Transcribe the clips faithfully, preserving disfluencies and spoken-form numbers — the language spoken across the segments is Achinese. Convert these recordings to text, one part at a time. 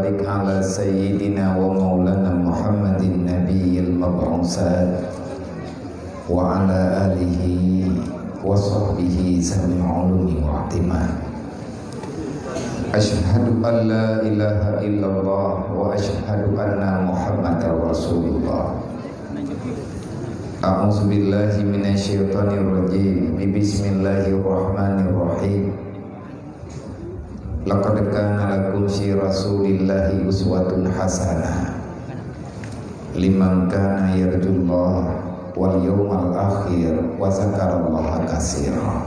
Ala sayyidina wa maulana Muhammadin nabiyil mab'utsat wa ala alihi wa sahbihi sami'ul ulumi wa ihtimam. Asyhadu an la ilaha illallah wa asyhadu anna Muhammadar Rasulullah. A'udzubillahi minasyaitonirrajim. Bismillahirrahmanirrahim. Laqad kana lakum fi Rasulillahi uswatun hasanah liman kana yarjullaha wal yawmal akhir wa dzakarallaha katsira.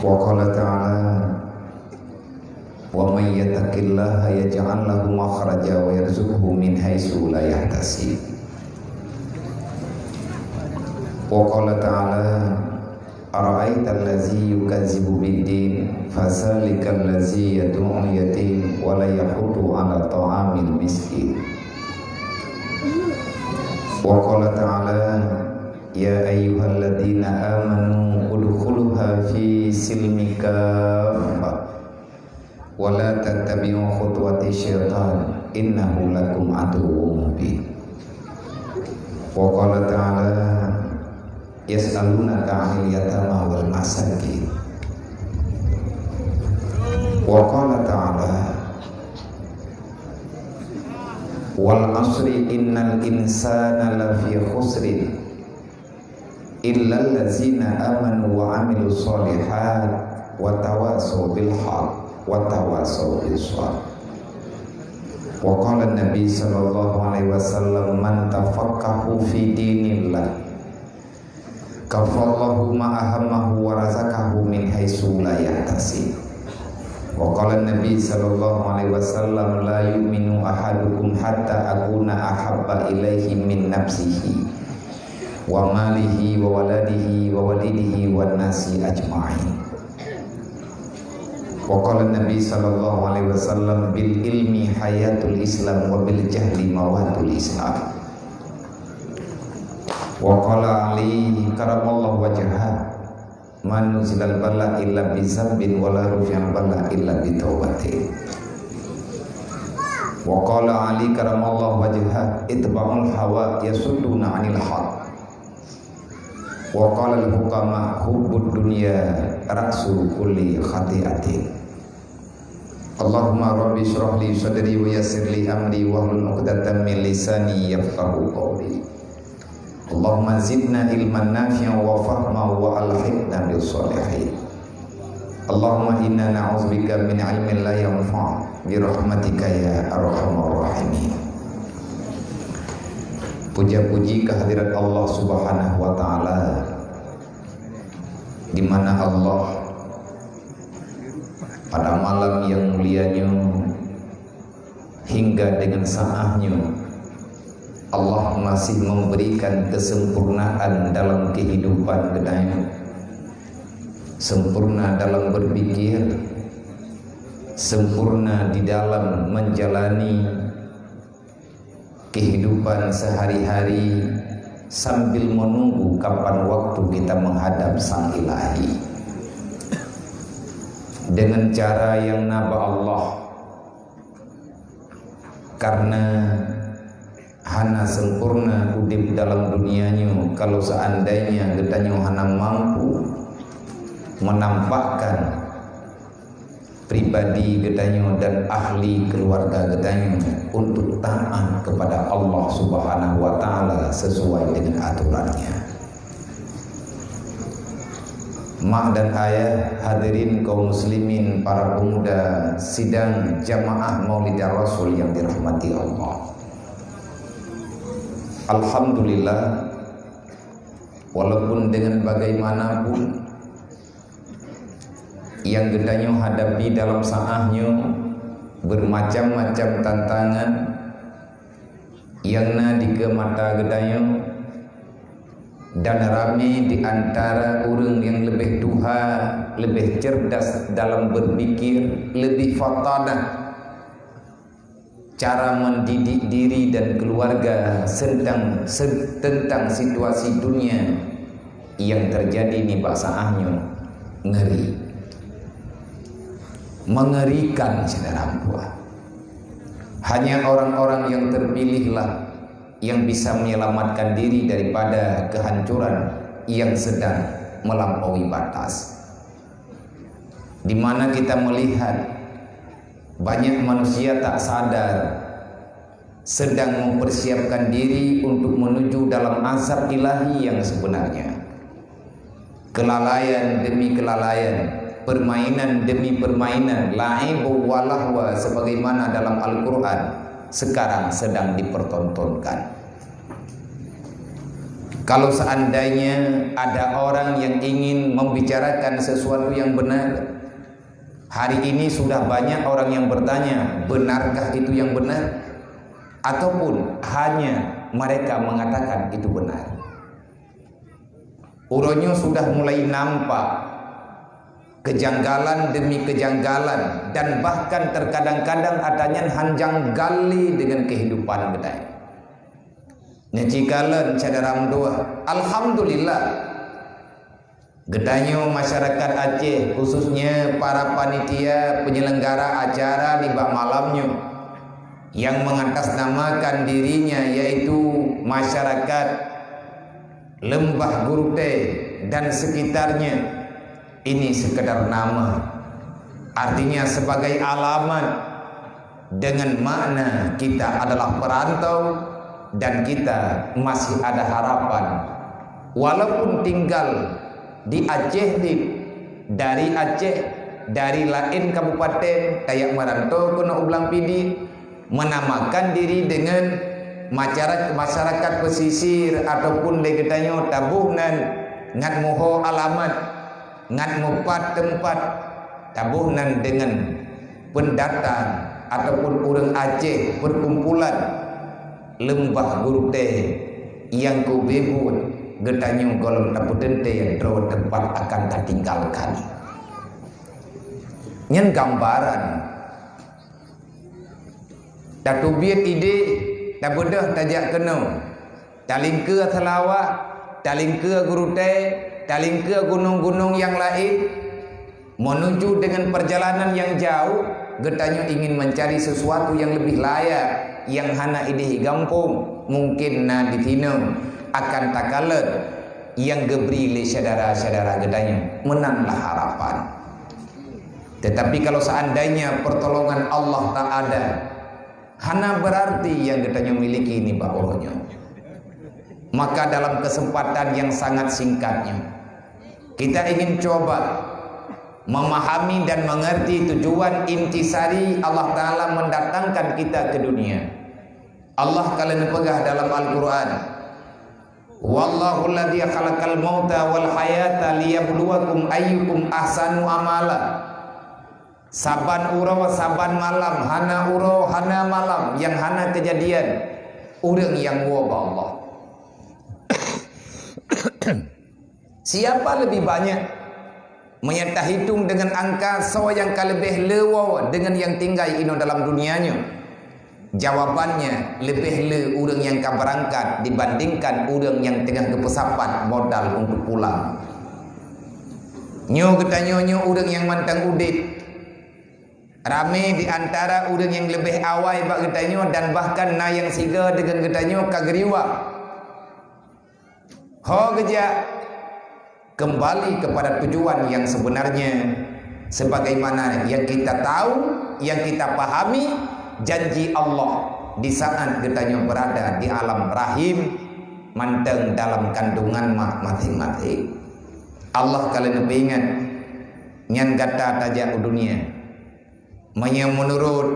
Wa qala ta'ala, "Wa may yattaqillaha yaj'al lahu makhraja wa yarzuqhu min haitsu la yahtasib." Wa qala ta'ala, "Ara'aital ladzi yukazzibu biddin, fadzalikal ladzi yad'ul yatim wa la yahuddu 'ala ta'amil miskin." Wa qala ta'ala, "Ya ayyuhalladzina amanu udkhuluha fi silmi kaffah." "Wa la tattabi'u khutuwati syaitan, innahu lakum aduwwum mubin." Wa qala ta'ala, "Yas'alunaka 'anil yatama wal masakin." Wa qala ta'ala, "Wal 'asri innal insana lafi khusrin." "Illal ladzina amanu wa 'amilus shalihat wa tawasau bil haq wa tawasau bis sabr." Wa qala Nabi sallallahu alaihi wasallam, "Man tafaqqahu fi dinillah, kafallahu ma ahammahu wa razaqahu min haitsu la yahtasib." Wa qala Nabi sallallahu alaihi wasallam, "La yu'minu ahadukum hatta akuna ahabba ilaihi min nafsihi wa malihi wa waladihi wa walidihi wan nasi ajma'in." Wa qala Nabi sallallahu alaihi wasallam, "Bil ilmi hayatul Islam wa bil jahli mawatul Islam." Wa qala Ali karamallahu wajhah, "Ma nuzilal bala illa bi dzambin wa la rufi'al bala illa bi taubatin." Wa qala Ali karamallahu wajhah, "Itba'ul hawa yasudduna 'anil haq." Wa qala al-hukama, "Hubbud dunya ra'su kulli khati'atin." Allahumma rabbi shrah li sadri wa yassir li amri wahlul 'uqdatam min lisani yafqahu qawli. Allahumma zidna ilman nafi'an wa fahma wa alhiqna bis shalihin. Allahumma inna na'udzubika min ilmin la yanfa' bi rahmatika ya arhamar rahimin. Puja-puji kehadirat Allah Subhanahu wa taala, di mana Allah pada malam yang mulia nyoe hingga dengan saat nyoe, Allah masih memberikan kesempurnaan dalam kehidupan geutanyoe. Sempurna dalam berpikir, sempurna di dalam menjalani kehidupan sehari-hari sambil menunggu kapan waktu kita menghadap Sang Ilahi. Dengan cara yang na bak Allah, karena hana sempurna udeb dalam dunia nyoe kalau seandainya geutanyoe hana mampu menampakkan pribadi geutanyoe dan ahli keluarga geutanyoe untuk taat kepada Allah Subhanahu wa taala sesuai dengan aturan-Nya. Mak dan ayah, hadirin kaum muslimin, para pemuda sidang jamaah Maulidar Rasul yang dirahmati Allah. Alhamdulillah, walaupun dengan bagaimanapun yang geutanyoe hadapi dalam saat nyoe bermacam-macam tantangan yang na dikeue mata geutanyoe, dan ramé di antara ureuëng nyang leubeh tuha, leubeh cerdas dalam berpikir, leubeh fatanah cara mendidik diri dan keluarga tentang, tentang situasi dunia yang terjadi nibak saat nyoe, ngeri. Mengerikan, syedara meutuah. Hanya orang-orang yang terpilihlah yang bisa menyelamatkan diri daripada kehancuran yang sedang melampaui batas. Di mana kita melihat banyak manusia tak sadar sedang mempersiapkan diri untuk menuju dalam azab ilahi yang sebenarnya. Kelalaian demi kelalaian, permainan demi permainan, la'ib wa lahwa sebagaimana dalam Al-Quran sekarang sedang dipertontonkan. Kalau seandainya ada orang yang ingin membicarakan sesuatu yang benar, hari ini sudah banyak orang yang bertanya, benarkah itu yang benar? Ataupun hanya mereka mengatakan itu benar. Uroe nyoe sudah mulai nampak kejanggalan demi kejanggalan, dan bahkan terkadang-kadang ata nyan han janggal lé dengan kehidupan geutanyoe. Nyan cit kalon syedara meutuah, alhamdulillah, geutanyoe masyarakat Aceh, khususnya para panitia penyelenggara acara nibak malam nyoe, yang mengatasnamakan dirinya yaitu masyarakat Lembah Gurutée dan sekitarnya, ini sekedar nama. Artinya sebagai alamat, dengan makna kita adalah perantau dan kita masih ada harapan. Walaupun tinggal di Aceh, di, dari Aceh, dari laén kabupaten, tajak merantau keunoe u Blang Pidie, menamakan diri dengan masyara-, masyarakat pesisir ataupun lé geutanyoe taboh nan ngat muho alamat, ngat mupat teumpat, taboh nan dengan pendatang ataupun ureuëng Aceh, perkumpulan Lembah Gurutée nyang keu beuet geutanyoe gohlom tapeuteuntée droe teumpat akan tatinggalkan. Nyan gambaran. Tateubiet idéh, tabeudôh tajak keunoe. Talingkeue Seulawah, talingkeue Gurutée, talingkeue gunong-gunong nyang laén, menuju dengan perjalanan yang jauh, geutanyoe ingin mencari sesuatu yang lebih layak, yang hana idéh gampông, mungkin na di sinoe akan takalon nyang geubri lé syedara-syedara geutanyoe. Meunan lah harapan. Tetapi kalau seandainya pertolongan Allah tak ada, hana berarti nyang geutanyoe miliki nibak uroe nyoe. Maka dalam kesempatan yang sangat singkatnya, kita ingin coba memahami dan mengerti tujuan intisari Allah Ta'ala mendatangkan kita ke dunia. Allah ka lheueh neupeugah dalam Al-Quran, "Huwallahu alladzi khalaqal mauta wal hayata liyabluwakum ayyukum ahsanu amala." Saban uroe, saban malam, hana uroe, hana malam nyang hana keujadian ureuëng nyang woe bak Allah. Siapa lebih banyak? Meunyoe tahitong deungon angka soe nyang ka leubeh le woe deungon nyang tinggai inoe dalam dunia nyoe, jawabannya leubeh le ureuëng nyang ka beurangkat dibandingkan ureuëng nyang teungoh geupeusapat modal untuk pulang. Nyoe geutanyoe nyoe ureuëng nyang mantong udeb. Ramé di antara ureuëng nyang leubeh awai bak geutanyoe dan bahkan na nyang sigoe deungon geutanyoe ka geuriwang. Ho geujak kembali kepada tujuan yang sebenarnya, sebagaimana yang kita tahu, yang kita pahami, janji Allah di saat geutanyoe berada di alam rahim, mantong dalam kandungan mak maséng-maséng. Allah ka lheueh neupeuingat, nyan gata tajak u dunia. Meunyoe meunurot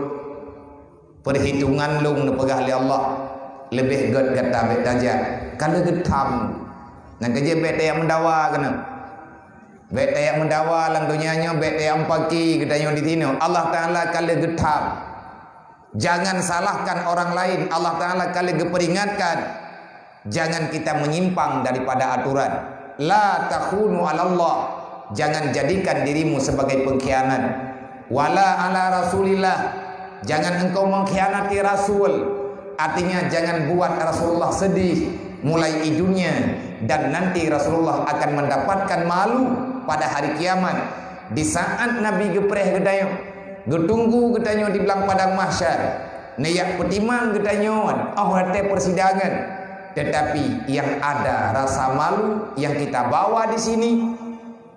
peuhitongan lôn neupeugah lé Allah, leubeh gét gata bék tajak, ka lheueh geutham. Nyang keujeuet bék tajak meudawa keunoe. Bék tajak meudawa lam donya nyoe, bék tajak mupaki geutanyoe di sinoe. Allah Ta'ala ka lheueh geutham. Jangan salahkan orang lain, Allah Ta'ala ka lheueh geupeuringatkan. Jangan kita menyimpang daripada aturan. La takhunu 'alallah. Jangan jadikan dirimu sebagai pengkhianat. Wala 'ala Rasulillah. Jangan engkau mengkhianati Rasul. Artinya, jangan buat Rasulullah sedih mulai di dunia, dan nanti Rasulullah akan mendapatkan malu pada hari kiamat. Di saat Nabi geupreh geutanyoe, Geutunggu geutanyoe di blang padang mahsyar, neujak peutimang geutanyoe óh watée peusidangan. Tetapi yang ada rasa malu yang kita bawa di sini,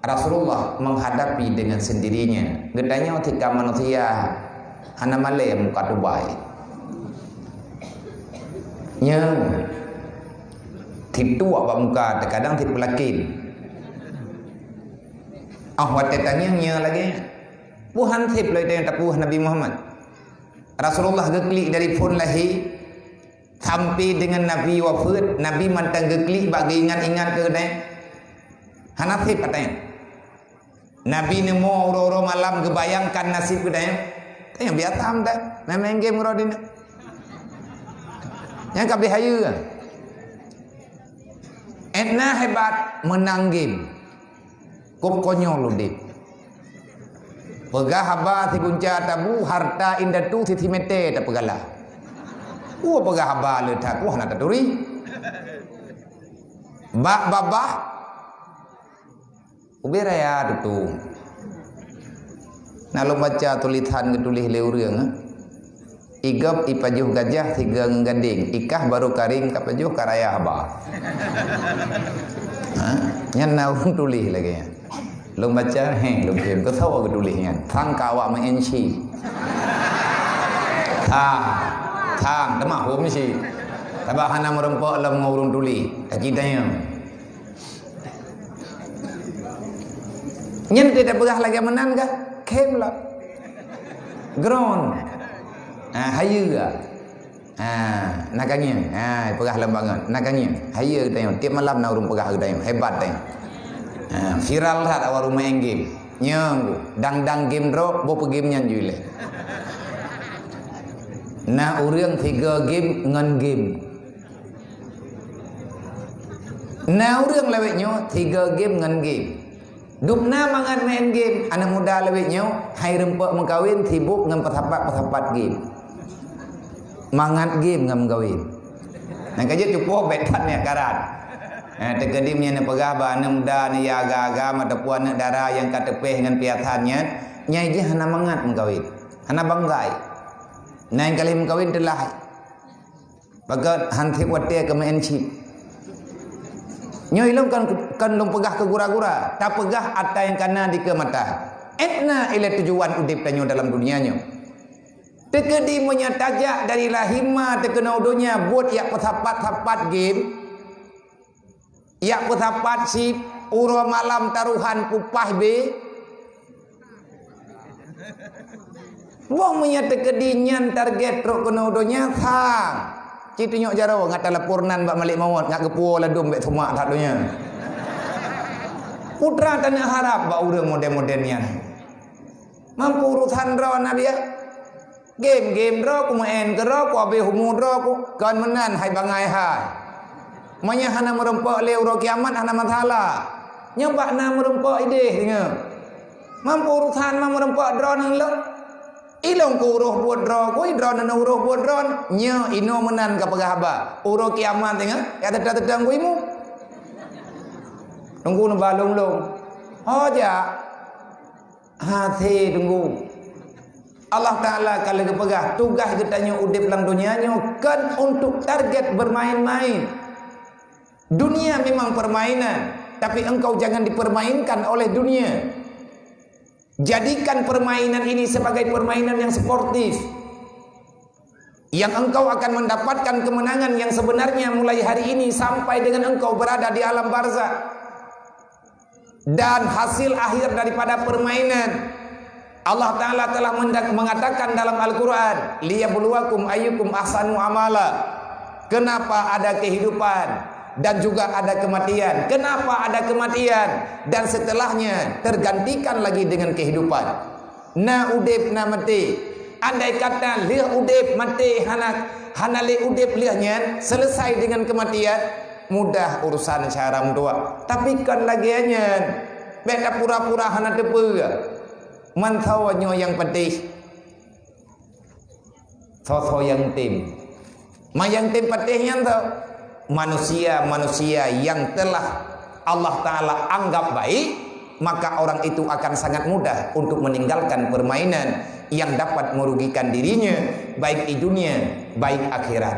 Rasulullah menghadapi dengan sendirinya. Geutanyoe tika manusia hana malée muka tubai. Nyan, tiep tuak bak muka, teukadang tiep peulakén. Óh watée tangieng nyan lagée nyan. Buhan seb lagée tanyoe tapeugah Nabi Muhammad. Rasulullah geuklik dari phon lahé sampai dengan Nabi wafeuet, Nabi mantong geuklik bak geuingat-ingat keu geutanyoe. Hana seb geutanyoe. Nabi neumo uroe-uroe malam geubayangkan naseb geutanyoe. Tanyoe biasa mantong, main-main game uroe dinoe. Nyang ka beuhayeue. Etna hebat meunang game. Kok konyol udeb. Peugah haba sigunca tabu, harta indatu sisimeté tapeugala. Peue peugah haba le that, wah na taturi. Bak babah ubé raya tutong. Na lôn baca tulisan geutuléh lé ureuëng, eh. Igop ipajoh gajah sigoe ngon gandeng, ikah barô karéng ka pajoh ka raya haba. Ha? Nyan na ureuëng tuléh lagée nyan. Lôn baca, heh, lôn kheun, keusoe geutuléh nyan. Sang ka awak meu'en shi. Sang, sang, teuma hom shi. Sabab hana meurumpok lom ngon ureuëng tuléh. Ka ci tanyong. Nyan teuh tapeugah lagée meunan kah? Khem lah. Ground. Ah, hayeue ah. Ah, na ka ngieng. Ah, peugah lom bangon. Na ka ngieng. Hayeue geutanyoe. Tiep malam na ureuëng peugah geutanyoe. Hebat tanyoe. Ah, viral that awak rumah game. Nyang dang-dang game droe, boh peugame nyan jui lé. Na ureuëng tiga game ngon game. Na ureuëng lawét nyoe tiga game ngon game. Dubna mangat main game, aneuk muda lawét nyoe hai rumpok meukawen sibuk ngon peusapat-peusapat game. Mangat game ngon meukawen. Nyang ka jeuet cupo bék that niat karat. Eh, teukeudi meunyoe neupeugah bak aneuk muda, aneuk aga-aga, ataupun aneuk dara nyang ka teupéh ngon piasan nyan, nyai jih hana mangat meukawen. Hana banggai. Nyang ka lheueh meukawen teulah. Pakat han seb watée keu meu'en cit. Nyoe ilong kan, kan lôn peugah keu gura-gura, tapeugah atra nyang kana dikeue mata. Etna ilée tujuan udeb tanyoe dalam dunia nyoe. Teukeudi meunyoe tajak dari lahé ma teukeunong donya buet yak peusapat-sapat game, yak peusapat sib, uroe malam taruhan pupah bé. Boh meunyoe teukeudi nyan target trok keunoe donya, sang. Ci tunyok jaroe ngat talapor nan bak malek mawöt, ngat geupuwoe ladom bék sumak that donya. Putra tanyoe harab bak ureuëng model-model nyan. Mampu urusan droe na biya. Game-game droe ku, meu'en keu droe ku, abéh umu droe ku, kon meunan hai bangai hai. Meunyoe hana meurumpok lé uroe kiamat hana masalah. Nyoe bak na meurumpok idéh deungoe. Mampu urusan ma meurumpok droeneuh lom. Ilong ku uroh buet droe ku, droeneuh uroh buet droeneuh. Nyoe inoe meunan ka peugah haba. Uroe kiamat deungoe, ya teuta-teuta ku imu. Tunggu neuba lom-lom. Ho jak. Hase tunggu. Allah Ta'ala ka lheueh geupeugah, tugaih geutanyoe udeb lam donya nyoe kon untuk target bermain-main. Dunia memang permainan, tapi engkau jangan dipermainkan oleh dunia. Jadikan permainan ini sebagai permainan yang sportif, yang engkau akan mendapatkan kemenangan yang sebenarnya mulai hari ini sampai dengan engkau berada di alam barzakh. Dan hasil akhir daripada permainan, Allah Ta'ala telah menda-, mengatakan dalam Al-Quran, "Liyabluwakum ayyukum ahsanu amala." Kenapa ada kehidupan dan juga ada kematian? Kenapa ada kematian dan setelahnya tergantikan lagi dengan kehidupan? Na udeb, na maté. Andai kata lheueh udeb, maté, hana, hana lé udeb lheueh nyan, selesai dengan kematian, mudah urusan syara meutuah. Tapi kon lagée nyan. Bék tapura-pura hana teupeue. Mantong nyoe nyang penting. Soe-soe nyang tem. Ma nyang tem patéh nyan teuh, manusia-manusia yang telah Allah Ta'ala anggap baik, maka orang itu akan sangat mudah untuk meninggalkan permainan yang dapat merugikan dirinya, baik di dunia, baik akhirat.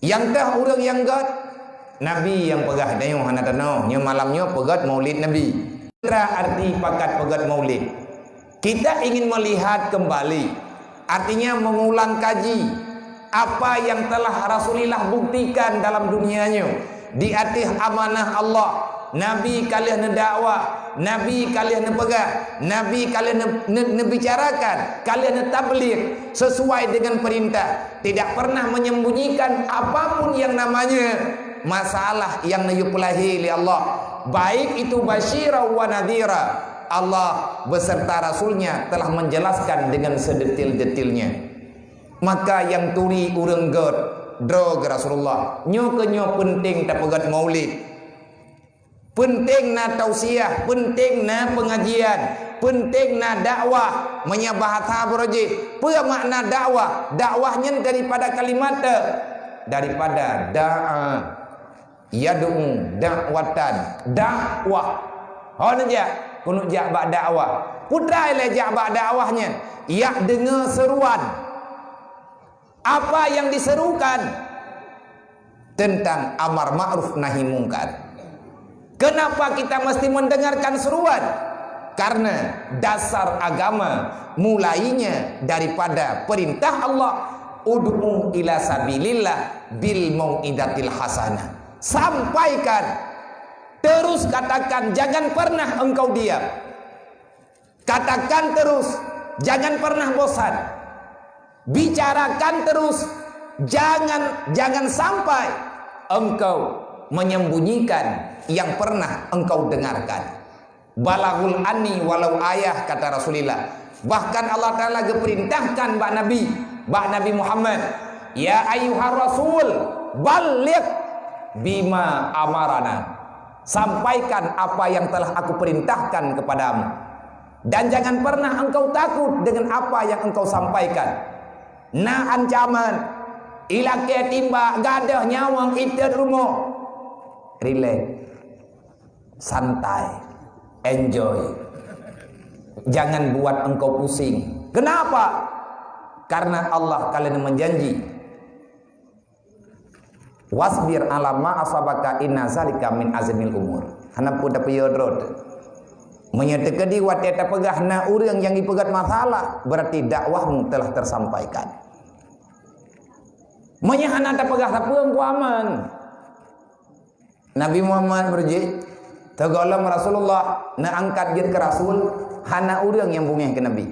Nyang teuh ureuëng nyang gét, Nabi nyang peugah, "Nyoe hana tanoh, nyoe malam nyoe peugét maulid Nabi." Peue arti pakat peugét maulid? Kita ingin melihat kembali, artinya mengulang kaji apa yang telah Rasulullah buktikan dalam dunia nyoe di ateueh amanah Allah. Nabi ka lheueh neudakwah, Nabi ka lheueh neupeugah, Nabi ka lheueh ne-, ne-, neubicarakan, ka lheueh neutabligh sesuai dengan perintah. Tidak pernah menyembunyikan apapun yang namanya masalah yang neuyue peulahé lé Allah. Baik itu basyira wa nadhira. Allah beserta Rasulnya telah menjelaskan dengan sedetil-detilnya. Maka nyang turi ureuëng gét, droe geuh Rasulullah. Nyoe keuh nyoe peunteng tapeugét maulid. Peunteng na tausiah, peunteng na peungajian, peunteng na dakwah. Meunyoe bahasa baroe jih, peue makna dakwah? Dakwah nyan daripada kalimat te-, daripada da'a, yad'u, da'watan, dakwah. Ho neujak, keuneuk jak bak dakwah. Peue treuk lé jak bak dakwah nyan? Jak deungoe seruan. Apa yang diserukan? Tentang amar ma'ruf nahi mungkar. Kenapa kita mesti mendengarkan seruan? Karena dasar agama mulainya daripada perintah Allah, "Ud'u ila sabilillah bil mau'izatil hasanah." Sampaikan, terus katakan, jangan pernah engkau diam. Katakan terus, jangan pernah bosan. Bicarakan terus, jangan, jangan sampai engkau menyembunyikan yang pernah engkau dengarkan. Balaghul anni walau ayah, kata Rasulullah. Bahkan Allah Ta'ala geuperintahkan bak Nabi, bak Nabi Muhammad, "Ya ayyuhar rasul, balligh bima amarana." Sampaikan apa yang telah aku perintahkan kepadamu. Dan jangan pernah engkau takut dengan apa yang engkau sampaikan. Na ancaman, ilakée timbak, gadôh nyawöng, itot rumoh. Rilek. Santai. Enjoy. Jangan buat engkau pusing. Kenapa? Karena Allah ka lheueh meujanji, "Wasbir ala ma asabaka inna zalika min azmil umur." Hana peue tapiôh droe teuh. Meunyoe teukeudi watée tapeugah na ureuëng nyang jipeugét masalah, berarti dakwahmu telah tersampaikan. Meunyoe hana tapeugah sapeue, engkau aman. Nabi Muhammad beurjih, teugohlom Rasulullah neuangkat jeuet keu rasul, hana ureuëng nyang beungéh keu Nabi.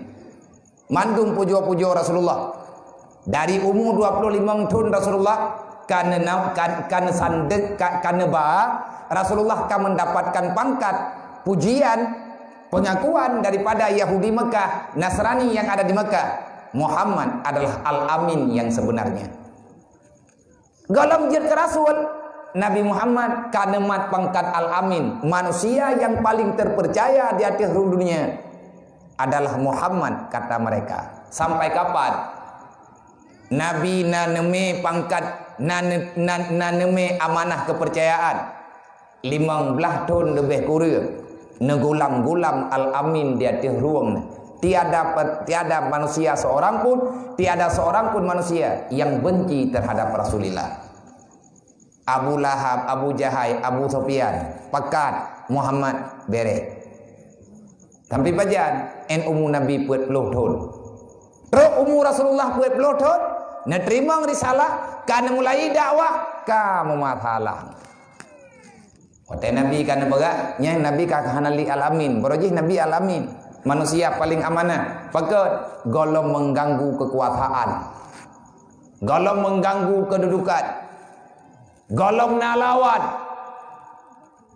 Mandum pujoe-pujoe Rasulullah. Dari umu dua puluh limong thon Rasulullah ka neuna-, ka, ka neusandek, ka, ka neuba, Rasulullah ka mendapatkan pangkat, pujian, pengakuan daripada Yahudi Mekah, Nasrani yang ada di Mekah. Muhammad adalah Al-Amin yang sebenarnya. Gohlom jeuet keu rasul, Nabi Muhammad ka neumat pangkat Al-Amin, manusia yang paling terpercaya di ateueh rhueng dunia adalah Muhammad, kata mereka. Sampai kapan Nabi na neumé pangkat, na ne-, na, na neumé amanah keupeurcayaan? Limong blaih thon leubeh kureueng, neugulam-gulam Al-Amin di ateueh rhueng nyan. Tiada pe-, tiada manusia seorang pun, tiada seorang pun manusia yang benci terhadap Rasulullah. Abu Lahab, Abu Jahai, Abu Sufyan, pakat, Muhammad, bèrèh. Sampai pajan, 'an umu Nabi peuet ploh thon. Trok umu Rasulullah peuet ploh thon, neuteurimong risalah, ka neumulai dakwah, ka meumasalah. Watée Nabi ka neupeugah, nyan Nabi ka hana lé Al-Amin. Baroe jih Nabi Al-Amin. Manusia paling amanah. Pakon? Gohlom mengganggu kekuasaan. Gohlom mengganggu kedudukan. Gohlom na lawan.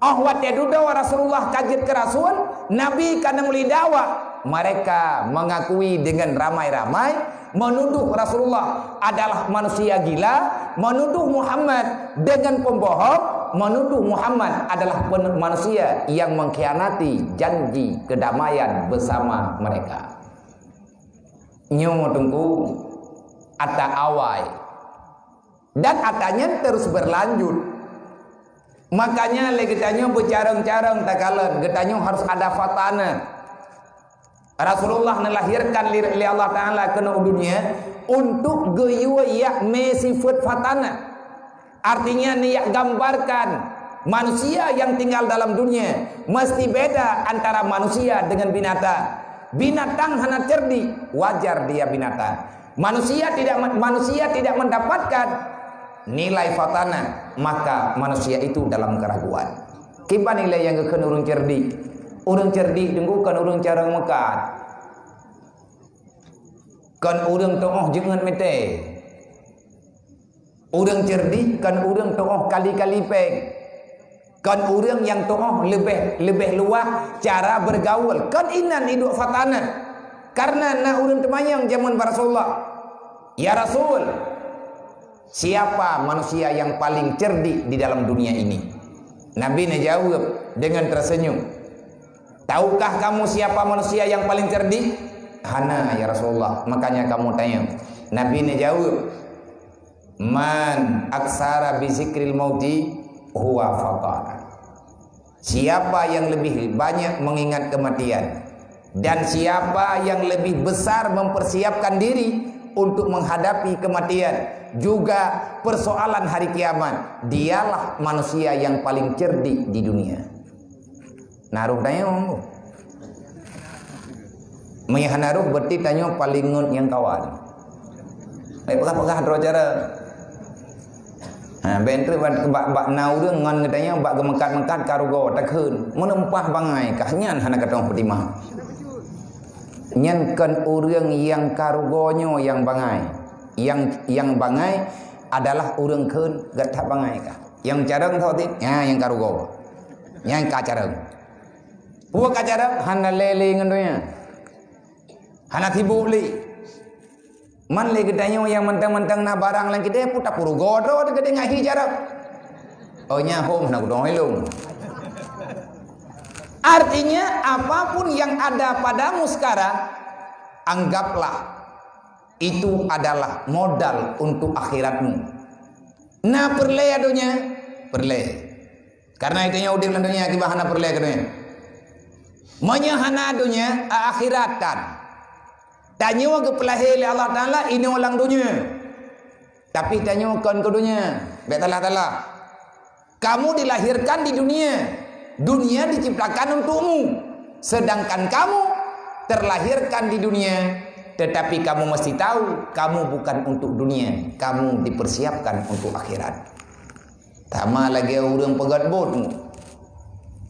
Oh, watée dudoe Rasulullah ka jeuet keu rasul, Nabi ka neumulai dakwah, mereka mengakui dengan ramai-ramai menuduh Rasulullah adalah manusia gila, menuduh Muhammad dengan pembohong, menuduh Muhammad adalah pen-, manusia yang mengkhianati janji kedamaian bersama mereka. Nyoe teungku, ata awai. Dan ata nyan terus berlanjut. Makanya lé geutanyoe beucarông-carông takalon, geutanyoe harus ada fatanah. Rasulullah neulahirkan lé, lé Allah Taala keunoe u dunia untuk geuyue yak mé sifeuet fatanah. Artinya, neujak gambarkan manusia yang tinggal dalam dunia mesti beda antara manusia dengan binatang. Binatang hana cerdik, wajar dia binatang. Manusia tidak men-, manusia tidak mendapatkan nilai fatanah, maka manusia itu dalam keraguan. Kiban ilée nyang geukheun ureuëng cerdik? Ureuëng cerdik teungku kon ureuëng carông meukat. Kon ureuëng tuoh jeuet mete. Ureuëng cerdik kon ureuëng tuoh kali-kali péng. Kon ureuëng nyang tuoh leubeh, leubeh luwah cara bergaul. Kon inan iduek fatanah. Karena na ureuëng teumanyong jameun bak Rasulullah, "Ya Rasul, siapa manusia yang paling cerdik di dalam dunia ini?" Nabi neujaweueb deungon teusenyum, "Tahukah kamu siapa manusia yang paling cerdik?" "Hana, ya Rasulullah, makanya kamu tanya." Nabi neujaweueb, "Man aksara bi zikril mauti huwa fatana." Siapa yang lebih banyak mengingat kematian dan siapa yang lebih besar mempersiapkan diri untuk menghadapi kematian, juga persoalan hari kiamat, dialah manusia yang paling cerdik di dunia. Na roh tanyoe. Meunyo hana roh, berarti tanyoe paling ngon nyang kawan. Baik, peugah-peugah droe cara. Ha, bèk treuk bak, bak, bak na ureuëng ngon geutanyoe bak geumeukat-meukat ka rugoe, takheun. Meuneumpah bangai kah nyan hana katong peutimang. Nyan kon ureuëng nyang ka rugoe nyoe nyang bangai. Nyang, nyang bangai adalah ureuëng kheun gata bangai kah. Nyang carông thot, ha, nyang ka rugoe. Nyang ka carông. Peue ka carông? Hana lé-lé ngon donya. Hana sibuk lé. Man lé geutanyoe nyang mantong-mantong na barang lam keudè, peue tapeurugoe droe teuh keudè ngon hi carông. Oh, nyan hom hana kudong ilong. Artinya, apapun yang ada padamu sekarang, anggaplah itu adalah modal untuk akhiratmu. Na peureulèe donya? Peureulèe. Karena geutanyoe udép lam donya kiban hana peureulèe keu donya. Meunyo hana donya, akhirat tan. Tanyoe geupeulahé lé Allah Taala inoe lam donya. Tapi tanyoe kon keu donya. Bèk salah-salah. Kamu dilahirkan di dunia. Dunia diciptakan untukmu. Sedangkan kamu terlahirkan di dunia, tetapi kamu mesti tahu, kamu bukan untuk dunia. Kamu dipersiapkan untuk akhirat. Sama lagèe ureuëng peugöt bot.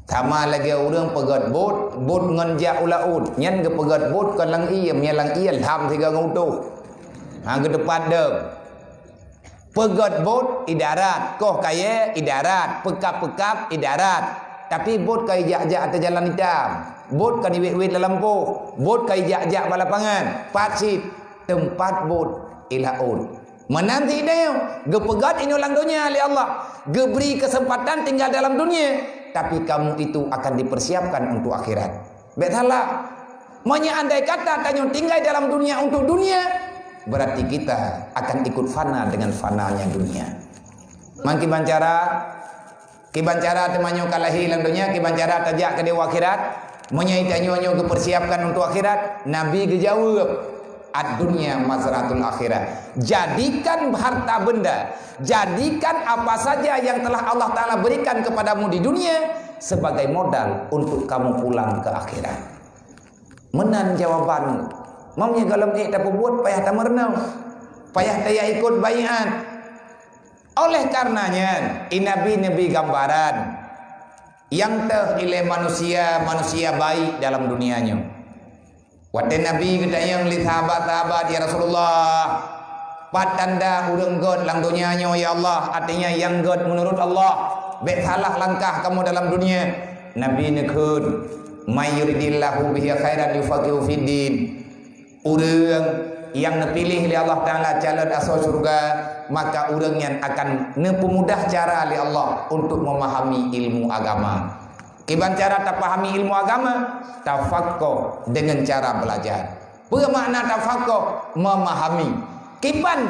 Sama lagèe ureuëng peugöt bot, bot ngon jak u laôt. Nyan geupeugöt bot kon lam ié, meunyo lam ié lham sigoe ngon utoh. Ha, geuteupat deuek. Peugöt bot i darat, koh kayèe i darat, peukab-peukab i darat. Tapi bot ka ijak-jak ateueh jalan itam. Bot ka iwét-wét lam lampôh. Bot ka ijak-jak bak lapangan. Pat cit teumpat bot i laôt. Meunan cit tanyoe, geupeugöt inoe lam donya lé Allah, geubri keuseumpatan tinggai dalam dunia, tapi kamu itu akan dipersiapkan untuk akhirat. Bèk salah. Meunyo andai kata tanyoe tinggai dalam dunia untuk dunia, berarti kita akan ikut fana dengan fananya dunia. Mangkiban cara Kiban cara teuma nyoe ka lahé lam donya, kiban cara tajak keudéh u akhirat? Meunyoe tanyoe nyoe geupeursiapkan untuk akhirat, Nabi geujaweueb, "Ad-dunya mazra'atul akhirah." Jadikan harta benda, jadikan apa saja yang telah Allah Taala berikan kepadamu di dunia sebagai modal untuk kamu pulang ke akhirat. Meunan jawaban. Meunyoe gohlom ék tapeubuet, payah tameurunoe, payah tajak ikot baiat. Oleh karena nyan, i Nabi neubri gambaran nyang teuh ilée manusia-manusia baik dalam dunia nyoe. Watée Nabi geutanyong lé sahabat-sahabat, "Ya Rasulullah, pat tanda ureuëng gét lam donya nyoe, ya Allah?" Artinya, nyang gét meunurot Allah, bék salah langkah kamoe dalam dunia. Nabi neukheun, "May yuridillahu bihi khairan yufaqihu fiddin." Ureuëng nyang neupiléh lé Allah Taala calon asoe syeuruga, maka ureuëng nyan akan neupeumudah cara lé Allah untuk memahami ilmu agama. Kiban cara tapahami ilmu agama? Tafaqquh, dengan cara belajar. Peue makna tafaqquh? Memahami. Kiban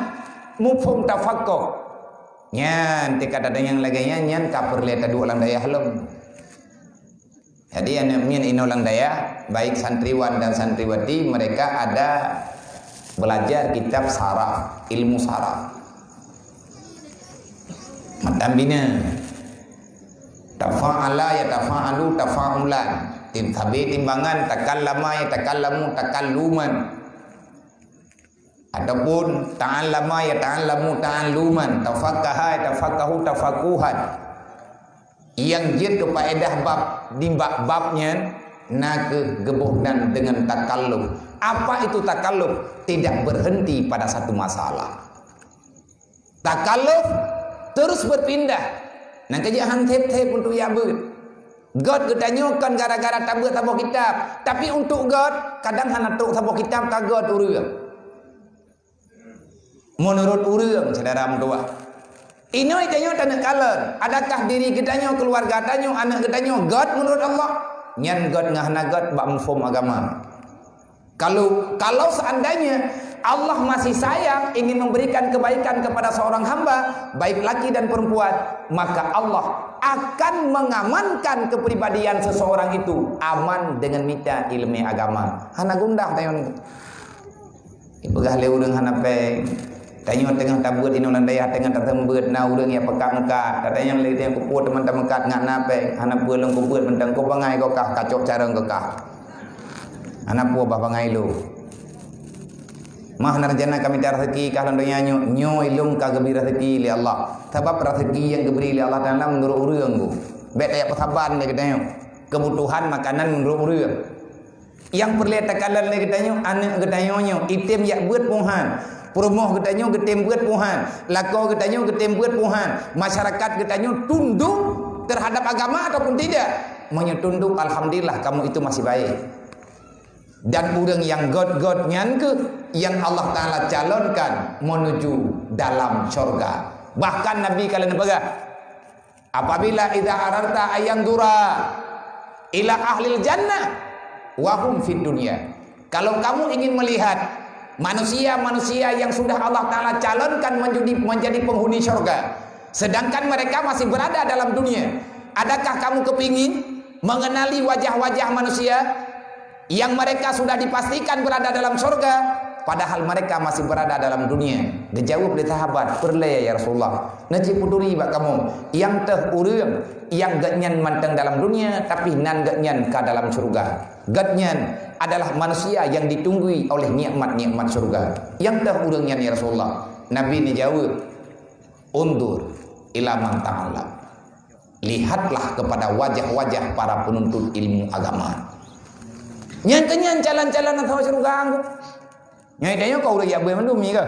muphom tafaqquh? Nyan, tika ada nyang lagée nyan, nyan ka peureulée taduek lam dayah lom. Jadi, aneuk miet inoe lam dayah, baik santriwan dan santriwati, mereka ada belajar kitab saraf, ilmu saraf. Matan bina. Tafa'ala yatafa'alu tafa'ulan. Tim-, sabe timbangan, takallama yatakallamu takalluman. Ataupun ta'allama yata'allamu ta'alluman, tafaqaha yatafaqahu tafaqquhan. Nyang jeuet keu faedah bab nibak bab nyan, na kheueh geuboh nan deungon takalluf. Apa itu takalluf? Tidak berhenti pada satu masalah. Takalluf terus berpindah. Nyang keujeuet han theb-theb untuk jak beuet. Göt geutanyoe kon gara-gara tabeuet saboh kitab, tapi untuk göt kadang hana trok saboh kitab ka göt ureuëng. Meunurot ureuëng, syedara meutuwah, inoe tanyoe taneuk kalon, adakah diri geutanyoe, keuluwarga tanyoe, aneuk geutanyoe göt meunurot Allah? Nyan göt ngon hana göt bak muphom agama. Kalau, kalau seandainya Allah masih sayang, ingin memberikan kebaikan kepada seorang hamba, baik laki dan perempuan, maka Allah akan mengamankan kepribadian seseorang itu aman dengan mita ilmu agama. Hana gundah tanyoe. Ipeugah lé ureuëng hana péng. Tanyoe teungoh tabeuet inoe lam dayah, teungoh taseumeubeuet, na ureuëng nyang peukat meukat. Tatanyong lé tanyoe, "Keupeue teuma tameukat ngat na péng?" "Hana peue, lôn keubeuet mantong, keu bangai kah, kacok carông kah." Hana peue bah bangai lôn. Mah na rencana ka mita raseuki kah lam donya nyoe, nyoe ilôn ka geubri raseuki lé Allah. Sabab raseuki nyang geubri lé Allah Taala meunurot ureuëng tu. Bék tajak peusaban lé geutanyoe. Kebutuhan makanan meunurot ureuëng. Nyang peureulée takalon lé geutanyoe, aneuk geutanyoe nyoe, item jak beuet puhan. Peurumoh geutanyoe geutem beuet puhan. Lakoe geutanyoe geutem beuet puhan. Masyarakat geutanyoe tunduk terhadap agama ataupun tidak? Meunyoe tunduk, alhamdulillah, kamu itu masih baik. Dan ureuëng nyang göt-göt nyan kheueh nyang Allah Taala calonkan menuju dalam syurga. Bahkan Nabi ka lheueh neupeugah, "Apabila idza aradta ayanzura ila ahlil jannah wa hum fid dunya." Kalau kamu ingin melihat manusia-manusia yang sudah Allah Taala calonkan menjadi, menjadi penghuni syurga, sedangkan mereka masih berada dalam dunia, adakah kamu kepingin mengenali wajah-wajah manusia yang mereka sudah dipastikan berada dalam syurga, padahal mereka masih berada dalam dunia? Geujaweueb lé sahabat, "Peureulée, ya Rasulullah." "Na cit peuturi bak kamoe, nyang teuh ureuëng nyang geuhnyan mantong dalam dunia, tapi nan geuhnyan ka dalam syurga. Geuhnyan adalah manusia yang ditunggui oleh nikmat-nikmat syurga." "Nyang teuh ureuëng nyan, ya Rasulullah?" Nabi neujaweueb, "Undur ila man ta'allam." Lihatlah kepada wajah-wajah para penuntut ilmu agama. Nyang keunyan calon-calon asoe syurga. Nyan tanyoe keu ureuëng jak beuet mandum nyoe ka.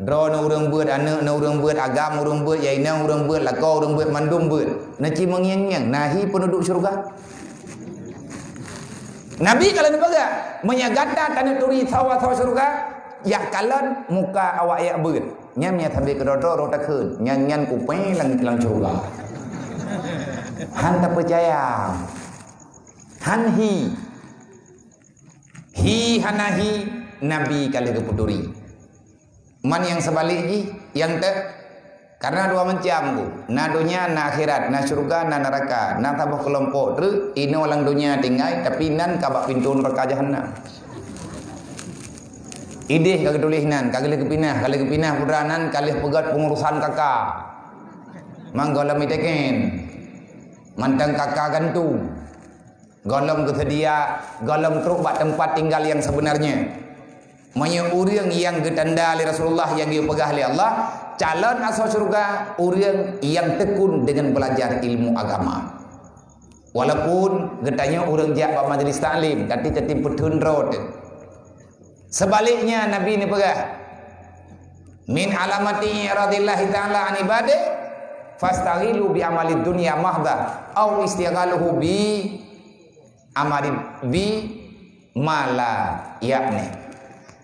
Droeneuh ureuëng beuet, aneuk neuh ureuëng beuet, agam ureuëng beuet, ya inong ureuëng beuet, lakoe ureuëng beuet, mandum beuet. Na cit meungieng-ngieng, na hi peunuduk syurga? Nabi ka lheueh neupeugah, "Meunyoe gata taneuk turi sawa-sawa syurga, jak kalon muka awak jak beuet." Nyan meunyoe sabe keudroe-droe roh takheun, nyan, nyan kupée lam, lam syurga. Han tapeucaya. Han hi. Hi hana hi, Nabi ka lheueh geupeuturi. Man nyang seubalek jih, nyang te-, karena dua macam tu. Na donya, na akhirat, na syurga, na neuraka, na saboh keulompok treuk, inoe lam donya tinggai, tapi nan ka bak pintoe neuraka jahanam. Ideh ka geutuléh nan, ka lheueh geupinah, ka lheueh geupinah putra nan, ka lheueh peugét peungurusan K K. Mang gohlom iteken. Mantong K K gantung. Gohlom geuseudia, gohlom trok bak teumpat tinggal nyang seubeunarnya. Meunyoe ureuëng nyang geutanda lé Rasulullah nyang geupeugah lé Allah, calon asoe syurga, ureuëng nyang tekun deungon beulajar ilmu agama. Walaupun geutanyoe ureuëng jak bak majlis taklim, tapi teutim peutheun droe teuh. Seubaliknya, Nabi neupeugah, "Min alamati i'radillahi ta'ala an ibadih, fastaghilu bi amalid dunya mahdah, au istighaluhu bi amalid bi ma la ya'ni."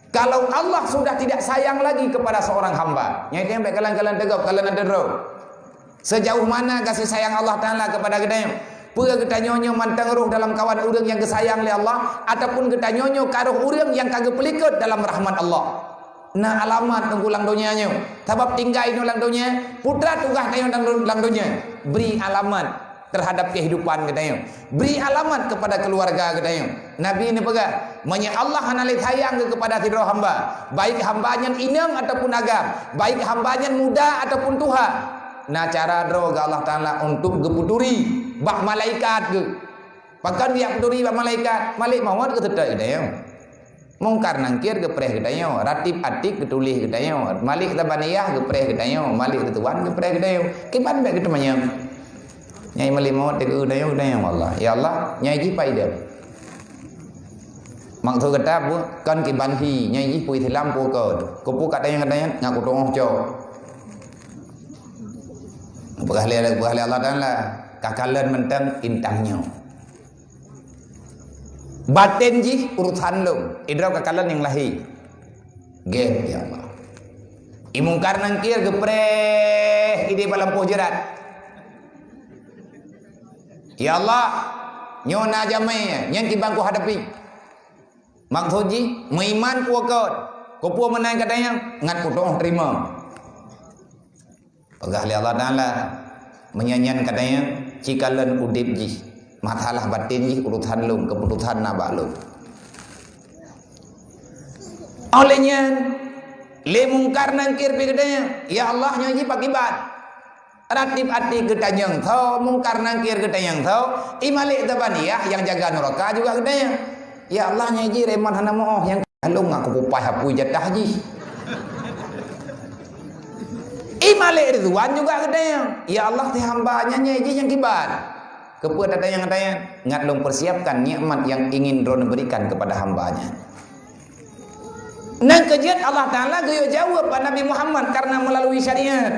Kalau Allah sudah tidak sayang lagi kepada seorang hamba, nyan itu nyang bèk kalang-kalang teugok, kalang teudroe. Sejauh mana kasih sayang Allah Taala kepada geutanyoe? Peue geutanyoe nyoe mantong roh dalam kawan ureuëng nyang geusayang lé Allah, ataupun geutanyoe nyoe ka roh ureuëng nyang ka geupeulikot dalam rahmat Allah? Na alamat teungku lam donya nyoe. Sabab tinggai nyoe lam donya, putra tugaih tanyoe lam, lam donya. Bri alamat terhadap kehidupan geutanyoe. Bri alamat kepada keluarga geutanyoe. Nabi neupeugah, "Meunyoe Allah hana lé sayang geuh kepada sidroe hamba, baik hamba nyan inong ataupun agam, baik hamba nyan muda ataupun tuha, na cara droe geuh Allah Taala untuk geupeuturi bak malaikat geuh." Pakon geujak peuturi bak malaikat? Malek mawöt geuseutôt geutanyoe. Mungkar Nangkir geupreh geutanyoe, Ratib Atik geutuléh geutanyoe, Malik Zabaniyah geupreh geutanyoe, Malik Ridwan geupreh geutanyoe. Kiban bèk geuteumanyong. Nyai Malik Mawöt teuka geutanyoe, geutanyoe Allah. Ya Allah, nyai jih paideh. Maksud gata peue? Kon kiban hi, nyai jih peue Islam peue kon. Keupeue ka tanyong-tanyong, ngaku tu'oh cok. Peugah lé, peugah lé Allah Taala, ka kalon mantong intan nyoe. Baten jih urusan lôn, idroe ka kalon nyang lahé. Gét, ya Allah. I Mungkar Nangkir geupreh idéh bak lampôh jeurat. Ya Allah, nyoe na jamé nyang kiban kuhadapi. Maksud jih, meuiman kuwakot, kupeue meunan katanyong, ngat kutu'oh teurimong. Peugah lé Allah Taala, meunyoe nyan katanyong, ci kalon udeb jih, masalah baten jih urusan lôn, keuputusan na bak lôn. Óh lheueh nyan, lé Mungkar Nangkir pi geutanyong, "Ya Allah, nyoe jih pakiban?" Ratib Atik geutanyong tho, Mungkar Nangkir geutanyong tho, i Malik Zabaniyah nyang jaga nuraka juga geutanyong. "Ya Allah, nyoe jih remon hana meu'oh, nyang ka lôn ngaku kupaih apui jatah jih." I Malik Ridwan juga geutanyong, "Ya Allah, si hamba nyan nyoe jih nyang kiban?" Keupeue tatanyong-tanyong? Ngat lôn persiapkan nikmat yang ingin Droeneuh berikan kepada hamba nyan. Nyan keu jeuet Allah Taala geuyue jaweueb bak Nabi Muhammad karena melalui syariat.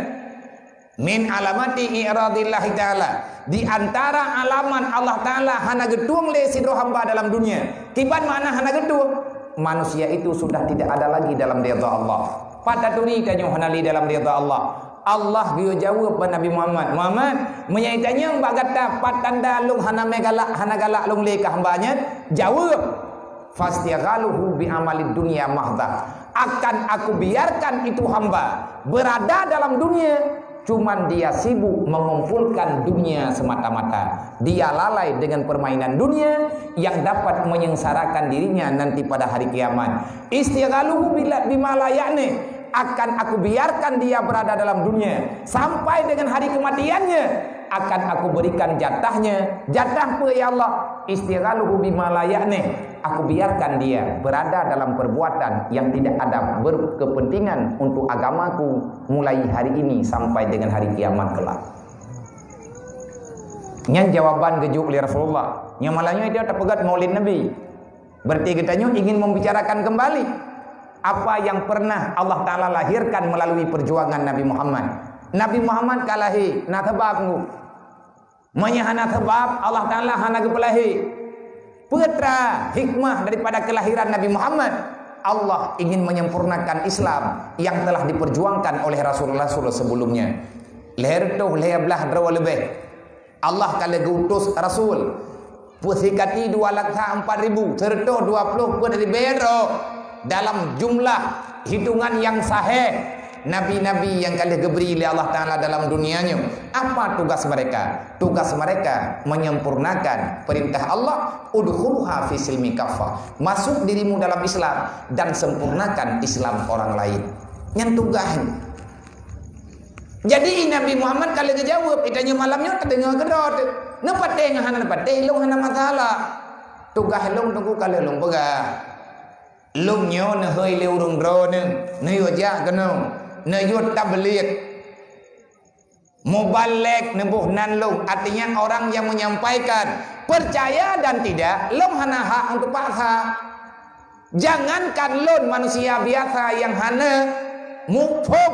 Min alamati i'radillahi ta'ala, di antara alamat Allah Taala hana geutueng lé sidroe hamba dalam dunia. Kiban makna hana geutueng? Manusia itu sudah tidak ada lagi dalam ridha Allah. Pat taturi tanyoe hana lé dalam ridha Allah? Allah geuyue jaweueb bak Nabi Muhammad, "Muhammad, meunyoe itanyong bak gata pat tanda lôn hana mé galak, hana galak lôn lé keu hamba nyan, jaweueb, fastighaluhu bi amalid dunya mahdha. Akan aku biarkan itu hamba berada dalam dunia, cuman dia sibuk mengumpulkan dunia semata-mata. Dia lalai dengan permainan dunia yang dapat menyengsarakan dirinya nanti pada hari kiamat. Istighaluhu bila, bima la ya'ni. Akan aku biarkan dia berada dalam dunia sampai dengan hari kematiannya. Akan aku berikan jatahnya." Jatah peue, ya Allah? "Istighaluhu bima la ya'ni." Aku biarkan dia berada dalam perbuatan yang tidak ada berkepentingan untuk agamaku mulai hari ini sampai dengan hari kiamat kelak. Nyan jawaban geujok lé Rasulullah. Nyang malam nyoe dia tapeugöt Maulid Nabi. Berarti geutanyoe ingin membicarakan kembali apa yang pernah Allah Taala lahirkan melalui perjuangan Nabi Muhammad. Nabi Muhammad ka lahé, na sabab ngu. Meunyoe hana sabab, Allah Taala hana geupeulahé. Peue teuma hikmah daripada kelahiran Nabi Muhammad? Allah ingin menyempurnakan Islam yang telah diperjuangkan oleh rasul-rasul sebelumnya. Lhèe reutôh lhèe blaih droe leubeh, Allah ka lheueh geuutus rasul. Peusikati dua laksa empat ribu, seureutôh dua ploh peuet ribèe droe dalam jumlah hitungan nyang sahih. Nabi-nabi nyang ka lheueh geubri lé Allah Taala dalam dunia nyoe, apa tugas mereka? Tugas mereka menyempurnakan perintah Allah, "Udkhuluha fi silmi kaffah." Masuk dirimu dalam Islam dan sempurnakan Islam orang lain. Nyan tugas. Jadi, Nabi Muhammad ka lheueh geujaweueb, geutanyoe malam nyoe tadeungoe keudroe teuh. Neupatéh ngon hana neupatéh, lôn hana masalah. Tugas lôn teungku ka lheueh lôn peugah. Lôn nyoe neuhôi lé ureueng droeneuh, neuyue jak keunoe, neuyue tabligh. Mubalig neuboh nan lôn, artinya orang yang menyampaikan. Percaya dan tidak, lôn hana hak untuk paksa. Jangankan lôn manusia biasa yang hana muphom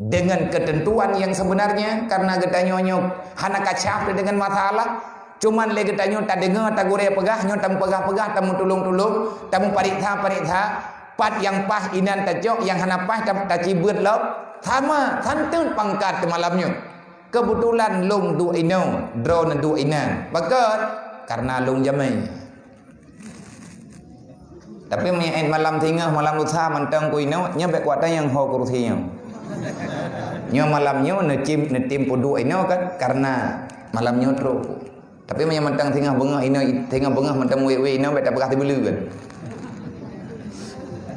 dengan ketentuan yang sebenarnya, karena geutanyoe nyoe hana kacap dengan masalah, cuman lé geutanyoe tadeungoe tagurée peugah, nyoe tamupeugah-peugah, tamutulông-tulông, tamupareksa-pareksa, pat nyang paih inan tacok, nyang hana paih ta-, tacibeuet lom, sama, santeut pangkat malam nyoe. Keubeutulan lôn duek inoe, droeneuh duek inan. Pakon? Karena lôn jamé. Tapi meunyoe malam singoh, malam lusa mantong ku inoe, nyoe bèk kuat tanyong ho kursi nyoe. Nyoe malam nyoe neutim, neutim peuduek inoe kan, karena malam nyoe trok. Tapi meunyoe mantong singoh beungoh inoe, singoh beungoh mantong wék-wék inoe, bèk tapeugah sibeuleu kan.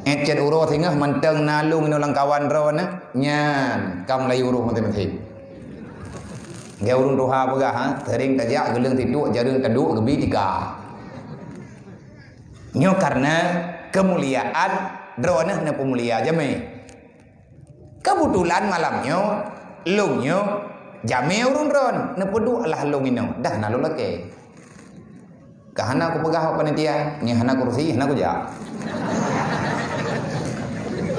Ét cit uroe singoh mantong na lôn inoe lam kawan droeneuh, nyan ka meulayeue uroe maté-maté. Geu ureueng tuha peugah, ha, sering tajak geuleung situek, jareueng taduek geubi tika. Nyoe karena keumuliaan droeneuh neupeumulia jamé. Keubeutulan malam nyoe, lôn nyoe, jamé ureueng droen, neupeuduek lah lôn inoe, dah na lôn lakèe. Ka hana kupeugah bak panitia, nyoe hana kursi, hana kujak.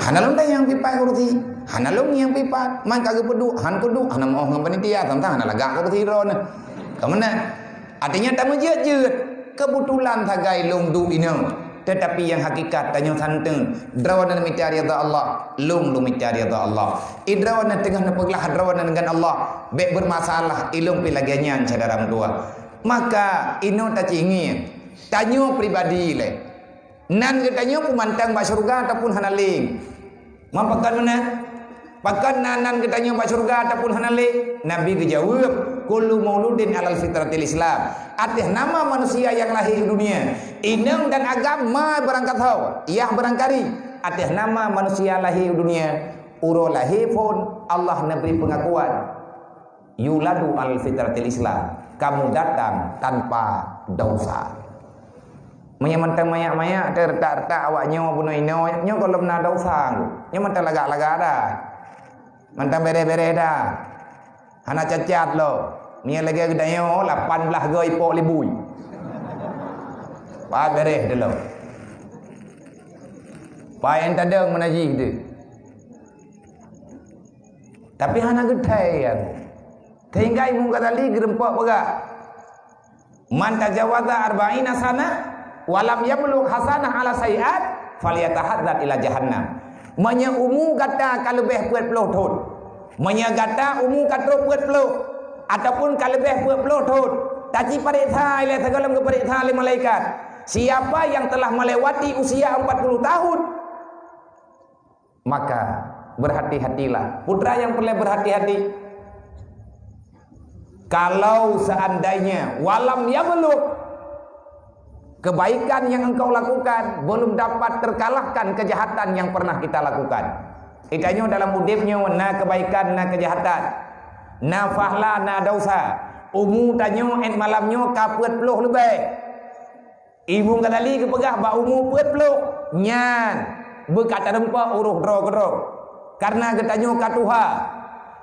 Hana lôn tanyong pipat kursi, hana lôn ngieng pipat, man ka geupeuduek, han kuduek, hana meu'oh ngon panitia, tang-tang hana lagak kursi droeneuh. Ka meunan. Artinya tameujeuet-jeuet, keubeutulan sagai lôn duek inoe. Teutapi nyang hakikat tanyoe santeun, droeneuh mita ridha Allah, lôn lôn mita ridha Allah. I droeneuh teungoh neupeuglah droeneuh ngon Allah, bèk beurmasalah, i lôn pih lagèe nyan syedara meutuwah. Maka inoe tacingieng, tanyoe pribadi lé. Nan geutanyoe peumantang bak syeuruga ataupun hana lé? Man pakon meunan? Pakon na nan geutanyoe bak syeuruga ataupun hana lé? Nabi geujaweueb, "Kullu mauludin alal fitratil Islam." Ateueh nama manusia nyang lahé u dunia, inong dan agam ma barangkasoe, yah barangkari. Ateueh nama manusia lahé u dunia, uroe lahé phon Allah neubri peungakuan, "Yuladu alal fitratil Islam." Kamu datang tanpa dosa. Meunyoe mantong manyak-manyak, teuretak-retak awak nyoe bunoe inoe, nyoe gohlom na dosa. Nyoe mantong lagak-lagak dah. Mantong bèrèh-bèrèh dah. Hana cacat lom. Meunyoe lagèe geutanyoe, lapan blah goe ipok libui. Pat bèrèh dulu. Pat nyang tadong meunajih deuh. Tapi hana geuthèe nyan. Sehingga Imam Ghazali geureumpok peugah, "Man tajawaza arba'ina sanah, wa lam yablugh hasanah ala sayyi'at, falyatahadzar ila jahannam." Meunyoe umu gata ka leubeh peuet ploh thon, meunyoe gata umu ka trok peuet ploh, ataupun ka leubeh peuet ploh thon, taci pareksa ilèe sigohlom geupareksa lé malaikat. Siapa yang telah melewati usia empat puluh tahun, maka berhati-hatilah. Putra nyang peureulèe berhati-hati. Kalau seandainya walam yablugh, kebaikan yang engkau lakukan belum dapat terkalahkan kejahatan yang pernah kita lakukan. Geutanyoe dalam udép nyoe na kebaikan, na kejahatan, na fahla, na dosa. Umu tanyoe ét malam nyoe ka peuet ploh leubeh. Imam Ghazali geupeugah bak umu peuet ploh, nyan beu ka tareumpok uroh droe keudroe. Karena geutanyoe ka tuha.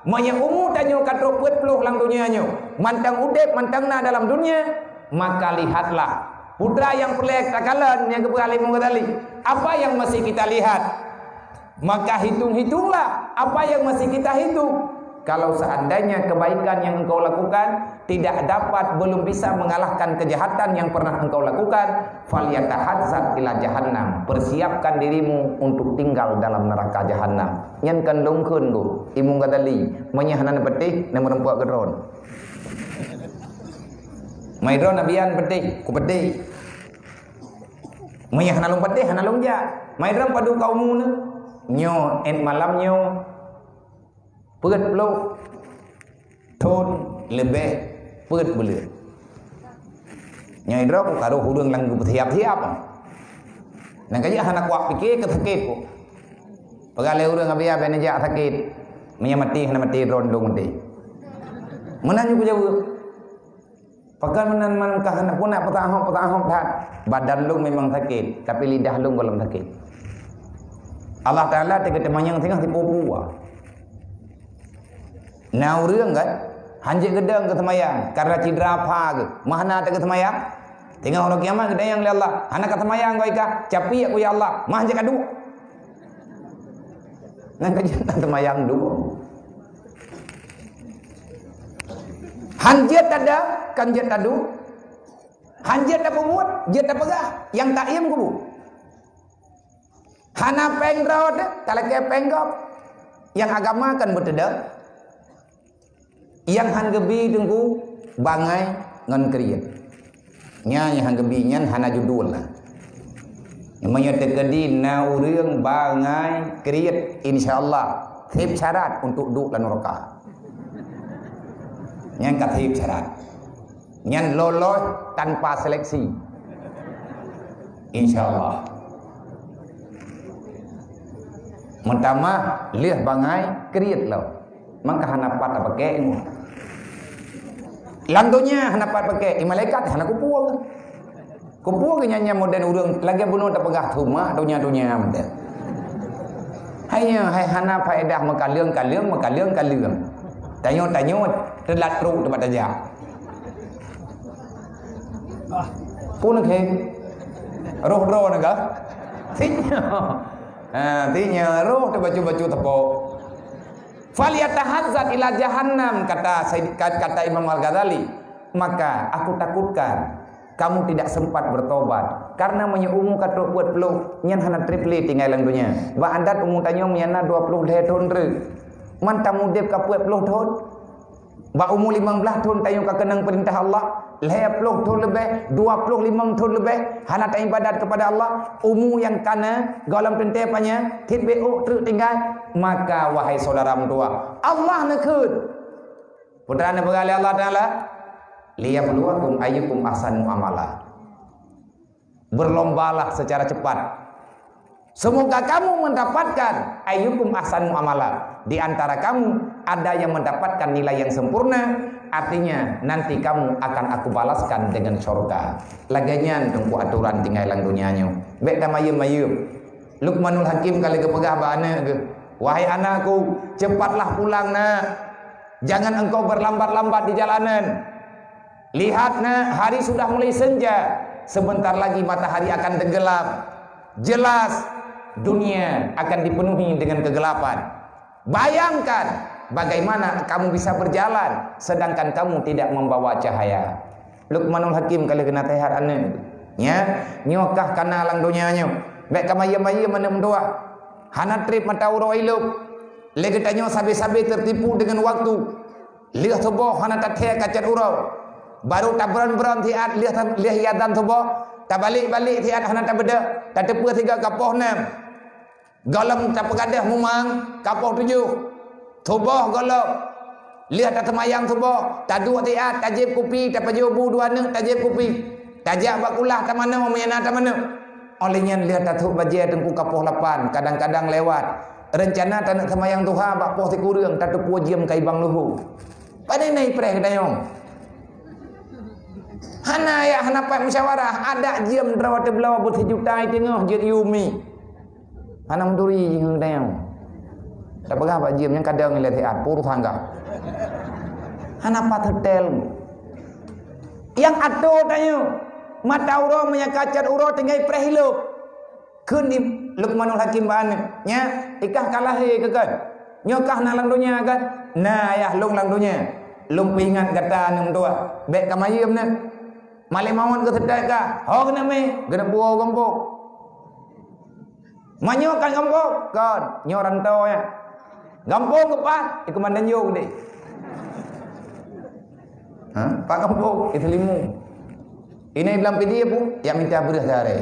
Meunyoe umu tanyoe ka trok peuet ploh lam donya nyoe, mantong udép, mantong na dalam donya, maka lihatlah. Putra nyang peureulèe takalon nyang geupeugah lé Imam Ghazali, apa yang masih kita lihat? Maka hitung-hitunglah apa yang masih kita hitung. Kalau seandainya kebaikan yang engkau lakukan tidak dapat, belum bisa mengalahkan kejahatan yang pernah engkau lakukan, falyatahadzar ila jahannam. Persiapkan dirimu untuk tinggal dalam neraka jahannam. Nyan kan lôn kheun ku, Imam Ghazali, meunyoe hana neupatéh, neumeureumpok keudroe. Meunyoe droe Nabi an patéh, kupatéh. Meunyoe hana lôn patéh, hana lôn jak. Meunyoe droe padub ka umu neuh. Nyoe, ét malam nyoe, peuet ploh thon leubeh peuet buleuen. Nyoe droe ku ka rôh ureueng nyang geupeusiab-siab. Nyang ka jeuet hana kuat pike keu sakét ku. Peugah lé ureueng, "Abi, abéh neujak sakét. Meunyoe maté, hana maté droe lôn maté." Meunan nyoe kujaweueb. Pakon meunan man ka hana puna peutahop-peutahop that. Badan lôn memang sakét, tapi lidah lôn gohlom sakét. Allah Taala teuka teumanyong singoh sipu-pua. Na ureueng kan, hanjeuet geudong keu seumayang, karena cedera pha geuh. Mah hana teuka seumayang? Teungoh uroe kiamat geutanyong lé Allah, "Hana ka seumayang kah?" "Capiek ku ya Allah." "Mah hanjeuet kaduek?" Nyan ka jeuet na seumayang dua. Hanjeuet tada, kan jeuet tadu. Hanjeuet tapeubuet, jeuet tapeugah, nyang taiem kubu. Hana péng droe teuh, talakée péng gob. Nyang agama kan beuteuda. Nyang han geubi teungku bangai ngon kriet. Nyan nyang han geubi nyan hana judul lah. Meunyoe teukeudi na ureuëng bangai kriet, insya Allah seb syarat untuk duek lam neuraka. Nyan ka seb syarat. Nyan lolos tanpa seleksi. Insya Allah. Meutamah lheueh bangai kriet lom. Maka hana pat tapakée ilmu. Lam donya hana pat pakée, i malaikat hana kupeue. Kupeue nyan-nyan model ureuëng lagée bunoe tapeugah teuma donya-donya model. Hai nyan, hai hana faedah meukaleueng-kaleueng, meukaleueng-kaleueng. Tanyoe-tanyoe teulat trok teumpat tajak. Pun khe. Roh droe na ka? Tinyo. Ha, tinyo roh teubacu-bacu tepok. "Falyatahazzat ila jahannam," kata Said-, ka-, kata Imam Al-Ghazali. Maka aku takutkan kamu tidak sempat bertobat. Karena meunyoe umu ka trok peuet ploh, nyan hana treb lé tinggai lam donya. Bak adat umu tanyoe meunan dua ploh lhée thon treuk. Man tamudeb ka peuet ploh thon. Bak umu limong blaih thon tanyoe ka keunong peurintah Allah, lhée ploh thon leubeh, dua ploh limong thon leubeh, hana taibadat kepada Allah, umu nyang kana gohlom teuntée panyang, cit bék ôk treuk tinggai, maka, wahai syedara meutuwah, Allah neukheun. Peue teuma neupeugah lé Allah Taala, "Liyabluwakum ayyukum ahsanu amala." Berlombalah secara cepat. Semoga kamu mendapatkan ayyukum ahsanu amala. Di antara kamu ada yang mendapatkan nilai yang sempurna, artinya nanti kamu akan aku balaskan dengan syurga. Lagée nyan teungku aturan tinggai lam donya nyoe. Bék tamayeuem-mayeuem. Luqmanul Hakim ka lheueh geupeugah bak aneuëk geuh, "Wahai anakku, cepatlah pulang, Nak. Jangan engkau berlambat-lambat di jalanan." Lihat, Nak, hari sudah mulai senja. Sebentar lagi matahari akan tenggelam. Jelas, dunia akan dipenuhi dengan kegelapan. Bayangkan, bagaimana kamu bisa berjalan sedangkan kamu tidak membawa cahaya? Luqmanul Hakim ka lheueh geunaséhat aneuëk. Nya, nyoe kah kana lam donya nyoe. Bék kamayeuem-mayeuem aneuëk meutuwah. Hana treb mata uroe ilop. Lé geutanyoe sabe-sabe tertipu dengan waktu. Lheueh suboh hana tathée kacot uroe. Barô tabron-bron siat lheueh, lheueh iazan suboh, tabalek-balek siat hana tabeudôh, tateupeue sigoe ka poh nam. Gohlom tapeugadôh mumang ka poh tujoh. Suboh gohlom. Lheueh taseumayang suboh, taduek siat, tajieb kupi, tapajoh bu dua neuk, tajieb kupi. Tajak bak kulah tamanoe, meunyo na tamanoe. Óh lheueh nyan lheueh tatrok bajée teungku ka poh lapan, kadang-kadang lewat. Reuncana taneuk seumayang duha bak poh sikureueng, tateupeue jeuem ka ibang luho. Pane na ipreh geutanyoe? Hana, ya, hana pat musyawarah. Adak jeuem droe teubloe beusijuta i teungoh jeuet i umi. Hana meuturi jih ngon geutanyoe. Tapeugah bak jeuem nyang kadang ilée siat, puru sangga. Hana pat hotel. Nyang atô tanyoe, mata uroe meunyo kacot uroe tinggai preh ilop. Kheun di Luqmanul Hakim bak aneuëk, "Nya, ikah ka lahé keu kon? Nyoe kah na lam donya kon?" "Na, ayah lôn lam donya." "Lôn peuingat gata aneuëk meutuwah, bék kamayeuem na. Malée mawöt geuseutôt kah, ho geuneuk mé, geuneuk puwoe gampông." "Meunyoe kan gampông?" "Kon, nyoe rantô nyan." "Gampông keupat?" "Di Keumandanjong deh." "Ha? Pat gampông?" "Di Seulimu." "Inai lam pidie pu?" "Ya mita beureuh siarée."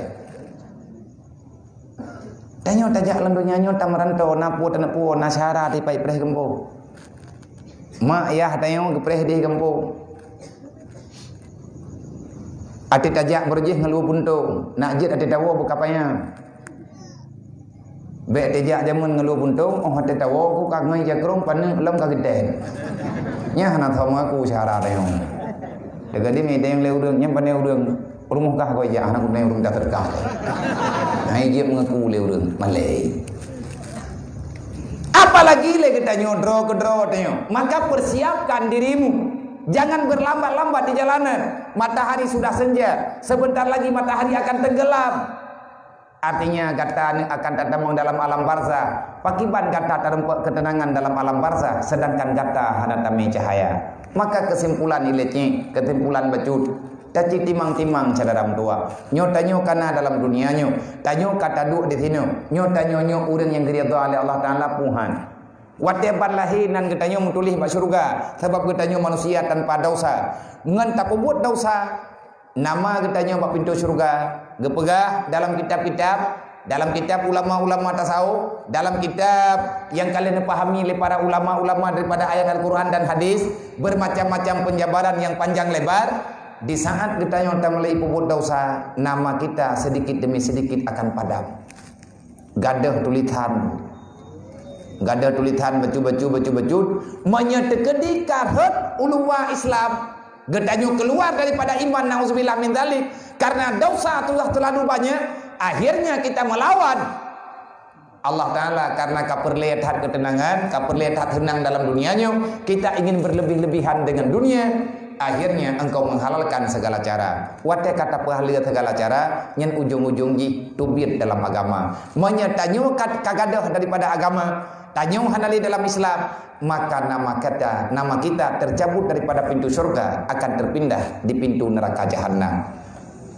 Tanyoe tajak lam donya nyoe tameurantô, na peue taneuk puwoe, na syara tipai preh gampông. Mak yah tanyoe geupreh deh gampông. Até tajak beureuh jih ngeulu puntông, nak jeuet até tawoe beukapaya. Bék tijak jameun ngeulu puntông, óh até tawoe ku ka ngon jakrong paneuk lom ka geudeh. Nyan hana tho meuaku syara tanyoe. Teugadang ideng lé ureuëng, nyan pane ureuëng rumoh kah kau jak, hana guna ureuëng dah teuka. Hai jeuet mengaku lé ureuëng malée. Apalagi lé geutanyoe droe keudroe tanyoe. Maka persiapkan dirimu. Jangan berlambat-lambat di jalanan. Matahari sudah senja. Sebentar lagi matahari akan tenggelam. Artinya gata ni akan tatamong dalam alam barzah. Pakiban gata tarumpok ketenangan dalam alam barzah, sedangkan gata hana tamé cahaya. Maka kesimpulan ilée nyoe, kesimpulan bacut. Taci timang-timang syedara meutuwah. Nyoe tanyoe kana dalam dunia nyoe. Tanyoe ka taduek di sinoe. Nyoe tanyoe nyoe ureuëng nyang geuridha lé Allah Taala puhan. Watée ban lahé nan geutanyoe meutuléh bak syeuruga, sabab geutanyoe manusia tanpa dosa. Ngon tapeubuet dosa, nama geutanyoe bak pintoe syeuruga Geupeugah dalam kitab-kitab, dalam kitab ulama-ulama tasawuf, dalam kitab nyang ka lheueh neupahami lé para ulama-ulama daripada ayat Al-Quran dan hadis, bermacam-macam penjabaran yang panjang lebar, di saat geutanyoe tameulai peubuet dosa, nama kita sedikit demi sedikit akan padam. Gadôh tulisan. Gadôh tulisan bacut-bacut, bacut-bacut. Meunyoe teukeudi ka rhot u luwa Islam, geutanyoe keluar daripada iman, nauzubillah min dzalik. Karena dosa telah terlalu banyak, akhirnya kita melawan Allah Ta'ala karena ka peureulée that keuteunangan, ka peureulée that heunang dalam dunia nyoe, kita ingin berlebih-lebihan dengan dunia, akhirnya engkau menghalalkan segala cara. Watée ka tapeuhaleue segala cara, nyan ujong-ujong jih teubiet dalam agama. Meunyoe tanyoe ka, ka gadôh daripada agama, tanyoe hana lé dalam Islam, maka nama kita, nama kita tercabut daripada pintu syurga, akan terpindah di pintu neraka jahanam.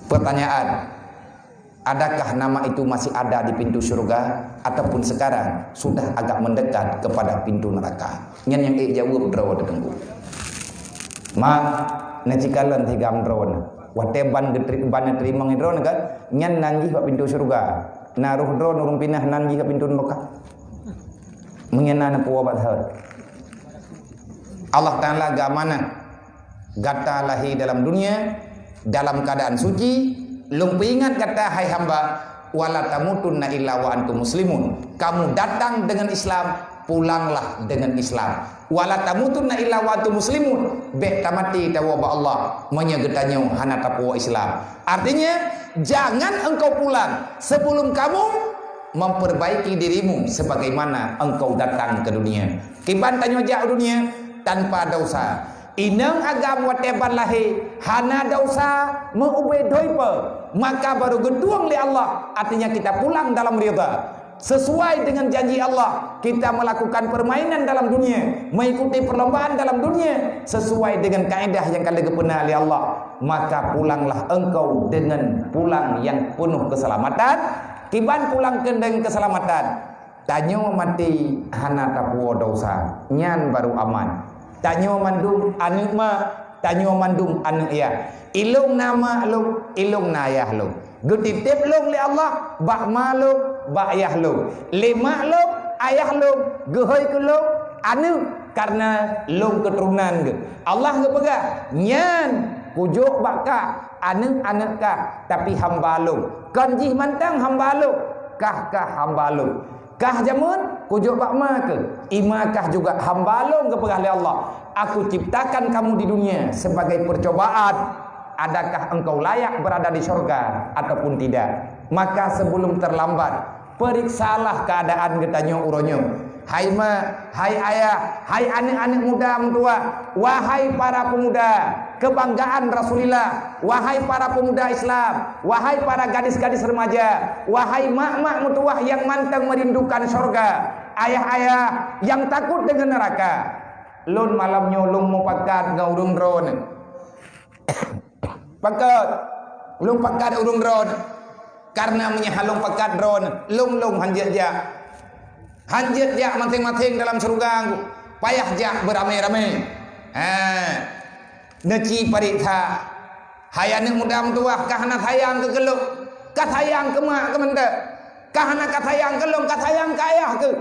Pertanyaan, adakah nama itu masih ada di pintu syurga ataupun sekarang sudah agak mendekat kepada pintu neraka? Nyan nyang ék jaweueb droe teuh Teungku. Ma, na cikalon tigam droe. Watée ban geutri-, ban neuteurimong droe kan, nyan nan jih bak pintu syurga. Na roh droe ureuëng pinah nan jih bak pintu neraka. Meunyoe na neupeue bak thot. Allah Ta'ala geuamanah gata lahé dalam dunia dalam keadaan suci, lôn peuingat gata, hai hamba, "Wala tamutunna illa wa antum muslimun." Kamu datang dengan Islam, pulanglah dengan Islam. "Wala tamutunna illa wa antum muslimun." Bék tamaté tawoe bak Allah meunyoe geutanyoe hana tapuwoe Islam. Artinya, jangan engkau pulang sebelum kamu memperbaiki dirimu sebagaimana engkau datang ke dunia. Kiban tanyoe jak u dunia tanpa dosa. Inong agam watée ban lahé hana dosa, meu-ubé doi pe, maka baru geutueng lé Allah, artinya kita pulang dalam ridha. Sesuai dengan janji Allah, kita melakukan permainan dalam dunia, mengikuti perlombaan dalam dunia sesuai dengan kaedah yang ka lheueh geupeuna lé Allah. Maka pulanglah engkau dengan pulang yang penuh keselamatan. Kiban pulang keu dengan keselamatan? Tanyoe maté hana tapuwoe dosa, nyan baru aman. Tanyoe mandum aneuëk mak, tanyoe mandum aneuëk yah. Ilong na mak lôn, ilong na yah lôn. Geutitép lôn lé Allah bak ma lôn, bak yah lôn. Lé mak lôn, ayah lôn, geuhôi keu lôn aneuëk, karena lôn keuturonan geuh. Allah geupeugah, "Nyan kujok bak kah, aneuëk-aneuëk kah, tapi hamba lôn. Kon jih mantong hamba lôn, kah-kah hamba lôn." Kah jameun, kujok bak ma keuh. Ima kah juga hamba lôn geupeugah lé Allah, "Aku ciptakan kamu di dunia sebagai percobaan. Adakah engkau layak berada di sorga ataupun tidak?" Maka sebelum terlambat, periksalah keadaan geutanyoe uroe nyoe. Hai mak, hai ayah, hai aneuëk-aneuëk muda meutuwah, wahai para pemuda, kebanggaan Rasulullah, wahai para pemuda Islam, wahai para gadis-gadis remaja, wahai mak-mak meutuwah nyang mantong merindukan syurga, ayah-ayah nyang takut dengan neraka. Lôn malam nyoe lôn mupakat ngon ureuëng droeneuh. Pakat, lôn pakat ureuëng droeneuh. Karena meunyoe hana lôn pakat droeneuh, lôn-lôn hanjeuet jak. Hanjeuet jak maséng-maséng dalam syeuruga, payah jak beuramé-ramé. Ha. Neuci pareksa. Hai aneuëk muda meutuwah, kah hana sayang keu keu lôn, kah sayang keu mak keu mantong, kah hana kah sayang keu lôn, kah sayang keu ayah keuh.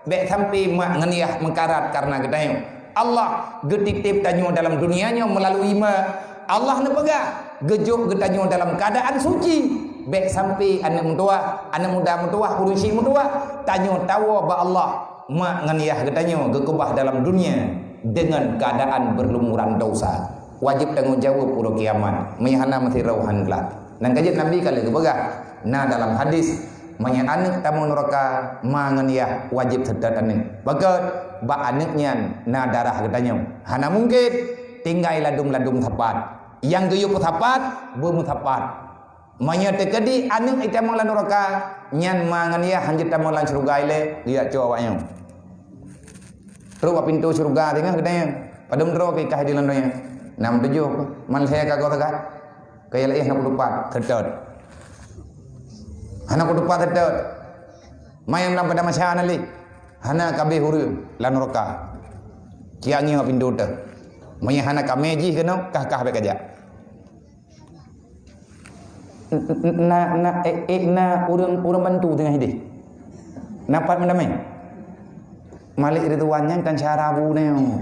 Bék sampai mak ngon yah meukarat karena geutanyoe. Allah geutitép tanyoe dalam dunia nyoe meulalu mak. Allah neupeugah geujok geutanyoe dalam keuadaan suci. Bék sampai aneuëk meutuwah, aneuëk muda meutuwah, ureuëng syiek meutuwah, tanyoe tawoe bak Allah. Mak ngon yah geutanyoe geukeubah dalam dunia dengan keadaan berlumuran dosa. Wajéb tanggong jaweueb uroe kiamat. Meunyoe hana meusidroe han glak. Nyan ka jeuet Nabi ka lheueh geupeugah, na dalam hadis, meunyoe aneuëk tamong nuraka, ma ngon yah wajéb seutôt aneuëk. Pakon? Bak aneuëk nyan na darah geutanyoe. Hana mungken tinggai ladum-ladum sapat. Nyang geuyue peusapat, beumeusapat. Meunyoe teukeudi aneuëk jitamong lam nuraka, nyan ma ngon yah hanjeuet tamong lam syeuruga ilée, geujak cok awaknyan. Trok bak pintoe syeuruga teungoh geutanyoe, padum droe keu ikah di lam donya. Nam tujoh, man lhée ka goe sagai. Keu nyang laén hana kutupat, seutôt. Hana kutupat seutôt. Ma nyang lam pada masa na lé. Hana ka abéh ureuëng lam nuraka. Ciangi bak pintoe teuh. Meunyoe hana kamé jih keunoe, kah-kah bék kajak. N-, n-, na, na, eh, eh, na ureuëng, ureuëng bantu teungoh ideh. Na pat meudamé. Malik Ridwan nyan kan syara bu nyoe.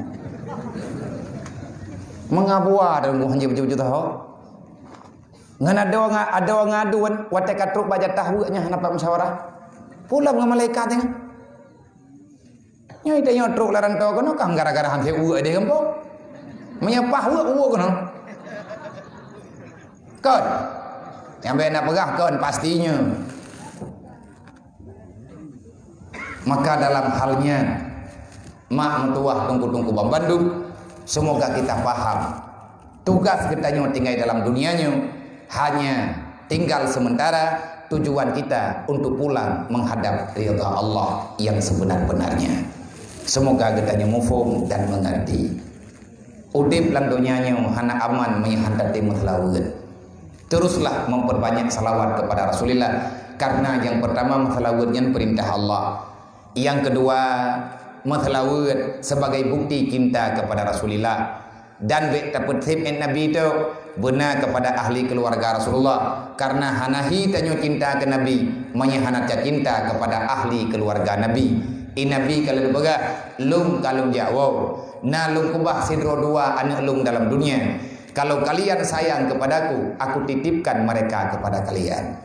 Meungabua dah nunggu hanya beujeuet-jeuet tahu. Ngan adoe nga-, adoe ngaduan watée ka trok bak jatah weuek nyan hana pat musyawarah. Pulang ngon malaikat nyan. Nyoe tanyoe trok lam rantau keunoe kan gara-gara han sép weuek deh gampông. Meunyoe paih weuek, weuek keunoe. Kon. Nyang bèk na peugah kon, pastinya. Maka dalam hal nyan, mak meutuwah teungku-teungku banmandum, semoga kita paham. Tugas geutanyoe tinggai dalam dunia nyoe hanya tinggal sementara, tujuan kita untuk pulang menghadap ridha Allah yang sebenar-benarnya. Semoga geutanyoe muphom dan mengerti. Udeb lam donya nyoe hana aman meunyoe han tatem meuseulaweuet. Teruslah memperbanyak salawat kepada Rasulullah, karena yang pertama meuseulaweuet nyan perintah Allah. Yang kedua, meuseulaweuet sebagai bukti cinta kepada Rasulullah. Dan bèk tapeusép Nabi tu beuna kepada ahli keluarga Rasulullah, karena hana hi tanyoe cinta ke Nabi meunyoe hana tacinta kepada ahli keluarga Nabi. I Nabi ka lheueh peugah, "Lôn ka lôn jak woe, na lôn keubah sidroe dua aneuk lôn dalam dunia. Kalau kalian sayang kepadaku, aku titipkan mereka kepada kalian."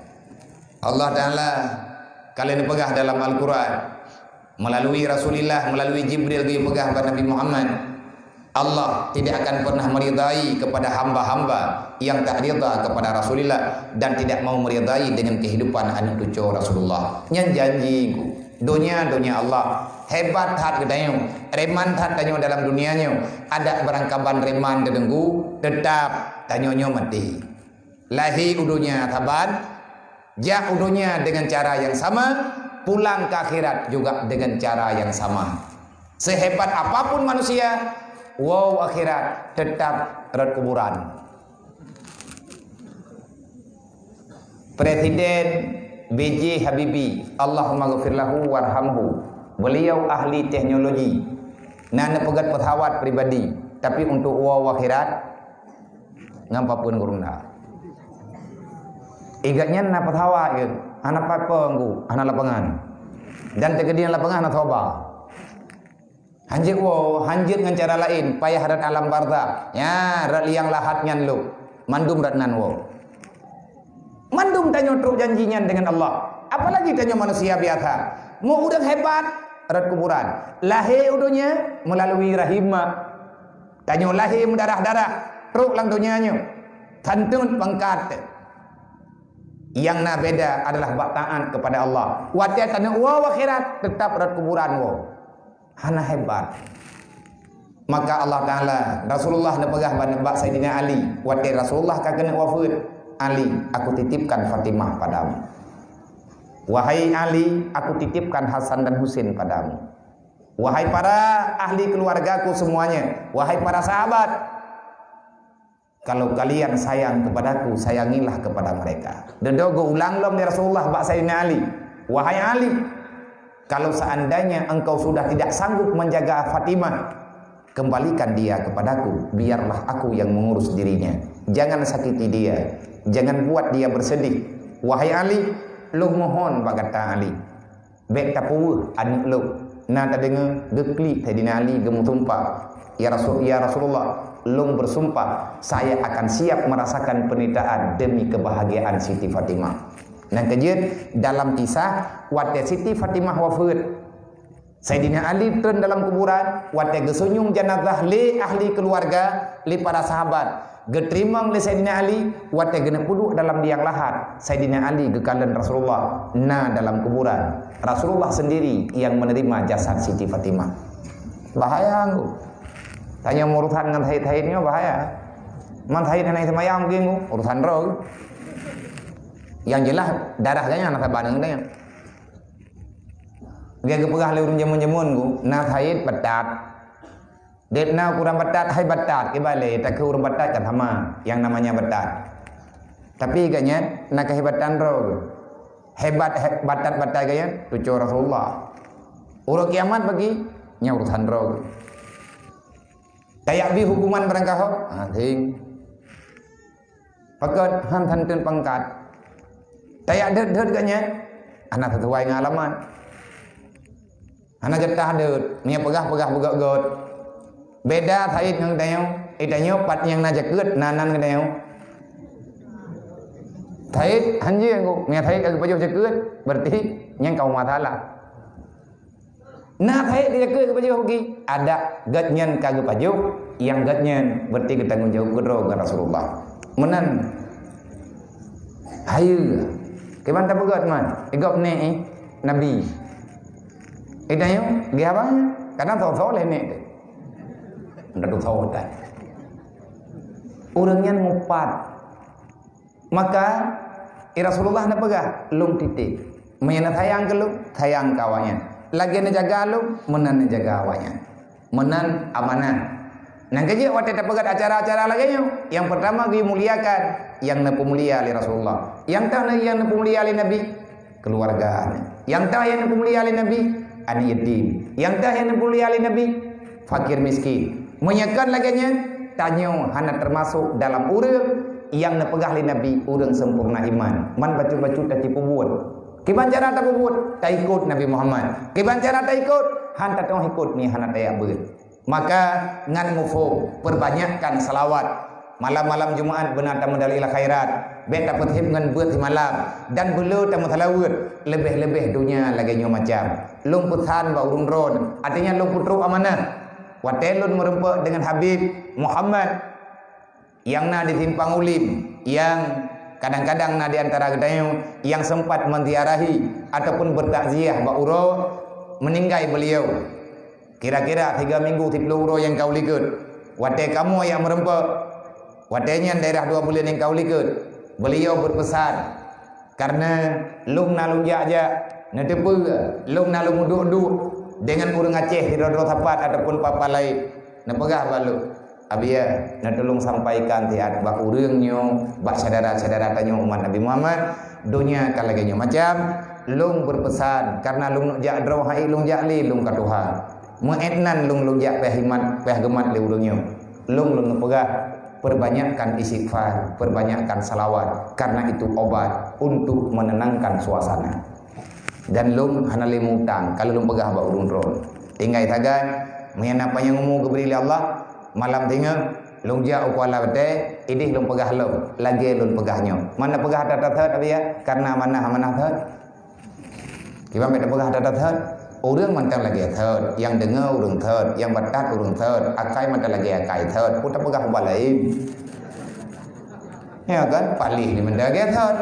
Allah Ta'ala ka lheueh peugah dalam Al-Quran, melalui Rasulullah, melalui Jibril geupeugah bak Nabi Muhammad, Allah tidak akan pernah meridai kepada hamba-hamba yang tak rida kepada Rasulullah dan tidak mau meridai dengan kehidupan aneuk cucu Rasulullah. Nyan janji ku. Donya, donya Allah. Hebat that geutanyoe. Reman that tanyoe dalam dunia nyoe. Adak beurangkaban reman teudenggu, tetap tanyoe nyoe maté. Lahé u donya saban, jak u donya dengan cara yang sama, pulang ke akhirat juga dengan cara yang sama. Sehebat apapun manusia, woe akhirat tetap rot kuburan. Presiden B J Habibie, Allahumma ghafir lahu warhamhu. Beliau ahli teknologi. Na neupeugét pesawat pribadi, tapi untuk woe akhirat, ngon papeuen gurunda. Igat nyan na pesawat ke, hana papeuen ku, hana lapangan. Dan teukeudi lapangan hana soba. Hanjeuet woe, hanjeuet ngon cara laén, payah rot alam barzakh. Nya, rot liang lahat nyan lom. Mandum rot nan woe. Mandum tanyoe trok janji nyan dengan Allah. Apalagi tanyoe manusia biasa. Meu ureuëng hebat, rot kuburan. Lahé u donya melalui rahim mak. Tanyoe lahé meudarah-darah, trok lam donya nyoe. Tanteun pangkat. Nyang na beda adalah bak taat kepada Allah. Watée taneuk woe akhirat, tetap rot kuburan woe. Hana hebat. Maka Allah Ta'ala, Rasulullah neupeugah bak, bak Saidina Ali, watée Rasulullah ka keuneuk wafeuet, "Ali, aku titipkan Fatimah padamu. Wahai Ali, aku titipkan Hasan dan Husin padamu. Wahai para ahli keluargaku semuanya, wahai para sahabat, kalau kalian sayang kepadaku, sayangilah kepada mereka." Dedo geuulang lom lé Rasulullah bak Saidina Ali, "Wahai Ali, kalau seandainya engkau sudah tidak sanggup menjaga Fatimah, kembalikan dia kepadaku, biarlah aku yang mengurus dirinya. Jangan sakiti dia, jangan buat dia bersedih. Wahai Ali, lôn mohon bak gata Ali, bék tapeuweueh aneuk lôn." Na tadeungoe geuklik Saidina Ali geumeusumpah, "Ya Rasul, ya Rasulullah, lôn bersumpah, saya akan siap merasakan penderitaan demi kebahagiaan Siti Fatimah." Nyang keujeuet dalam kisah, watée Siti Fatimah wafeuet, Saidina Ali treun dalam kuburan, watée geusunyueng jenazah lé ahli keluarga, lé para sahabat, geuteurimong lé Saidina Ali, watée geuneuk peuduek dalam liang lahat, Saidina Ali geukalon Rasulullah na dalam kuburan. Rasulullah sendiri yang menerima jasad Siti Fatimah. Bahaya ngku. Tanyoe urusan ngon syahid-syahid nyoe bahaya. Man syahid hana seumayang mungkin ngku, urusan droe. Yang jelas darah ganya na saban ngon ganya. Geupeugah lé ureuëng jameun-jameun ngku, na syahid batat. Deb na ukuran batat, hai batat, ibalé, takheun ureuëng batat kan sama, yang namanya batat. Tapi gobnyan na keuhebatan droe. Hebat, he-, batat-batat gobnyan, cucu Rasulullah. Uroe kiamat bagi, nyan urusan droe. Tajak bi hukuman barangkaho, ha, sing. Pakon han tanteun pangkat. Tajak deuet-deuet geuh nyan, hana sisuai ngon alamat. Hana jatah deuet, meunyoe peugah-peugah beugöt-göt. Beda Said ngon geutanyoe, geutanyoe pat nyang na jakeuet, na nan geutanyoe. Said hanjeueng ku, meunyoe Said ka geupajoh jakeuet, berarti nyang ka masalah. Na Said ka jakeuet geupajoh ki, adak geutanyoe ka geupajoh, nyang geutanyoe berarti geutanggong jaweueb keudroe ngon Rasulullah. Meunan. Hayeue. Kiban tapeugöt man, i gob nek, eh, Nabi. Geutanyoe, geuh abang, kadang soe-soe lé nek teuh. Ndak soe tan. Ureueng nyan mupat. Maka, eh, Rasulullah na peugah, "Lôn titip. Meunyoe na sayang keu lôn, sayang keu awaknyan. Lagèe na jaga lôn, meunan na jaga awaknyan." Meunan amanah. Nyang keujeuet watèe tapeugöt acara-acara lagèe nyoe, nyang peurtama geumuliakan nyang neupeumulia lé Rasulullah. Nyang toh nyang neupeumulia lé Nabi, keuluwarga. Nyang toh nyang neupeumulia lé Nabi, aneuk yatim. Nyang toh nyang neupeumulia lé Nabi, fakir miskin. Meunyoe kon lagèe nyan, tanyoe hana teumasok dalam ureueng nyang neupeugah lé Nabi ureueng sempurna iman. Man bacut-bacut tacipeubuet. Kiban cara tapeubuet? Taikot Nabi Muhammad. Kiban cara taikot? Han tatu'oh ikot meunyoe hana tajak beuet. Maka, ngon muphom, peubanyakkan salawat. Malam-malam Jumaat beuna tameudalil khairat. Bèk tapeuthép ngon beuet simalam. Dan beuleu tameusalaweuet. Leubeh-leubeh donya lagèe nyoe macam. Lôn peusan bak ureueng droen. Artinya lôn peutrok amanah. Watèe lôn meureumpok deungon Habib Muhammad. Nyang na di Simpang Ulim, nyang kadang-kadang na di antara geutanyoe nyang sempat menziarahi ataupun bertakziah bak uroe meninggai beliau. Kira-kira tiga minggu siplôh uroe nyang ka u likot. Watèe kamoe nyang meureumpok, watèe nyan daerah dua buleuen nyang ka u likot, beliau berpesan, Kareuna lôn na lôn jak-jak, neuteupeue lôn na lôn duek-duek deungon ureueng Aceh sidroe-droe sapat ataupun papa laén. Neupeugah bak lôn, "Abiya, neutulông sampaikan siat bak ureueng nyoe, bak syedara-syedara tanyoe umat Nabi Muhammad, donya ka lagèe nyoe macam, lôn beupeusan, kareuna lôn neuk jak droe hai lôn jak lé lôn ka tuha." Meu'et nan lôn, lôn jak payah himat, payah geumat lé ureueng nyoe. Lôn, lôn neupeugah, peubanyakkan istighfar, peubanyakkan salawat, karena itu obat untuk menenangkan suasana. Dan lôn hana lé meu-utang, ka lôn peugah bak ureueng droe. Tinggai sagai, meunyo na panyang umu geubri lé Allah, malam singoh, lôn jak u Kuala Batèe, idéh lôn peugah lom, lagèe lôn peugah nyoe. Man na peugah that-that that, Abiya, karena amanah-amanah that. Kiban bèk tapeugah that-that that. Ureueng mantong lagèe that, nyang deungö ureueng that, nyang batat ureueng that, akai mantong lagèe akai that, peue tapeugah ubat laén. Ya kan? Paléh ni mantong lagèe that.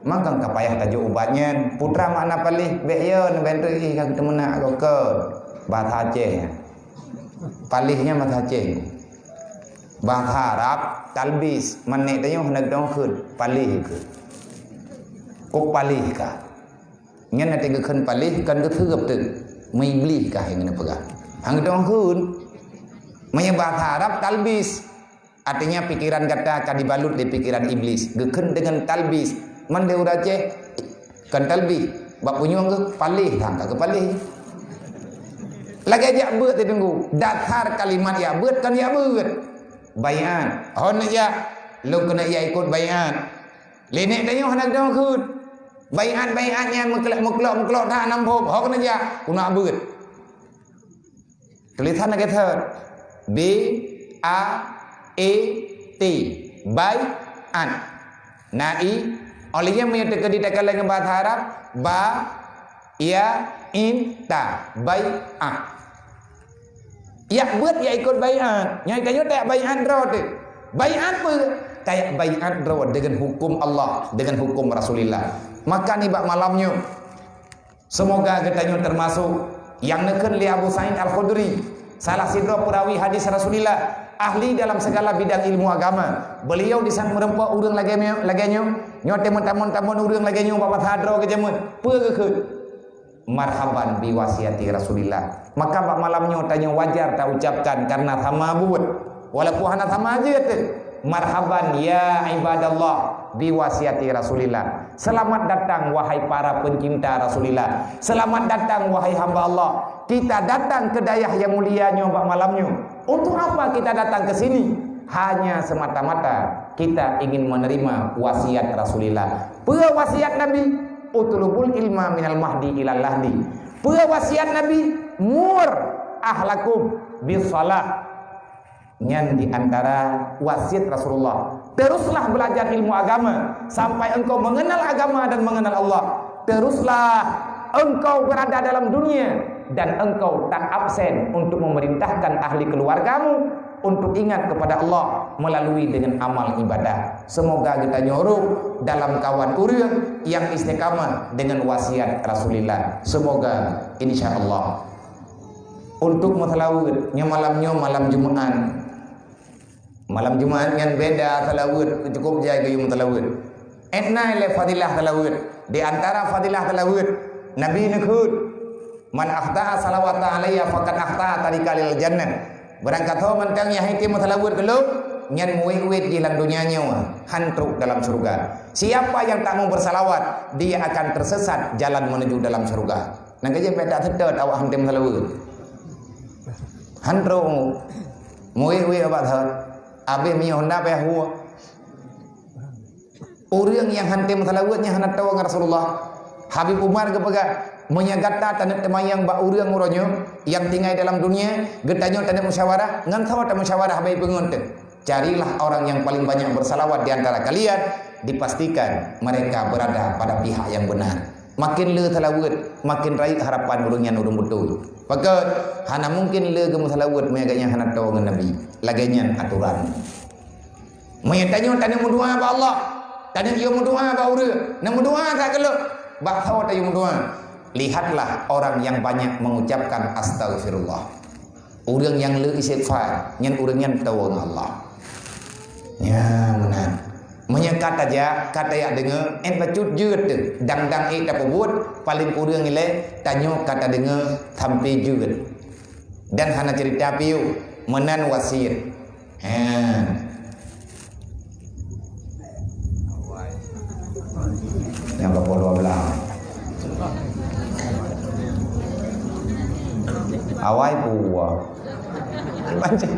Maka ka payah tajok ubat nyan. Peue treuk makna paléh, bèk yo neubantu ih ka teumeunak goe keu bahasa Aceh. Paléh nyan bahasa Aceh. Bahasa Arab, talbis, man nek tanyoe hana geuteu'oh kheun, paléh kheun. Kok paléh ka. Nyan na geukheun paléh, kon geuseurup teuk. Meuiblih ka nyang neupeugah. Han geuteu'oh kheun. Meunyo bahasa Arab, talbis. Artinya, pikiran gata ka dibalut lé pikiran iblis. Geukheun deungon talbis. Man lé ureueng Aceh, kon talbis. Bak punyueng geuh, paléh, han ka geupaléh. Lagèe jak beuet teudeungoe. Dasar kalimat jak beuet, kon jak beuet. Baiat. Ho neujak, lôn keuneuk jak ikot baiat. Lé nek tanyoe hana geuteu'oh kheun. Baiat-baiat nyan meuklok-meuklok, meuklok that nam phom. Ho keuneuk jak, keuneuk beuet. Tulisan lagèe that. B, A, E, T. Baiat. Na i, óh lheueh nyan meunyo teukeudi takalon ngon bahasa Arab, ba, ya, in, ta. Baiat. Jak beuet jak ikot baiat. Nyoe tanyoe tajak baiat droe teuh. Baiat peue? Tajak baiat droe deungon huköm Allah, deungon huköm Rasulillah. Maka nibak malam nyoe, seumoga geutanyoe teumasok nyang neukheun lé Abu Sa'id Al-Khudri, salah sidroe peurawi hadis Rasulillah, ahli dalam segala bidang ilmu agama. Beliau di saat meureumpok ureueng lagèe nyoe, lagèe nyoe, nyoe teuh meutamong-tamong ureueng lagèe nyoe bak masa droe geujameun. Peue geukheun? Marhaban bi wasiati Rasulillah. Maka bak malam nyoe tanyoe wajar ta ucapkan karena sama buet. Walaupun hana sama jeuet teuh. Marhaban ya ibadallah bi wasiati Rasulillah. Selamat datang wahai para pencinta Rasulillah. Selamat datang wahai hamba Allah. Kita datang ke dayah yang mulia nyoe bak malam nyoe. Untuk apa kita datang ke sini? Hanya semata-mata Kita ingin menerima wasiat Rasulillah. Peue wasiat Nabi? "Utlubul ilma minal mahdi ilal lahdi." Peue wasiat Nabi? "Mur ahlakum bis shalah." Nyan di antara wasiat Rasulullah. Teruslah belajar ilmu agama sampai engkau mengenal agama dan mengenal Allah. Teruslah engkau berada dalam dunia dan engkau tak absen untuk memerintahkan ahli keluargamu untuk ingat kepada Allah melalui dengan amal ibadah. Semoga geutanyoe rôh dalam kawan ureuëng yang istiqamah dengan wasiat Rasulillah. Semoga, insya Allah. Untuk meuseulaweuet, nyoe malam nyoe malam Jumaat. Malam Jumaat nyan beda seulaweuet, cukup jai geuyue meuseulaweuet. Ét na ilée fadilah seulaweuet. Di antara fadilah seulaweuet, Nabi neukheun, "Man akhta'a salawatan alayya faqad akhta'a tariqan ilal jannah." Barangkasoe mantong nyang hana meuseulaweuet keu lôn, nyan muwét-wét jih lam donya nyoe, han trok dalam syeuruga. Siapa yang tak mau bersalawat, dia akan tersesat jalan menuju dalam syeuruga. Nyang keujeuet bèk taseutôt awak han tém seulaweuet. Han trok mu-, muwét-wét bak thon. Abéh minyeuk honda payah huwa. Ureuëng nyang han tém seulaweuet nyan hana toe ngon Rasulullah. Habib Umar geupeugah, "Meunyoe gata taneuk teumayang bak ureuëng uroe nyoe nyang tinggai dalam dunia, geutanyoe taneuk musyawarah, ngon soe tamusyawarah bak peungeut teuh?" Carilah orang yang paling banyak bersalawat di antara kalian, dipastikan mereka berada pada pihak yang benar. Makin le seulaweuet, makin rayeuk harapan ureuëng nyan ureuëng beutôi. Pakon, hana mungkin le geumeuseulaweuet meunyoe gobnyan hana toe ngon Nabi. Lagée nyan atoran. Meunyoe tanyoe taneuk meudoa bak Allah, taneuk yue meudoa bak ureuëng, neumeudoa that keu lôn, bak soe tayue meudoa? Lihatlah orang yang banyak mengucapkan astaghfirullah. Ureuëng nyang le istighfar, nyan ureuëng nyan toe ngon Allah. Nyan meunan. Meunyoe ka tajak, ka tajak deungoe, ét bacut jeuet teuh. Dang-dang ék tapeubuet, paleng kureueng ilée tanyoe ka tadeungoe sampoe jeuet. Dan hana ceurita piôh, meunan wasiet. He. Nyang ka poh dua belas. Awai puwa. Pancen.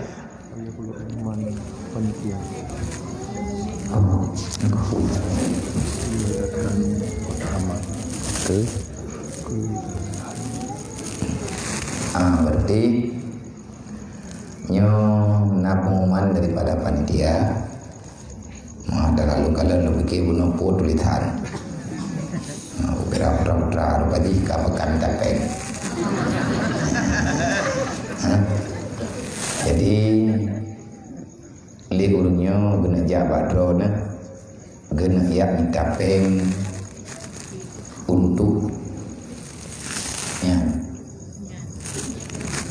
Oke. Ah, berarti nyoe na pengumuman daripada panitia. Nah, dah lalu kalian nak fikir bunoe po tulisan. Nah, putra-putra, putra, rupa jih ka pekan tapeng. Hah? Jadi, lé ureuëng nyoe geuneuk jak bak droeneuh, geuneuk jak mita péng untuk nyan.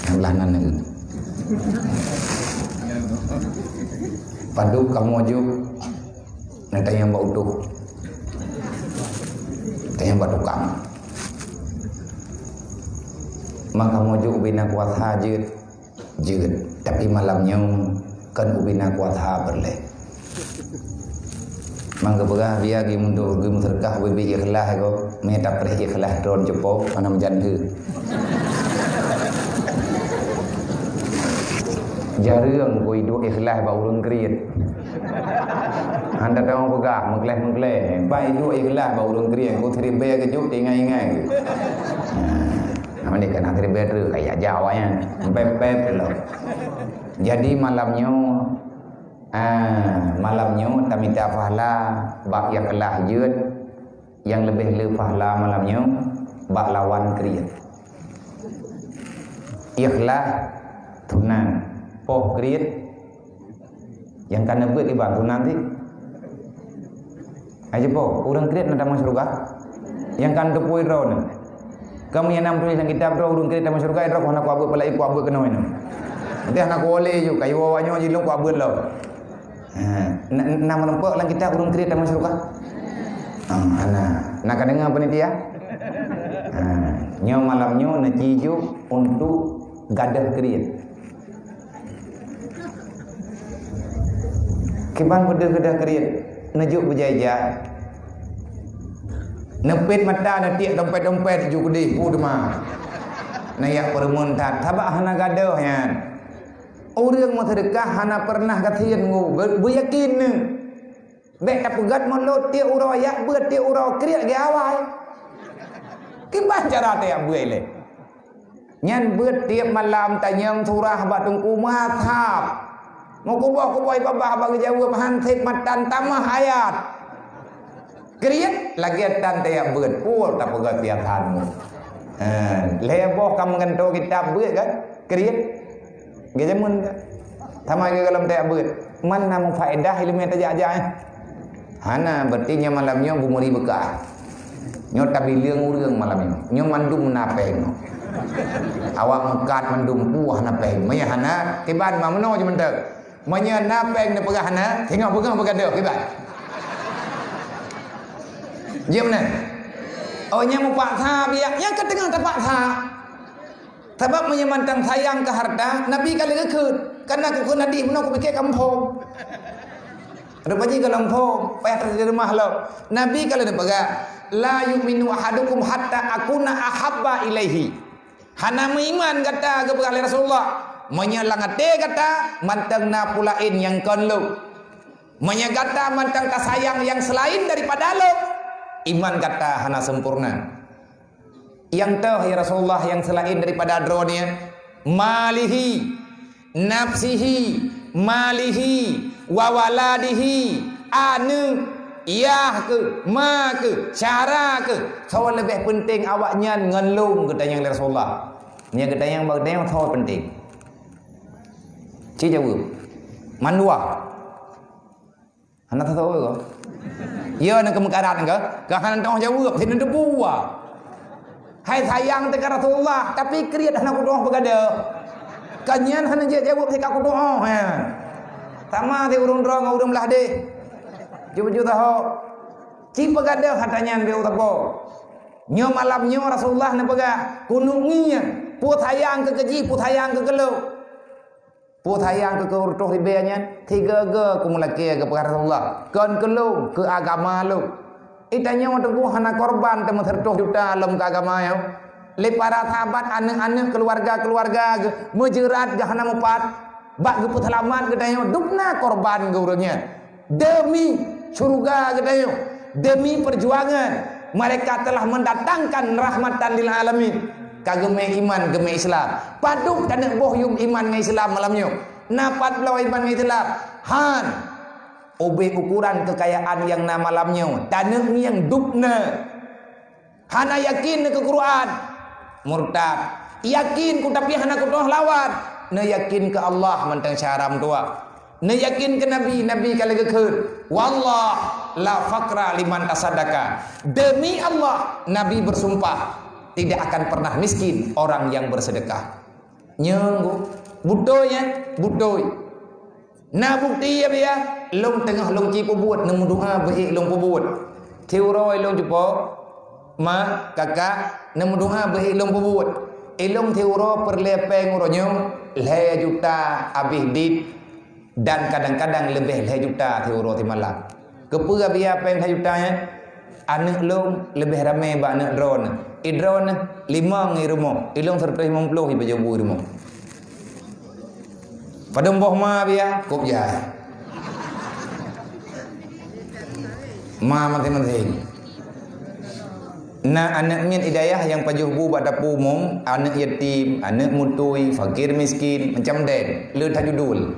Nyang blah nan nyoe. Padub kamoe jok, na tanyong bak utôh. Tanyong bak tukang. Ma kamoe jok ubé na kuasa jeuet. Jeuet, tapi malam nyoe kon ubé na kuasa peureulée. Mang geupeugah bia geumundur geumeuseudeukah ubé-bé ikhlas ko, mita preh ikhlas droen cupo, hana meujan lé. Jareueng ku iduek ikhlas bak ureuëng kriet. Hana teupeugah meugleh-meugleh, bak iduek ikhlas bak ureuëng kriet, ku siribée keujok teuingai-ingai. Nah, Aman ikan akhé bèe treuk kaya Jawa nyan. Pép-pép lom. Jadi malam nyoe, ah, malam nyoe tamita pahala bak ikhlas jeuet, nyang leubeh le pahala malam nyoe bak lawan kriet. Ikhlas tunan, poh kriet Nyang ka neubeuet iban tunan cit. Hai jipo, ureuëng kriet na tamong syeuruga? Nyang ka neuteupeue droeneuh. Kamoe nyang na meutuléh lam kitab droe ureuëng kriet tamong syeuruga, droe hana kuabeuet peulaén kuabeuet keunoe nyoe. Nanti hana kuolée ju, kayu awak nyoe jilong kuabeuet lom. Ha, na, na meureumpok lam kitab ureuëng kriet tamong syeuruga? Ah, hana. Na ka deungoe panitia? Ha, nyoe malam nyoe neuci ju untuk gadôh kriet. Kiban peudeuh geudah kriet, neujok beujai-jai. Neupet mata, neutiek dompet-dompet ju keudeh, pu teuma. Neujak peureumeun that, sabab hana gadôh nyan. Ureuëng meuseudeukah hana peureunah gasien ngu, beu-, beuyakin neuh. Bèk tapeugöt mulod tiep uroe, jak beuet tiep uroe, kriet geuawai. Kiban cara tajak beuet lé. Nyan beuet tiep malam tanyong surah bak teungku, meuhasab. Meukuboh-kuboh babah bak geujaweueb, han sép matan tamah ayat. Kriet lagèe tan tajak beuet, pue tapeugöt siat han. Ha, lhèe boh ka meugantoe kitab beuet kan? Kriet. Geujameun ka. Sama lagèe gohlom tajak beuet. Man na mufaedah ileumèe tajak-jak, eh? Hana, berarti nyoe malam nyoe beumeuri beuka. Nyoe tabileueng ureueng malam nyoe. Nyoe mandum na pèng nyoe. Awak meukat mandum puih na pèng. Meunyoe hana, kiban ma meunoe jeuet mantong. Meunyoe na pèng neupeugah hana, singoh beungoh beugadôh, kiban. Jeuet meunan. Oh, nyan meupaksa biak. Nyang ka teungoh tapaksa. Sabab meunyoe mantong sayang keu hareuta, Nabi ka lheueh geukheun. Kana kukheun hadih bunoe kupike ka muphom. Rupajih gohlom phom, payah teurimong lom. Nabi ka lheueh neupeugah, "La yu'minu ahadukum hatta akuna ahabba ilaihi." Hana meuiman gata, geupeugah lé Rasulullah, meunyoe lam até gata mantong na peue laén nyang kon lôn. Meunyoe gata mantong tasayang nyang seulaén daripada lôn, iman gata hana sempurna. Nyang toh, ya Rasulullah, nyang seulaén daripada droeneuh? Malihi, nafsihi, malihi, wa waladihi, aneuk, yah keuh, ma keuh, syedara keuh, soe leubeh peunteng awaknyan ngon lôn, geutanyong lé Rasulullah. Nyan geutanyong bak geutanyoe soe peunteng. Ci jaweueb. Mandua. Hana teutoe ko. Ya, na keumeukaran ko. Ka hana teutoe jaweueb, sinoe teupeue. Hai sayang teuka Rasulullah, tapi kriet hana kutuoh peugadôh. Ka nyan hana jeuet jaweueb, sika kutuoh, ha. Sama si ureueng droe ngon ureueng blah deh. Ju-ju taho. Ci peugadôh hata nyan beu tapo. Nyoe malam nyoe Rasulullah neupeugah, "Kuneuk ngieng, peue sayang keu keuji, peue sayang keu keulok." Peue sayang keu, keu reutôh ribèe nyan, tiga-ga kumeulakèe geupeugah Rasulullah, kon keu lôn, keu agama lôn. Geutanyoe teungku hana korban teuma seureutôh juta lom keu agama nyoe. Lé para sahabat, aneuk-aneuk, keuluwarga-keuluwarga geuh, meujeurat geuh hana mupat. Bak geupeuseulamat geutanyoe, dum na korban geuh ureueng nyan. Demi syeuruga geutanyoe, demi peujuangan, mereka telah mendatangkan rahmatan lil alamin. Ka geumè iman, geumè Islam. Padub taneuk boh yum iman ngon Islam malam nyoe. Na pat bloe iman ngon Islam? Han. Ubé ukuran keukayaan nyang na malam nyoe, taneuk ngieng dub na. Hana yakin keu Quran, murtad. Yakin ku tapi hana kutuoh lawan. Neuyakin keu Allah mantong syedara meutuah. Neuyakin keu Nabi, Nabi ka lheueh geukheun, "Wallah la faqra liman tasaddaqa." Demi Allah, Nabi bersumpah, tidak akan pernah miskin orang yang bersedekah. Nyoe, beutôi, ya? Beutôi. Na bukti, ya, biya? Lôn teungoh lôn ci peubuet, neumeudoa beu ék lôn peubuet. Siuroe lôn cupo, ma, kakak, neumeudoa beu ék lôn peubuet. Ilôn siuroe peureulèe pèng uroe nyoe lhèe juta abéh dit, dan kadang-kadang leubeh lhèe juta siuroe simalam. Keupeue biya pèng lhèe juta nyan? Aneuk lôn leubeh ramè bak aneuk droeneuh. I droeneuh limong i rumoh, ilôn sireutoh limong ploh ipajoh bu i rumoh. Padum boh ma biya, kôb jai. Ma maséng-maséng. Na aneuk miet i dayah nyang pajoh bu bak dapu umum, aneuk yatim, aneuk mutui, fakir miskin, macam den, le that judul.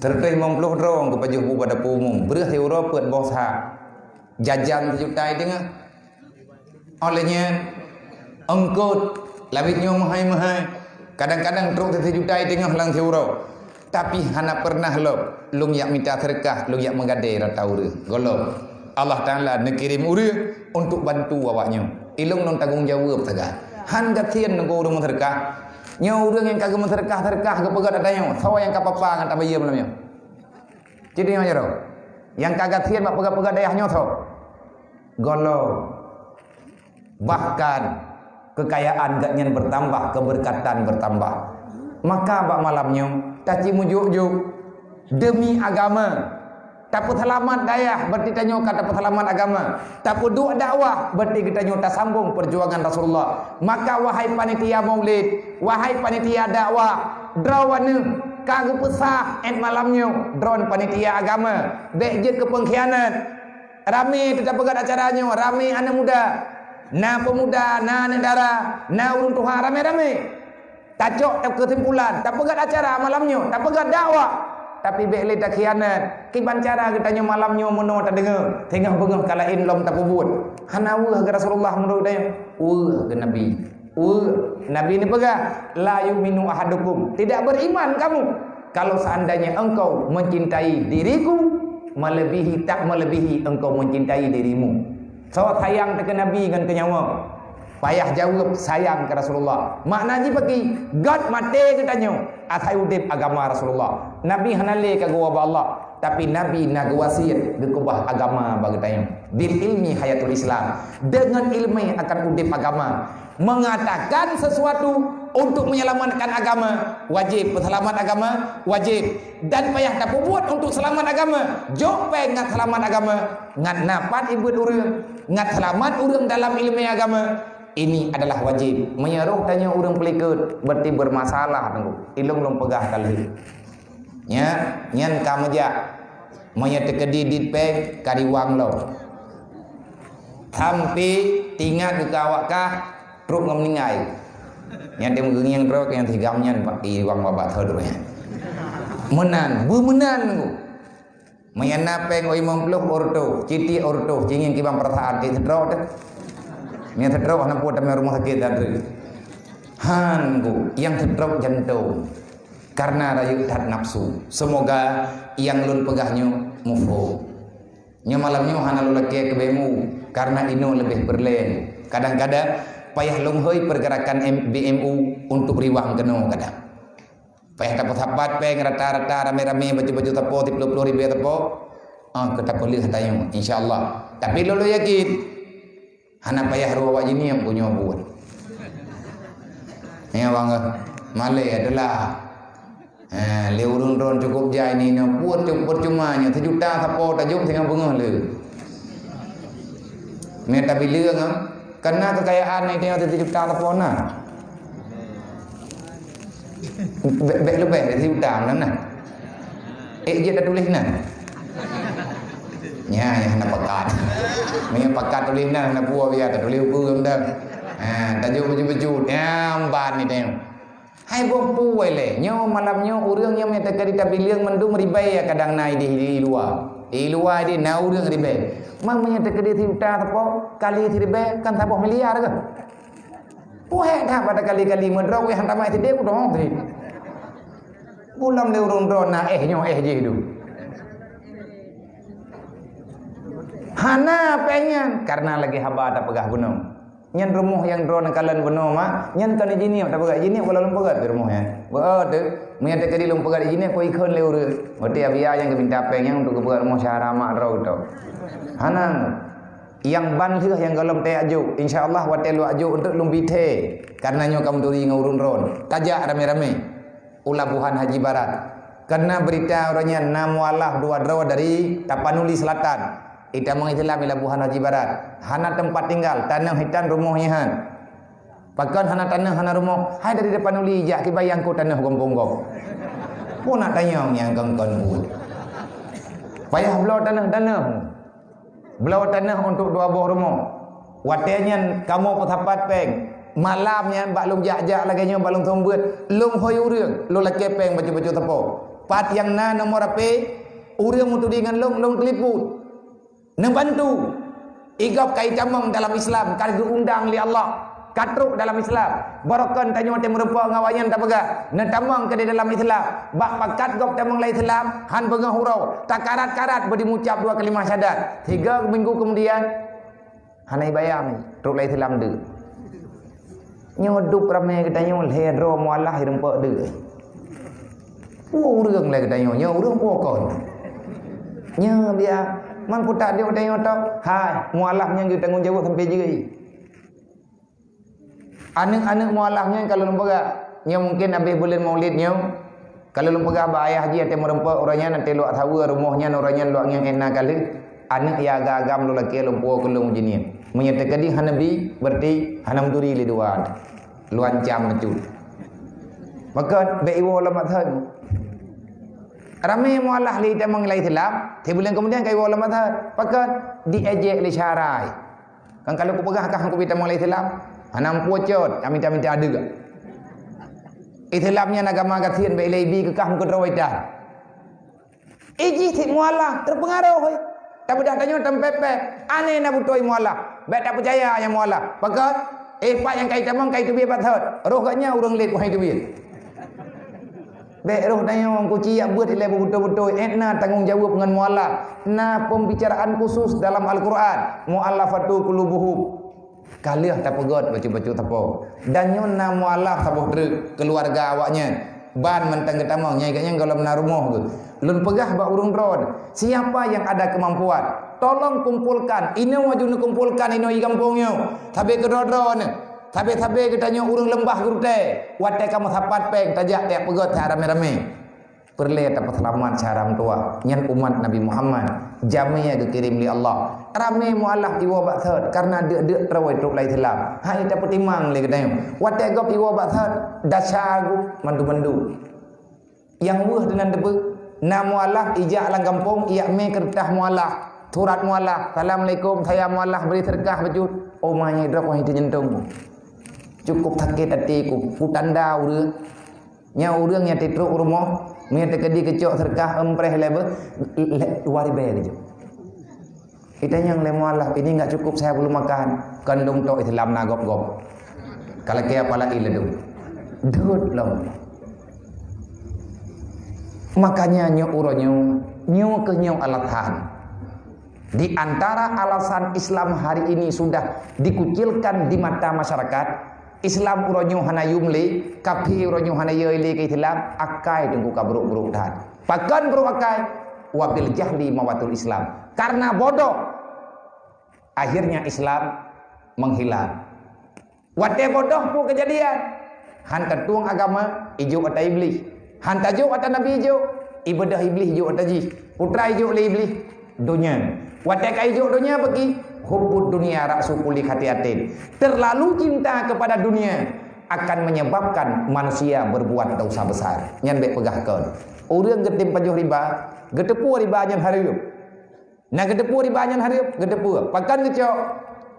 Sireutoh limong ploh droe geupajoh bu bak dapu umum, breueh siuroe peuet boh sa. Jajan sijuta i teungoh. Óh lheueh nyan, eungkôt, labit nyoe meuhai-meuhai. Kadang-kadang trok sijuta i teungoh lam siuroe. Tapi hana peureunah lom lôn jak mita seudeukah, lôn jak meugadée rata ureuëng. Gohlom, Allah Taala neukirém ureuëng untuk bantu awaknyoe. Ilôn lôn tanggong jaweueb sagai. Han gasien ngon ureuëng meuseudeukah. Nyoe ureuëng nyang ka geumeuseudeukah-seudeukah geupeugah ata nyoe, soe nyang ka papa ngon tabayeue malam nyoe? Cit nyoe jaroe. Nyang ka gasien bak peugah-peugah dayah nyoe soe? Gohlom. Bahkan, keukayaan geuhnyan bertambah, keubeureukat bertambah. Maka bak malam nyoe, taci meujuk-juk deumi agama. Tapeuseulamat dayah, berarti tanyoe ka tapeuseulamat agama. Tapeuduek dakwah, berarti geutanyoe tasambong peujuangan Rasulullah. Maka, wahai panitia maulid, wahai panitia dakwah, droeneuh Ka geupeusah ét malam nyoe, droen panitia agama, bék jeuet keu peungkhianat. Ramé teuh tapeugét acara nyoe, ramé aneuk muda. Na peumuda, na aneuk dara, na ureuëng tuha, ramé-ramé. Tacok keusimpulan, tapeugét acara malam nyoe, tapeugét dakwah. Tapi bék lé takhianat. Kiban cara geutanyoe malam nyoe meunoe tadeungoe, teungoh beungoh ka laén lom tapeubuet. Hana weueh geuh Rasulullah meunurot geutanyoe, weueh geuh Nabi. Weueh, Nabi neupeugah, "La yu'minu ahadukum." Tidak beriman kamu kalau seandainya engkau mencintai diriku melebihi, tak melebihi engkau mencintai dirimu. Soe sayang teuh keu Nabi ngon keu nyawa? Payah jaweueb, sayang keu Rasulullah. Makna jih pakri? Gét maté geutanyoe asai udeb agama Rasulullah. Nabi hana lé ka geuwoe bak Allah, tapi Nabi na geuwasiet geukeubah agama bak geutanyoe. Bil ilmi hayatul Islam. Dengan ilmu akan udeb agama. Mengatakan sesuatu untuk menyelamatkan agama, wajib. Peuseulamat agama, wajib. Dan payah tapeubuet untuk seulamat agama. Jok péng ngat seulamat agama, ngat na pat ibeuet ureuëng, ngat seulamat ureuëng dalam ileumèe agama. Ini adalah wajib. Meunyoe roh tanyoe ureuëng peulikot, berarti bermasalah teungku. Ilong lôn peugah ka lheueh. Nya, nyan ka meujak. Meunyoe teukeudi dit péng, ka riwang lom. Sampai tingat keu awak kah, trok ngon meuninggai. Nyan teuh meugeungieng trok nyang sigam nyan bak iwang babah thon nyan. Meunan, beumeunan ku. Meunyoe na péng limong ploh orto, citi orto, cingieng kibang perasaan, eh, seudrok teuh. Meunyoe seudrok, hana peue tamé rumoh sakét dan Han ku, nyang seudrok jantong. Karena rayeuk that nafsu. Semoga nyang lôn peugah nyoe muphom. Nyoe malam nyoe hana lôn lakée keu B M U, karena inoe leubeh peureulée. Kadang-kadang payah lôn hôi pergerakan M-, B M U untuk riwang keunoe kadang. Payah tapeusapat péng rata-rata ramé-ramé bacut-bacut sapo, siplôh-plôh ribée sapo. Ah, keu tapeuleueh tanyoe, insya Allah. Tapi lôn yakin, hana payah rôh awak jinieng keu nyoe buet. Ya, bang, malée adalah. Ha, lé ureuëng droen cukup jai nyoe, buet cukup percuma nyoe, seujuta sapo tajok singoh beungoh le. Meutabile ngon, karena kekayaan nyoe seujuta sapo na. Bék, bék leubeh dari seujuta na. Eh, jeuet tatuléh na. Nya, nya hana pakat. Meunyoe pakat tuléh na, hana peue biar tatuléh ukeue dah. Ha, tajok bacut-bacut. Nya, ban ni tengok. Hai boh puai lé, nyoe malam nyoe ureuëng nyang meunyoe teuka di tabileueng mandum ribée ya kadang na idéh di luwa. Di luwa idéh na ureuëng ribée. Mang meunyoe teuka di sijuta sapo kali siribée kan saboh miliar ke? Puhek that pada kali-kali meudroe wéh hantam ai sidéh kudong tadi. Bulam lé ureuëng droe na éh nyoe éh jih du. Hana péng nyan karena lagée haba tapeugah bunoe. Nyan rumoh nyang droeneuh kalon bunoe mak, nyan kon jiniep tapeugah jiniep kalau lôn peugah di rumoh nyan. Beuo teuh, meunyoe teukeudi lôn peugah jiniep kok ikheun lé ureuëng. Berarti Abia nyang geuminta péng nyan untuk geupeugah rumoh syahara mak droe geuto. Hana. Nyang ban lheueh nyang gohlom teuajuk. Insya Allah watée lôn ajuk untuk lôn bithée. Karena nyoe ka meuturi ngon ureuëng droen. Tajak ramé-ramé. U Labuhan Haji Barat. Karena berita uroe nyan na mualaf dua droe dari Tapanuli Selatan. Itamong Islam i Labuhan Haji Barat. Hana teumpat tinggal, tanoh hitan rumoh nyan. Pakon hana tanoh, hana rumoh? Hai dari Tapanuli jak kiban nyang ku tanoh gompong gob. Pun nak tanyong nyang kon-kon buet. Payah bloe tanoh-tanoh. Bloe tanoh untuk dua boh rumoh. Watée nyan kamoe peusapat péng. Malam nyan bak lôn jak-jak lagée nyoe bak lôn seumeubeuet, lôn hôi ureuëng, lôn lakée péng bacut-bacut sapo. Pat nyang na nomor H P, ureuëng meuturi ngon lôn, lôn telepon. Neubantu. Igob ka itamong dalam Islam, ka geuundang lé Allah. Ka trok dalam Islam. Barokon tanyoe teumeureumpok ngon awaknyan tapeugah, neutamong keudeh dalam Islam. Bak pakat gob tamong lam Islam, han beungoh uroe, takarat-karat beudi mucab dua kalimah syahadat. Tiga minggu kemudian, hana ibayang, trok lam Islam deuk. Nyoe dup ramé geutanyoe lhée droe mualaf ireumpok deuk. Peue ureuëng lé geutanyoe, nyoe ureuëng peue kon. Nyoe biar man putak deuk geutanyoe tok, hai mualaf nyang geutanggong jaweueb sampai jih. Aneuëk-aneuëk mualaf nyan ka lôn peugah, nyoe mungken abéh buleuen Maulid nyoe, ka lôn peugah bak ayah jih até meureumpok uroe nyan até luwak saweue rumoh nyan uroe nyan luwak ngieng éna ka lheueh, aneuëk ya agam-agam lôn lakée lôn puwoe keu lôn jih nyan. Meunyoe teukeudi hana bi, berarti hana meuturi lé dua. Lôn ancam bacut. Maka bék iwoe lam maksud. Ramé mualah lé tamong lam Islam, sibuleuen keumudian ka iwoe lam mazhab. Pakon? Diejek lé syarai. Kan kalau kupeugah kah kubi tamong lam Islam, hana meupucot, kami minta-minta adeuk. Islam nyan agama gasien, bèk lé ibi keu kah meukeudroe itan. Ijih cit mualah, teupeungaroh, hei. Tabeudah tanyoe tampépét, aneh na beutôi mualah. Bèk tapeucaya nyang mualah. Pakon? Eh, pat nyang kai tamong, kai teubiet bak thot. Roh geuh nyan ureueng lét wahai teubiet. Bèk roh tanyoe kuci yak beuet ilèe beubeutôi-beutôi. Eh, na tanggong jaweueb ngon mualah. Na pembicaraan khusus dalam Al-Quran. Muallafatu qulubuhum. Ka lheueh tapeugöt bacut-bacut sapo. Dan nyoe na mualah saboh treuk keuluwarga awaknyan. Ban mantong geutamong, nyang gobnyan gohlom na rumoh geuh. Lôn peugah bak ureueng droen, siapa yang ada kemampuan, tolong kumpulkan, inoe aju neukumpulkan inoe di gampông nyoe. Sabe keudroe-droe nyoe. Sabe-sabe geutanyoe ureueng leumbah geurutée. Watée ka meusapat péng, tajak tajak peugöt that ramé-ramé. Peureulée tapeuseulamat syedara meutuwah, nyan umat Nabi Muhammad, jamé geukirém lé Allah. Ramé mualah iwoe bak thot, kareuna deuk-deuk teurawai trok lam Islam. Hai tapeutimang lé geutanyoe. Watée gob iwoe bak thot, dasya geuh mandum-mandum. Nyang weueh deunan teupeu, na mualah ijak lam gampông, ijak mé keureutah mualah, surat mualah, "Assalamualaikum, saya mualah beri sedekah bacut." Oh, ma nyang droe keuh itu nyentong. Cukup sakét até ku, kutanda ureueng. Nyan ureueng nyang teutrok u rumoh, meunyoe teukeudi keucok seudeukah empreh lé beuh, lé, dua ribèe keucok. Itanyong lé mualah, "Ini enggak cukup saya belum makan." Kandong tok Islam na gob-gob. Ka lakée apalagi ladum. Dot lom. Makanya nyoe uroe nyoe, nyoe keuh nyoe alasan. Di antara alasan Islam hari ini sudah dikucilkan di mata masyarakat, Islam uroe nyoe hana yum lé, kafé uroe nyoe hana yö lé keu Islam, akai teungku ka brok-brok that. Pakon brok akai? Wabil jahli mawatul Islam. Karena bodoh, akhirnya Islam menghilang. Watée bodoh peue keujadian? Han tatueng agama, ijok ata Iblih. Han tajok ata Nabi ijok, ibadah Iblih ijok ata jih. Peue teuma ijok lé Iblih? Donya. Watée ka ijok donya bagi, hubbud dunya ra'su kulli khati'atin. Terlalu cinta kepada dunia akan menyebabkan manusia berbuat dosa besar. Nyan bèk peugah kon. Ureueng geutem pajoh riba, geuteupeue riba nyan hareuem. Na geuteupeue riba nyan hareuem, geuteupeue. Pakon geucok?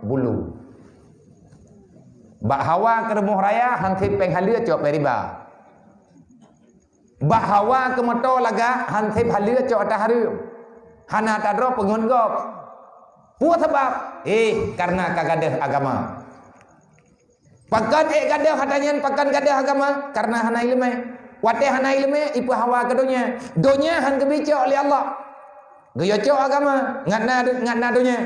Bulu. Bak hawa keu rumoh raya, han sép péng haleue cok péng riba. Bak hawa keu moto lagak, han sép haleue cok ata hareuem. Hana tadroe peungeut gob. Peue sabab? Eh, kareuna ka gadôh agama. Pakon ék gadôh ata nyan, pakon gadôh agama? Kareuna hana iéleumé. Watée hana iéleumé, ipeuhawa keu donya. Donya han geubri cok lé Allah. Geuyue cok agama, ngat na, ngat na donya.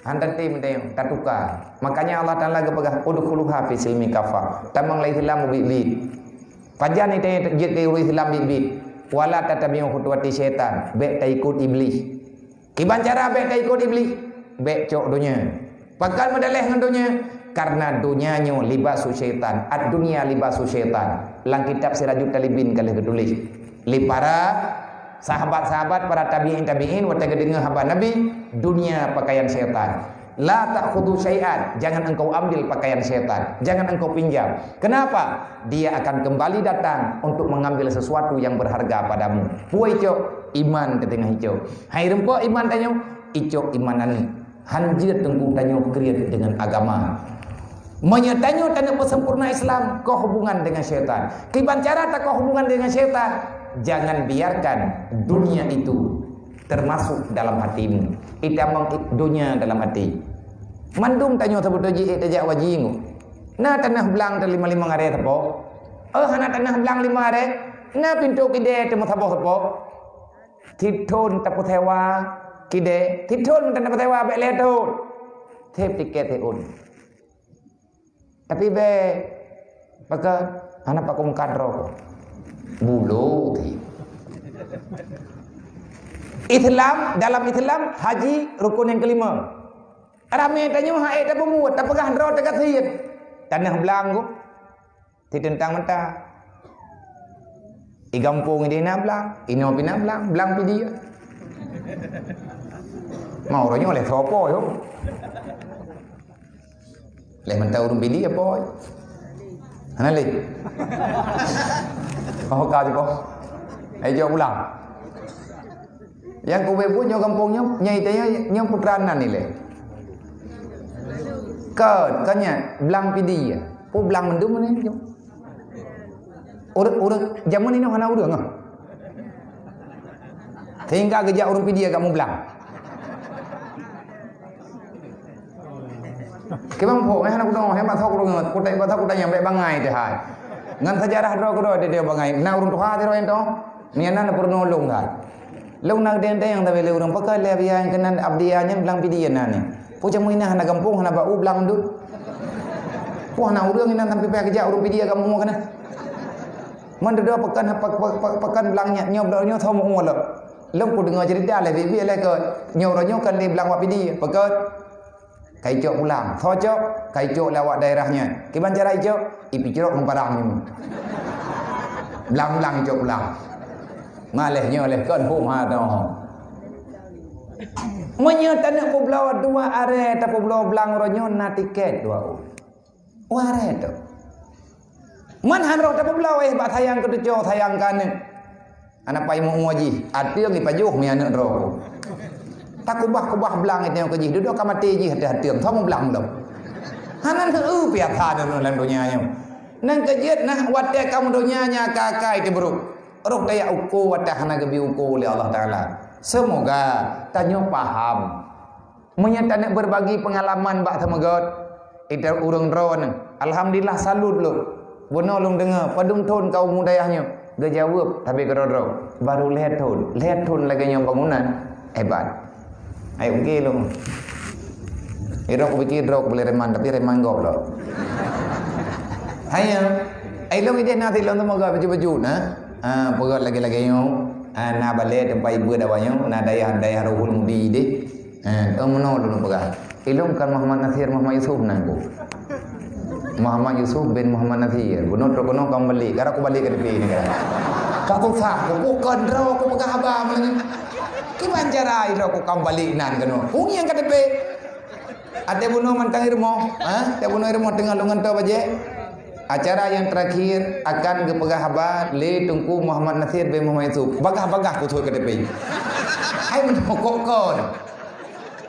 Han tatem teuh, tatuka. Makanya Allah Taala geupeugah, "Udkhuluha fi silmi kafa." Tamong lam Islam biet-biet. Pajan ita jeuet keu Islam biet-biet. "Wala tattabi'u khutuwati syaitan." Bèk taikot Iblih. Kiban cara bèk taikot Iblih? Bèk cok donya. Pakon meudaleh ngon donya? Kareuna donya nyoe libasu syaitan. Ad-dunya libasu syaitan. Lam kitab Sirajut Talibin ka lheueh geutuléh. Lé para sahabat-sahabat, para tabi'in-tabi'in, watée geudeungoe haba Nabi, "Dunia pakaian syaitan. La ta'khudhu syai'an, jangan engkau ambil pakaian syaitan, jangan engkau pinjam." Kenapa? Dia akan kembali datang untuk mengambil sesuatu yang berharga padamu. Peue icok? Iman teuteungoh icok. Hai rumpok iman tanyoe, icok iman aneuëk. Han jeuet teungku tanyoe kriet deungon agama. Meunyoe tanyoe taneuk peusempurna Islam, koh hubungan dengan syaitan. Kiban cara takoh hubungan dengan syaitan? Jangan biarkan dunia itu termasuk dalam hatimu. Itamong donya dalam hati. Mandum tanyoe saboh jih tajak waji ngu. Na tanah blang lima-lima aré sapo? Oh, hana tanah blang lima aré. Na pintoe kidée teuma saboh sapo? Sithon tapeusewa kidée, sithon tapeusewa bèk lhèe thon. Sép tiket sép ôn. Tapi bèk, pakon hana pakon kadro. Bulo ti. Islam, dalam Islam, haji rukun yang kelima. Ramé tanyoe han ék tapeumuet, tapeugah droe teugasien. Tanah blang ku. Siteuntang mata. I gampông idéh na blang, inoe pih na blang, blang pih dia. Mau uroe nyoe lé sopo yo. Lé mantong ureuëng pih dia poi. Hana lé. Oh, ka jih, oh. Ayo jaweueb ulang. Nyang keubeue buet nyoe gampông nyoe, nyang ite nyoe, nyoe putra nan ilée. Kon, kon nyan, blang Pidie. Peue blang mandum ni nyoe. Ureuëng, ureuëng jameun inoe hana ureuëng ah. Sehingga geujak ureuëng Pidie agak mublang. Kiban phok, eh, hana kudeungoe, eh, bak thok kudeungoe, kutek bak thok kudeungoe, nyang bèk bangai teuh hai. Ngon seujarah droe keudroe teuh bangai. Na ureuëng tuha teuh droe nyan toh. Nyan na peurunoe lôn that. Lôn na deng-deng nyang tabé lé ureuëng pakai lé biya nyang keunan Abdia nyan blang Pidie na ni. Peue jameun inan hana gampông, hana bak u blang dum. Peue hana ureuëng inan sampai payah geujak ureuëng Pidie agak meu'ue keunan. Man dudoe pakan, pak-, pak-, pak-, pakan blang nyan, nyoe blang nyoe thom meu'ue lom. Lôn kudeungoe cerita lé bibi lé keu nyoe uroe nyoe kan lé blang wak Pidie. Pakon? Ka icok pulang. Soe cok? Ka icok lé awak daerah nyan. Kiban cara icok? Ipicrok ngon parang nyoe. Blang-blang icok pulang. Maleh nyoe leh kon hom ha noh. Meunyoe taneuk peubloe dua aré tapeubloe blang uroe nyoe na tiket dua u. Dua aré tu. Man han roh tapeubloe eh bak sayang keu tuco, sayang keu aneuk. Hana pai meu-ue jih, ateueng ipajoh mi aneuk droe. Takubah-kubah blang iteueng keu jih, dudoe ka maté jih ateueh ateueng, soe meublang lom. Hana keu eu piasa deungon lam donya nyoe. Nang keu jeuet nah watée kamoe donya nya ka-ka iteubrok. Roh tajak uko watée hana geubri uko lé Allah Taala. Seumoga tanyoe paham. Meunyoe taneuk berbagi peungalaman bak seumeugöt, ita ureuëng droeneuh, alhamdulillah salut lôn. Bunoe lôn deungoe, padum thon ka umu dayah nyoe? Geujaweueb, tapi keudroe-droe, baru lhée thon. Lhée thon lagée nyoe bangunan, hebat. Hai ungke lôn. Ira kupikir droe kuboleh reman, tapi reman gob lom. Hai nyan, ai lôn ideh na silôn seumoga baju-baju na. Ha, peugöt lagée-lagée nyoe. Ha, na balée teumpat ibu dawa nyoe, na dayah-dayah Ruhul Mudi deh. Eh, eh, meunoe lôn peugah. Ilôn kan Muhammad Nasir Muhammad Yusuf nan ku. Muhammad Yusuf bin Muhammad Nasir. Bunoe trok keunoe ka balik. Gara ku balik K T P ni kan. Ka susah ku, ku kon droe ku peugah haba malam ni. Kiban cara droe ku ka balik nan keunoe. Ku ngieng K T P. Até bunoe mantong i rumoh, ha? Até bunoe i rumoh teungoh lôn ngon toe bajée. Acara nyang terakhir akan geupeugah haba lé Teungku Muhammad Nasir bin Muhammad Yusuf. Bagah-bagah ku thot K T P. Hai meunoe kok kon.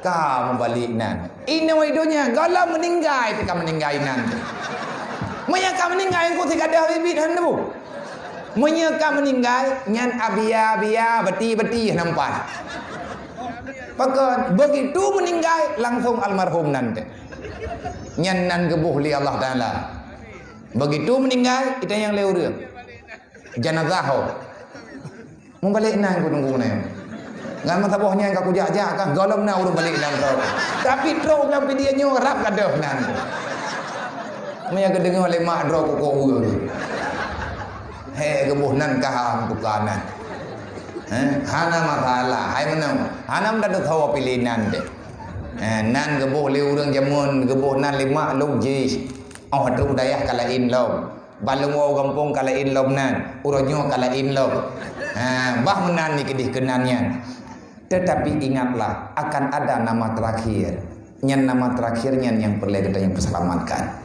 Ka meubalek nan. Inoe i donya, gohlom meuninggai teuka meuninggai nan. Meunyoe ka meuninggai, engkau sigadoh bibit han bu. Meunyoe ka meuninggai, nyan abia-bia, beti-beti nampak. Pakon, begitu meuninggai, langsung almarhum nan teh. Nyan nan geuboh lé Allah Taala. Begitu meuninggai, itanyong lé ureuëng. Janazah ho. Meubalek nan ku tunggu nyan. Ngan meusaboh nyan ka kujak-jak kah, gohlom na ureuëng balek nan droe. Tapi trok lam video nyoe rab gadoh nan. Meunyo geudeungoe lé mak droe ku kok ureuëng. He geuboh nan ka ham tuka nan. He, hana masalah, hai meunan. Hana meudadeuh sawa piléh nan deh. He, nan geuboh lé ureuëng jameun, geuboh nan lé mak lôn jih. Oh, ateueh dayah ka laén lom. Baleueng woe gampông ka laén lom nan, uroe nyoe ka laén lom. Ha, bah meunan ni keudeh keunan nyan. Tetapi ingatlah, akan ada nama terakhir. Nyan nama terakhir nyan nyang peureulée geutanyoe peuseulamatkan.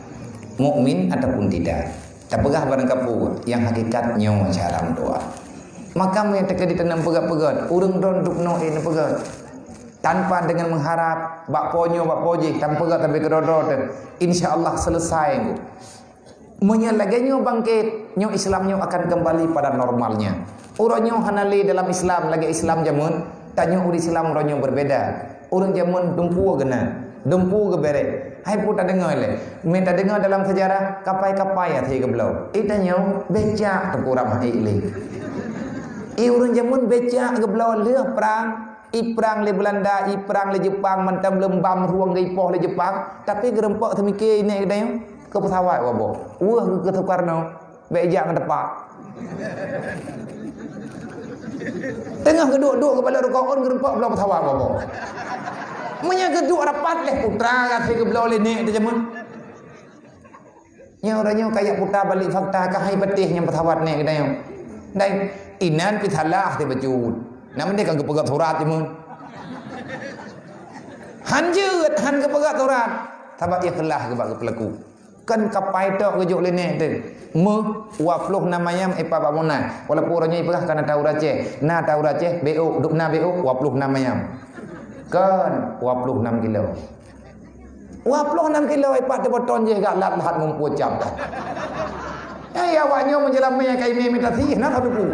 Mukmin ataupun tidak. Tapeugah barang kapeue, nyang hakikat nyoe cara meudoa. Maka meunyoe teukeudi taneueng peugét-peugét, ureuëng droe dubnoe eh neupeugét. Tanpa dengan mengharap, bak po nyoe, bak po jih, tanpa peugét tapi keudroe-droe teuh. Insya Allah selesai engkau. Meunyoe lagée nyoe bangkét, nyoe Islam nyoe akan kembali pada normalnya. Uroe nyoe hana lé dalam Islam lagée Islam jameun, tanyoe ureuëng Islam uroe nyoe berbeda. Ureuëng jameun dumpeue geunan, dumpeue geuberek. Hai peue tadeungoe lé, mé tadeungoe dalam seujarah kapai-kapai até geubloe. Eh tanyoe becak teukurab hai lé. Eh ureuëng jameun becak geubloe lheueh prang, iprang lé Belanda, iprang lé Jepang, mantong leumbam rueng geuipoh lé Jepang, tapi geurumpok seumike inék geutanyoe. Keu pesawat waboh. Weueh keu Soekarno, bék ijak ngon tepak. Teungoh geuduek-duek keubalot rukoon geurumpok bloe pesawat waboh. Meunyoe geuduek rapat lé putra gaséh geubloe lé nék teuh jameun. Nyoe uroe nyoe kajak putra balik fakta ka hai patéh nyang pesawat nék geutanyoe. Dan inan pih salah teuh bacut. Nama dia kan geupeugah surat jameun. Han jeuet, han geupeugah surat. Sabab ikhlas geuba geupeulaku. Kan kapai tok geujok lé nèk teuh. Meuh, dua ploh nam ayam ipat bak Monas. Walaupun uroe nyoe ipeugah ka na tahu Aceh. Na tahu Aceh, B O, duk na B O, dua ploh nam ayam. Kan, dua ploh nam kilo. Dua ploh nam kilo ipat teuboton jih gak lat-lat mumpung cap. Eh, ya, awak nyoe meunyeulamat ka imé mita sih, na ka duku.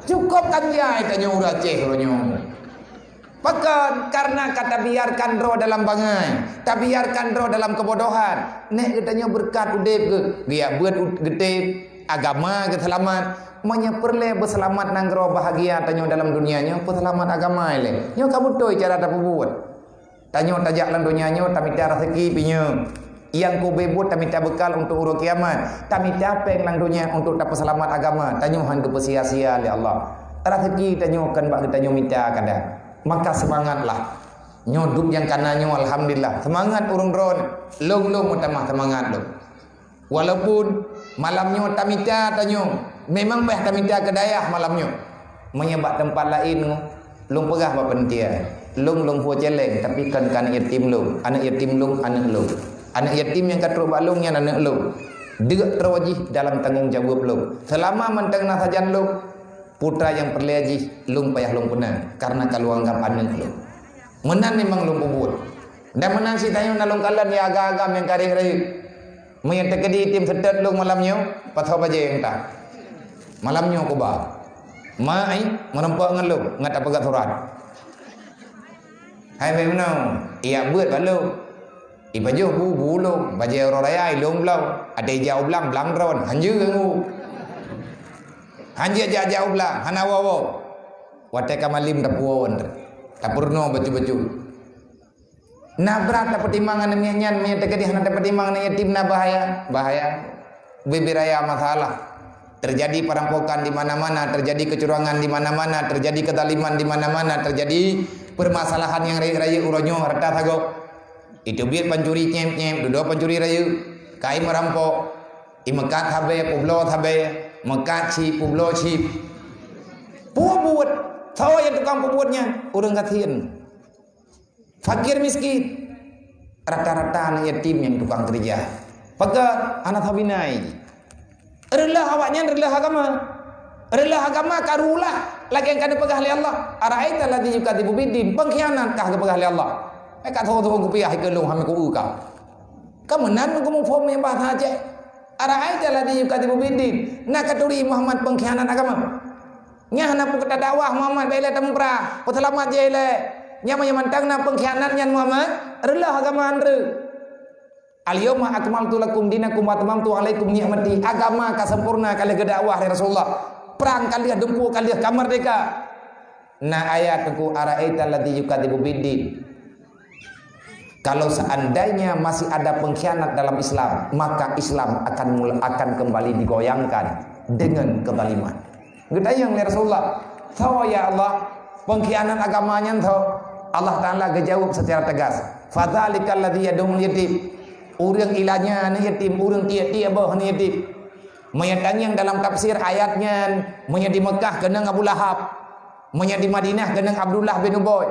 Cukup kan ya, tanyoe ureueng Aceh uroe nyoe. Pakon? Karena ka tabiarkan droe dalam bangai, tabiarkan droe dalam kebodohan. Nèk geutanyoe beureukat udép geuh, geujak beuet u-, geutem, agama geuseulamat. Meunyoe peureulèe beuseulamat nanggroe bahagia tanyoe dalam dunia nyoe, peuseulamat agama ilèe. Nyoe ka beutôi cara tapeubuet. Tanyoe tajak lam dunia nyoe tamita raseuki pinyueng. Nyang keu ubé buet tamita beukal untuk uroe kiamat. Tamita pèng lam dunia untuk tapeuseulamat agama. Tanyoe han geupeusia-sia lé Allah. Raseuki tanyoe kon bak geutanyoe mita kadang. Maka seumangatlah. Nyoe duek nyang kana nyoe, alhamdulillah. Seumangat ureueng droe, lôn-lôn meutamah seumangat lôn. Walaupun malam nyoe tamita tanyoe, memang bah tamita keu dayah malam nyoe. Meunyoe bak teumpat laén, lôn peugah bak panitia, lôn, lôn ho celeng, tapi kon keu aneuk yatim lôn. Aneuk yatim lôn, aneuk lôn. Aneuk yatim nyang ka trok bak lôn nyan aneuk lôn. Deuk droe jih dalam tanggong jaweueb lôn. Seulama mantong na sajan lôn, putra nyang peureulèe jih lôn payah lôn peuna, kareuna ka lôn anggab aneuk lôn. Meunan memang lôn peubuet. Dan meunan cit tanyoe na lôn kalon ya agam-agam nyang ka rayeuk-rayeuk. Meunyoe teukeudi item seutôt lôn malam nyoe, pasoe bajèe nyang ta. Malam nyoe kuba. Ma ai, meurumpok ngon lôn, ngat tapeugah surat. Hai meunoe, iya beuet bak lôn. Ipajoh bu, bu lôn, bajèe uroe raya ilôn bloe, até ija u blang, blang droe, hanjeuet ganggu. Hanjeuet jak-jak u blang, hana woe-woe. Watèe ka malem tapuwoe, tapeurunoe bacut-bacut. Na brat tapeutimang aneuk miet nyan, meunyoe teukeudi hana tapeutimang aneuk yatim na bahaya, bahaya. Bibit raya masalah. Terjadi perampokan di mana-mana, terjadi kecurangan di mana-mana, terjadi kezaliman di mana-mana, terjadi permasalahan nyang rayeuk-rayeuk uroe nyoe hareuta sagoe. Iteubiet pancuri nyép-nyép, dudoe pancuri rayeuk, kai meurampok, imeukat sabé, peubloe sabé, meukat cit, peubloe cit. Peue buet? Soe nyang tukang peubuet nyan? Ureueng gasien. Fakir miskin. Rata-rata aneuk yatim nyang tukang keureuja. Pakon? Hana sabinai. Reuloh awaknyan reuloh agama. Reuloh agama ka reuloh lagèe nyang ka neupeugah lé Allah, "Ara'aital ladzi yukadzibu biddin." Peungkhianat kah geupeugah lé Allah. Eh, ka thô-thô geupiah ikeue lôn hana ku-eu ka. Ka meunan geupeumuphom nyang bahasa Aceh. "Ara'aital ladzi yukadzibu biddin." Na ka turi Muhammad peungkhianat agama. Nyan hana peue ka tadakwah Muhammad, bèk ilèe tamuprah, peuseulamat jih ilèe. Nyan meunyoe mantong na peungkhianat nyan Muhammad, reuloh agama han reuloh. "Al-yauma akmaltu lakum dinakum wa atmamtu alaikum ni'mati." Agama ka sempurna ka lheueh geudakwah lé Rasulullah. Prang ka lheueh, dumpeue ka lheueh, ka meurdeka. Na ayat teungku, "Ara'aital ladzi yukadzibu biddin." Kalau seandainya masih ada pengkhianat dalam Islam, maka Islam akan mula, akan kembali digoyangkan dengan kezaliman. Geutanyong lé Rasulullah, "Soe ya Allah, pengkhianat agama nyan soe?" Allah Taala geujaweueb secara tegas, "Fadzalikal ladzi yad'ul yatim." Ureueng ilanya aneuk yatim, ureueng tiek-tiek boh aneuk yatim. Meunyoe tangieng dalam tafsir ayat nyan, meunyoe di Mekah keunong Abu Lahab, meunyoe di Madinah keunong Abdullah bin Ubay.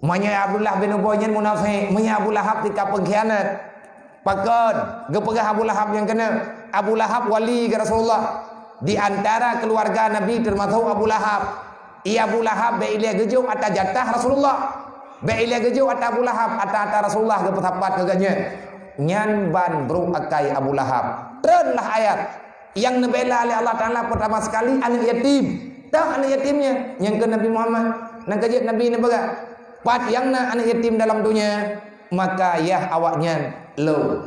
Meunyoe Abdullah bin Ubay nyan munafék, meunyoe Abu Lahab tika peungkhianat. Pakon? Geupeugah Abu Lahab nyang keuneuk. Abu Lahab wali keu Rasulullah. Di antara keuluwarga Nabi teumasok Abu Lahab. Ié Abu Lahab bèk ilèe geujok ata jatah Rasulullah. Bèk ilèe geujok ata Abu Lahab, ata-ata Rasulullah geupeusapat keu geuhnyan. Nyan ban brôk akai Abu Lahab. Treunlah ayat. Nyang neubela lé Allah Taala peurtama sekali aneuk yatim. Toh aneuk yatim nyan, nyang keu Nabi Muhammad. Nyang ka jeuet Nabi neupeugah, "Pat nyang na aneuk yatim dalam donya, maka yah awaknyan lôn."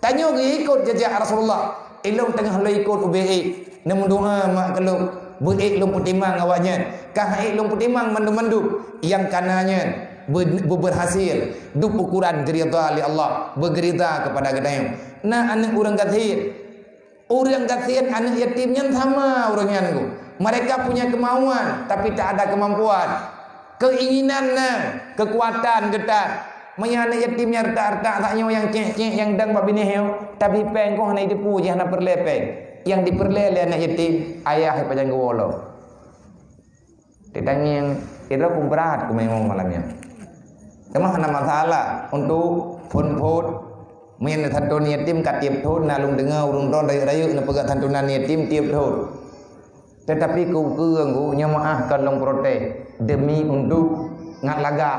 Tanyoe geuikot jejak Rasulullah. Ilôn teungoh lôn ikot ubé ék, neumeudoa mak keu lôn, beu ék lôn peutimang awaknyan. Ka han ék lôn peutimang mandum-mandum nyang kana nyan beu-, beubeurhasil, dub ukuran geuridha lé Allah, beugeurida keupada geutanyoe. Na aneuk ureueng gasien, Ureueng gasien aneuk yatim nyan sama ureueng nyan ku. Mereka punya kemauan, tapi tak ada kemampuan. Keinginan na, kekuatan geutan. Meunyoe aneuk yatim nyan reutak-reutak sak nyoe nyang cék-cék nyang dang bak binéh nyoe, tapi péng kong hana jiteupeue jih hana peureulèe péng. Nyang dipeureulèe lé aneuk yatim, ayah pajan geuwoe lom. Ditangieng, itu pun berat ku memang malam nyan. Cuma hana masalah untuk phôn-phôn Meunyoe santunan yatim ka tiep thon, na lôn deungoe ureuëng droe rayeuk-rayeuk neupeugah santunan yatim tiep thon. Tetapi keu-, keu-, keu-, nyoe meuáh kon lôn protes demi untuk ngat lagak,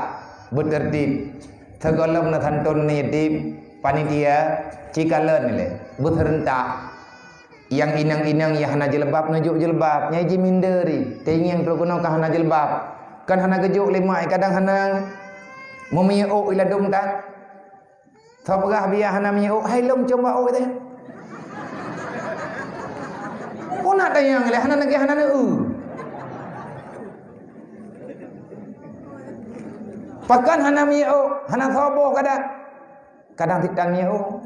beuteurtib. Sigohlom neusantunan yatim, panitia, cikalon ilée, beuseurentak. Nyang inong-inong nyang hana jilbab neujok jilbab, nyang jiminder ri, teungieng trok keunoe ka hana jilbab. Kan hana geujok lé mak, kadang hana meumiyueb ladôm tan. Soe peugah biya hana miyueb, hai lom cong bak ôk teh. Peue na tanyong lé hana neugeh hana neu-eu. Pakon hana miyueb, hana soe boh kadang. Kadang titan miyueb.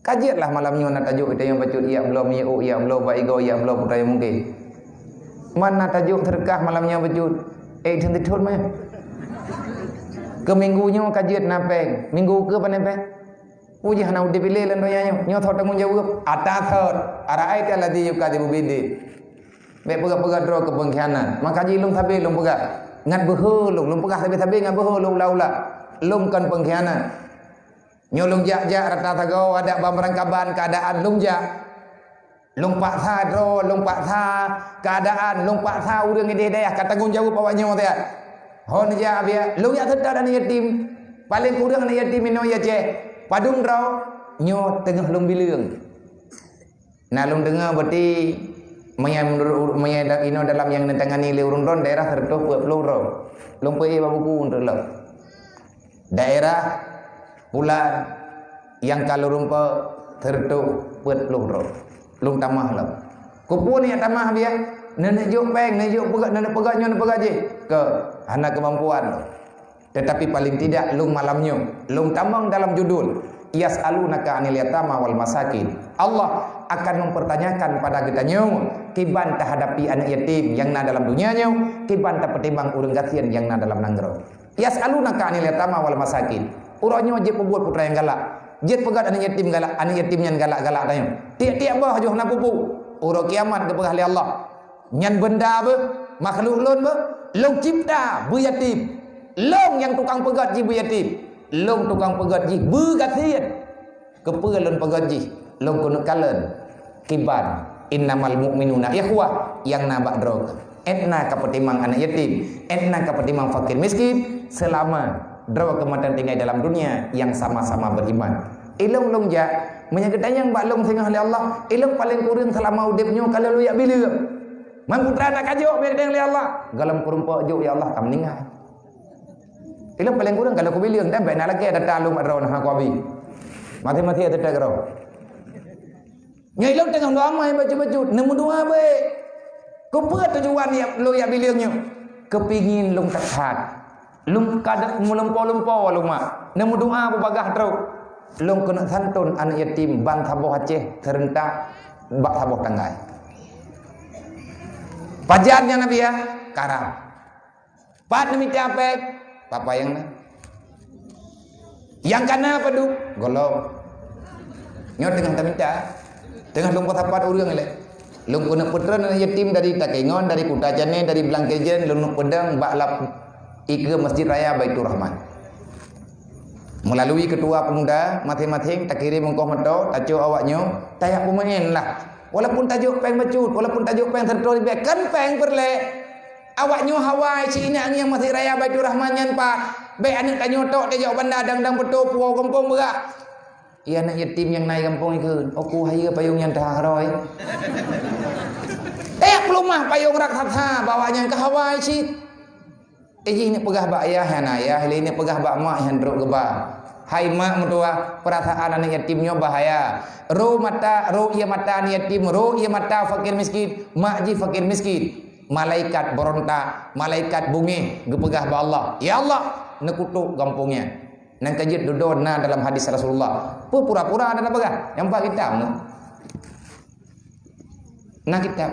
Ka jeuet lah malam nyoe na tajok ita nyang bacut, yak bloe miyueb, yak bloe bak igoe, yak bloe putai mungke. Man na tajok seudeukah malam nyoe bacut. Eh, thon tithon meh. Keu minggu nyoe ka jeuet na péng. Minggu keu pane péng? Ujah na udeb ilée lam donya nyoe. Nyoe thot tanggong jaweueb. Ata thot. Ara'aita alladzi yukadzibu biddin. Bék peugah-peugah droe keu pengkhianat. Maka jih lôn sabe lôn peugah. Ngat beuhe lôn, lôn peugah sabe-sabe ngat beuhe lôn ulah-ulah. Lôn kon pengkhianat. Nyoe lôn jak-jak rata sagoe adak ban beurangkaban keuadaan lôn jak. Lôn paksa droe, lôn paksa keuadaan, lôn paksa ureuëng idéh dayah ka tanggong jaweueb awak nyoe siat. Hon jak biya, lôn jak seutôt aneuk yatim. Paleng kureueng aneuk yatim inoe i Aceh. Padum droe, nyoe teungoh lôn bileueng. Na lôn deungoe beuti meunyoe meunurot, meunyoe da-, inoe dalam nyang neutangani lé ureuëng droe daerah seratus peuet ploh droe. Lôn peuék bak buku untuk lôn. Daerah pulan nyang ka lôn rumpok seratus peuet ploh droe. Lôn tamah lom. Keupeue neujak tamah biya? Neujok péng, neujok peugah, neupeugah nyoe, neupeugah jih. Keu hana keumampuan lôn. Tetapi paling tidak lôn malam nyoe, lôn tamong dalam judul, "Yas'alunaka 'anil yatama wal masakin." Allah akan mempertanyakan pada geutanyoe kiban tahadapi aneuk yatim nyang na dalam dunia nyoe, kiban tapeutimang ureuëng gasien nyang na dalam nanggroe. "Yas'alunaka 'anil yatama wal masakin." Uroe nyoe jeuet peubuet putra nyang galak, jeuet peugét aneuk yatim galak, aneuk yatim nyan galak-galak tanyoe. Tiep-tiep boh jih na peue-peue. Uroe kiamat geupeugah lé Allah, Nyan beunda beuh, makhluk lôn beuh, lôn cipta beuyatim. Lôn nyang tukang peugét jih beuyatim. Lôn tukang peugét jih beugasien. Keupeue lôn peugét jih? Lôn keuneuk kalon kiban, "Innamal mu'minuna ikhwah," nyang na bak droe. Ét na ka peutimang aneuk yatim, ét na ka peutimang fakir miskin, seulama droe keuh mantong tinggai dalam dunia nyang sama-sama beriman. Ilôn lôn jak, meunyoe geutanyong bak lôn singoh lé Allah, ilôn paleng kureueng seulama udeb nyoe ka lôn jak bileueng. Man putra na ka jok, bèk geutanyong lé Allah. Gohlom keurumpok jok, ya Allah, ka meuninggai. Ilôn paleng kureueng ka lôn kubileueng, dan bèk na lagèe data lôn bak droe na ha kuabi. Maté-maté teutek droe. Nyoe ilôn teungoh lôn amai bacut-bacut, neumeudoa bèk. Keupeue tujuan ya, lôn jak bileueng nyoe? Keupingin lôn that-that. Lôn ka deuek meulumpo-lumpo lôn mak. Neumeudoa beubagaih trok. Lôn keuneuk santôn aneuk yatim ban saboh Aceh seurentak bak saboh tanggai. Pajan nyang Nabi ya? Karam. Pat neumita péng? Papa nyang na. Nyang kana padub? Gohlom. Nyoe teungoh tamita. Teungoh lôn peusapat ureueng lé. Lôn keuneuk peutreun aneuk yatim dari Takengon, dari Kuta Cané, dari Blangkejen, lôn peudong bak lap ikeue Masjid Raya Baiturrahman. Meulalui keutua pemuda, maséng-maséng takirém ongkoh moto, tacok awak nyoe, tajak peumaén lah. Walaupun tajok péng bacut, walaupun tajok péng siratoh ribèe, kon péng peureulèe. Awak nyoe hawa cit inan nyang Masjid Raya Baiturrahman nyan pat. Bèk aneuk tanyoe tok tajak banda dang-dang beutôi puwoe gampông beurah. Iya aneuk yatim nyang na i gampông ikheun, "Oku hayeue payong nyan that roh." Tajak peulumah payong raksasa bak awak nyan ka hawa cit. Eh, jih neuk peugah bak ayah, hana ayah, lé neuk peugah bak mak, hana trok geuba. Hai mak meutuwah, peurasaan aneuk yatim nyoe bahaya. Ro mata, ro ie mata aneuk yatim, ro ie mata fakir miskin, mak jih fakir miskin. Malaikat beurontak, malaikat beungéh geupeugah bak Allah, "Ya Allah, neukutok gampông nyan." Nyang ka jeuet dudoe na dalam hadis Rasulullah. Peue pura-pura na peugah? Nyang bak kitab nyoe. Na kitab.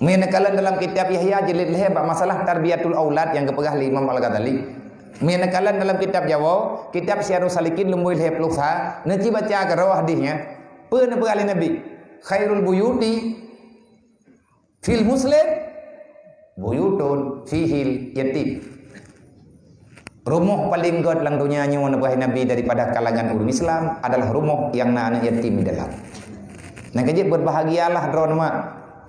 Meuneuk kalon dalam kitab Yahya jilid lhèe bak masalah tarbiyatul aulad nyang geupeugah lé Imam Al-Ghazali. Meuneuk kalon dalam kitab Jawoe, kitab Siyarus Salikin lumbôi lhèe ploh sa, neuci baca keudroe hadis nyan. Peue neupeugah lé Nabi? "Khairul buyuti fil muslim buyutun fihil yatim." Rumoh paleng gét lam donya nyoe neupeugah Nabi daripada kalangan ureuëng Islam adalah rumoh nyang na aneuëk yatim di dalam. Nyang ka jeuet, berbahagialah droeneuh mak,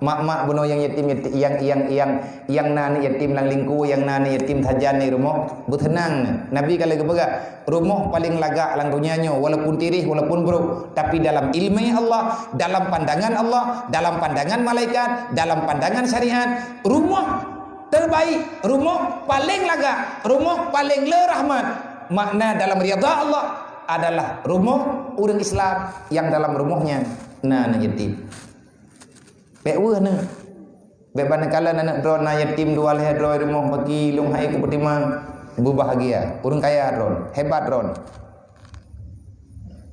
mak-mak bunoe nyang yatim, yati-, nyang, nyang, nyang, nyang na aneuëk yatim lam lingku, nyang na aneuëk yatim sajan di rumoh, beuseunang. Nabi ka lheueh geupeugah, rumoh paleng lagak lam donya nyoe, walaupun tireh, walaupun brok, tapi dalam ileumé Allah, dalam pandangan Allah, dalam pandangan malaikat, dalam pandangan syariat, rumoh terbaik, rumoh paleng lagak, rumoh paleng le rahmat. Makna dalam ridha Allah adalah rumoh ureuëng Islam nyang dalam rumoh nyan na aneuëk yatim. Bék weueh neuh. Bék ban neukalon aneuëk droeneuh na yatim dua lhée droe rumoh, bagi lôn hai kupeutimang, beubahagia. Ureuëng kaya droeneuh, hebat droeneuh.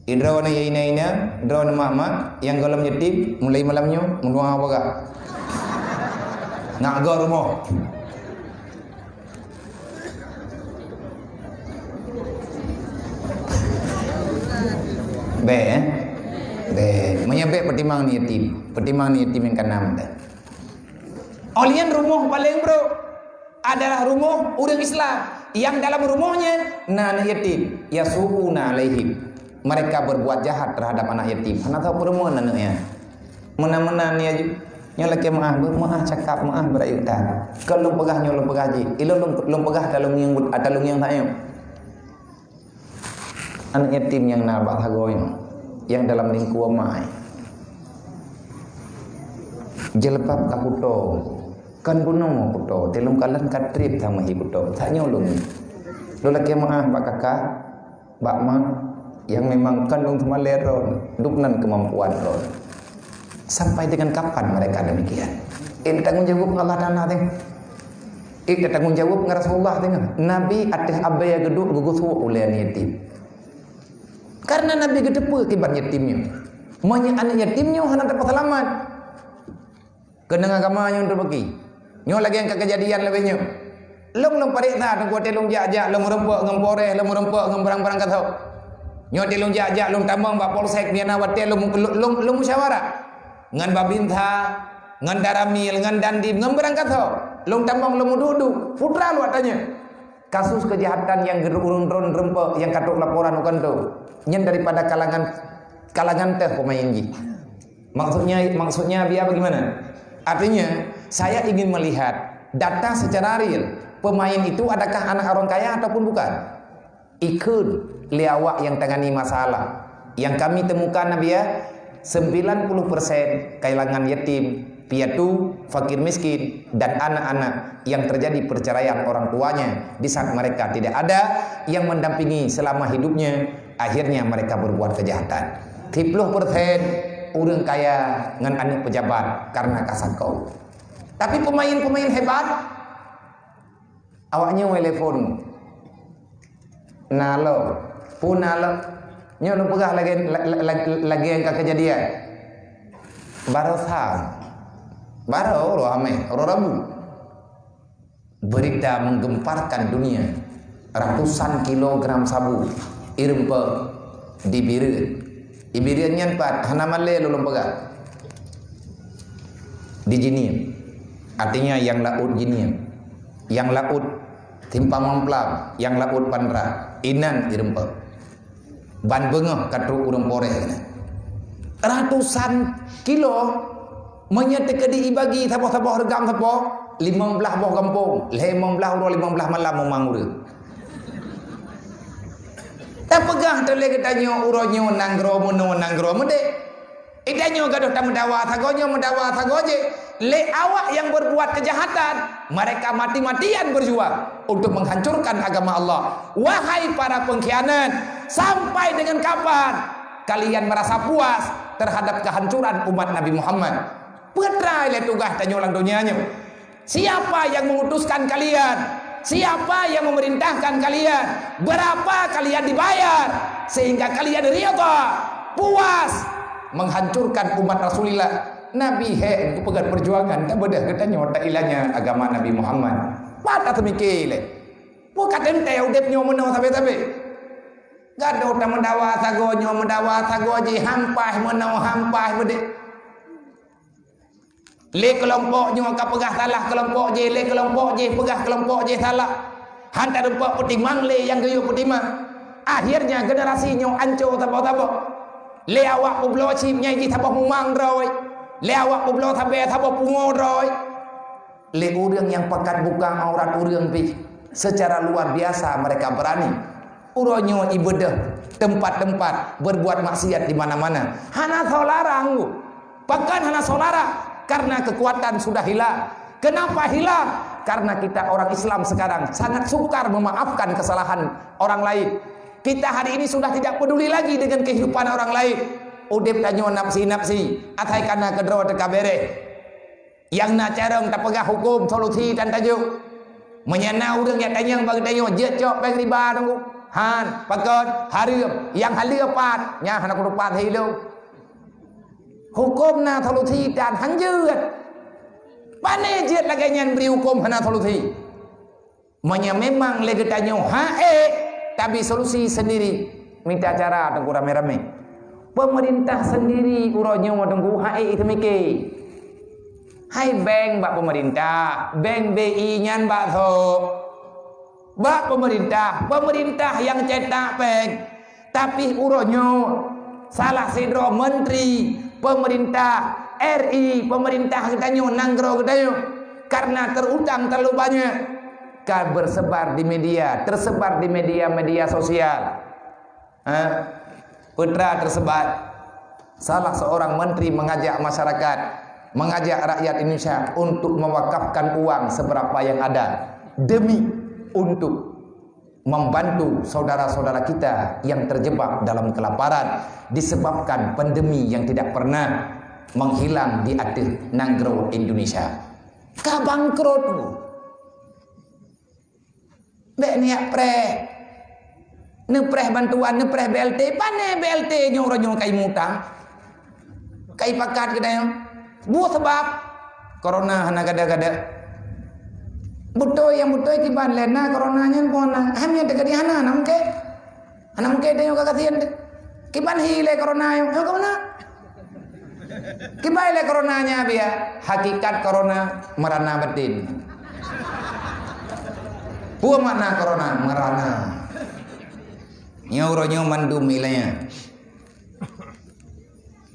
Idroeneuh ya ina-ina, droeneuh mak-mak, nyang gohlom yatim, mulai malam nyoe, meunua bagah. Nak gor rumoh. Bék, eh? Bék. Meunyoe bék, peutimang aneuëk yatim. Peutimang aneuëk yatim nyang keunam teuh. Óh lheueh nyan rumoh paleng brok adalah rumoh ureuëng Islam nyang dalam rumoh nyan na aneuëk yatim. Yasu'una alaihim. Mereka berbuat jahat terhadap anak yatim. Hana teupeureumeun aneuëk nyan. Meunan-meunan ya ju. Nyoe lakée meuáh, meuáh cakap, meuáh beurayeuk that. Kon lôn peugah nyoe, lôn peugah jih. Ilôn lôn, lôn peugah ata lôn ngieng, ata lôn ngieng that nyoe. Aneuëk yatim nyang na bak sagoe nyoe, nyang dalam lingkue ma. Jilbab ka kuto, kon bunoe kuto, teulông kalon ka treb sama hi kuto. Tanyoe lôn. Lôn lakée meuáh bak kakak, bak mak, nyang memang kon lôn seumalée droe, dubnan keumampuan droe. Sampai dengan kapan mereka demikian? Eh, tanggung jaweueb ngon Allah Taala teuh. Eh, tanggung jaweueb ngon Rasulullah teuh. Nabi ateueh abée geuduek geugeusuek ulée aneuëk yatim. Karena Nabi geuteupeue kiban yatim nyoe. Meunyoe aneuëk yatim nyoe hana teupeuseulamat. Keunong agama nyoe teubagi. Nyoe lagée nyang ka keujadian leubeh nyoe. Lôn, lôn pareksa teungku, watée lôn jak-jak, lôn meurumpok ngon Polres, lôn meurumpok ngon barang-barang kasoe. Nyoe watée lôn jak-jak, lôn tamong bak Polsek Miana, watée lôn, lôn, lôn, lôn musyawarah ngon Babinsa, ngon Daramil, ngon Dandim, ngon barang kasoe. Lôn tamong, lôn meuduek-duek. Putra luwat tanyoe. Kasus kejahatan nyang geu-, ureuëng droen rumpok nyang ka trok laporan u kantor, nyan daripada kalangan, kalangan teuh pemain jih. Maksudnya, maksudnya biar bagaimana? Artinya, saya ingin melihat data secara real. Pemain itu adakah anak orang kaya ataupun bukan? Ikheun lé awak nyang tangani masalah. Nyang kami temukan, Nabiya, sembilan puluh persen kalangan yatim, piatu, fakir miskin, dan anak-anak yang terjadi perceraian orang tuanya di saat mereka tidak ada yang mendampingi selama hidupnya, akhirnya mereka berbuat kejahatan. Siplôh persen ureuëng kaya ngon aneuëk pejabat karena ka sakoe. Tapi pemain-pemain hebat, awaknyoe telepon. Na lom, peue na lom. Nyoe lôn peugah lagée, la-, la-, la-, lagée nyang ka keujadian. Baroesa, baroe uroe Hameh, uroe Rabu. Berita menggemparkan dunia. Ratusan kilogram sabu ireumpok di Bireuen. Di Bireuen nyan pat, hana malée lôn peugah. Di Jeunieb. Artinya, nyang laôt Jeunieb. Nyang laôt Simpang Mamplam, nyang laôt Pandra. Inan ireumpok. Ban beungoh ka trok ureuëng Polres nyan. Ratusan kilo, meunyoe teukeudi ibagi saboh-saboh reugam sapo, limong blaih boh gampông, lhée limong blaih uroe limong blaih malam meumang ureuëng. Tapeugah teuh lé geutanyoe uroe nyoe nanggroe meunoe nanggroe meudéh. Geutanyoe gadoh tameudawa sagoe nyoe meudawa sagoe jih. Lé awak nyang berbuat kejahatan, mereka mati-matian berjuang untuk menghancurkan agama Allah. Wahai para pengkhianat, sampai dengan kapan kalian merasa puas terhadap kehancuran umat Nabi Muhammad? Peue treuk lé tugaih tanyoe lam donya nyoe? Siapa yang mengutuskan kalian? Siapa yang memerintahkan kalian? Berapa kalian dibayar sehingga kalian ridha, puas menghancurkan umat Rasulullah? Nabi hék geupeugah perjuangan, tabeudôh geutanyoe tailanya agama Nabi Muhammad. Pat taseumiké lé. Peue ka teuntée udeb nyoe meunoe sabe-sabe. Gadoh tameudawa sagoe nyoe meudawa sagoe jih, hampah meunoe hampah meudéh. Lé keulompok nyoe ka peugah salah keulompok jih, lé keulompok jih peugah keulompok jih salah. Han tarumpok peutimang lé nyang geuyue peutimang. Akhirnya generasi nyoe anco saboh-saboh. Lé awak peubloe chip nyang jih saboh mumang droe. Lé awak peubloe sabe saboh pungo droe. Lé ureuëng nyang pakat buka aurat ureuëng pih, secara luar biasa mereka berani. Uroe nyoe ibeudeuh tempat-tempat berbuat maksiat di mana-mana. Hana soe larang. Pakon hana soe larang? Karena kekuatan sudah hilang. Kenapa hilang? Karena kita orang Islam sekarang sangat sukar memaafkan kesalahan orang lain. Kita hari ini sudah tidak peduli lagi dengan kehidupan orang lain. Udeb tanyoe nafsi-nafsi, asai kana keudroe teuka bereh. Nyang na carông tapeugah huköm solusi dan tajok. Meunyoe na ureuëng nyang tanyong bak geutanyoe, jeuet cok péng riba teungku. Han, pakon, hareuem, nyang haleue pat, nyan hana kutupat hilo. Huköm na solusi dan hanjeuet. Pane jeuet lagée nyan bri huköm hana solusi. Meunyoe memang lé geutanyoe haék tabi solusi sendiri, mita cara teungku ramé-ramé. Pemerintah sendiri uroe nyoe teungku haék teumike. Hai bank bak pemerintah, bank B I nyan bak soe? Bak pemerintah, pemerintah nyang cetak péng. Tapi uroe nyoe salah sidroe menteri pemerintah R I, pemerintah geutanyoe, nanggroe geutanyoe, karena terutang terlalu banyak, ka bersebar di media, tersebar di media-media sosial. Ha? Putra tersebar, salah seorang menteri mengajak masyarakat, mengajak rakyat Indonesia untuk mewakafkan uang seberapa yang ada demi untuk membantu saudara-saudara kita yang terjebak dalam kelaparan disebabkan pandemi yang tidak pernah menghilang di ateueh nanggroe Indonesia. Ka bangkrot. Bék niat preh. Neupreh bantuan, neupreh B L T. Pane B L T nyoe uroe nyoe kai mutang? Kai pakat geutanyoe. Buet sabab corona hana gada-gada. Beutôi nyang beutôi kiban lé na corona nyan pun na. Ham nyang teuka di hana, hana mungken. Hana mungken tanyoe ka gasien teuh. Kiban hi lé corona nyoe, nyoe ka meunan. Kiban lé corona nyan biya, hakikat corona meurana batin. Peue makna corona? Meurana. Nyoe uroe nyoe mandum ilanya.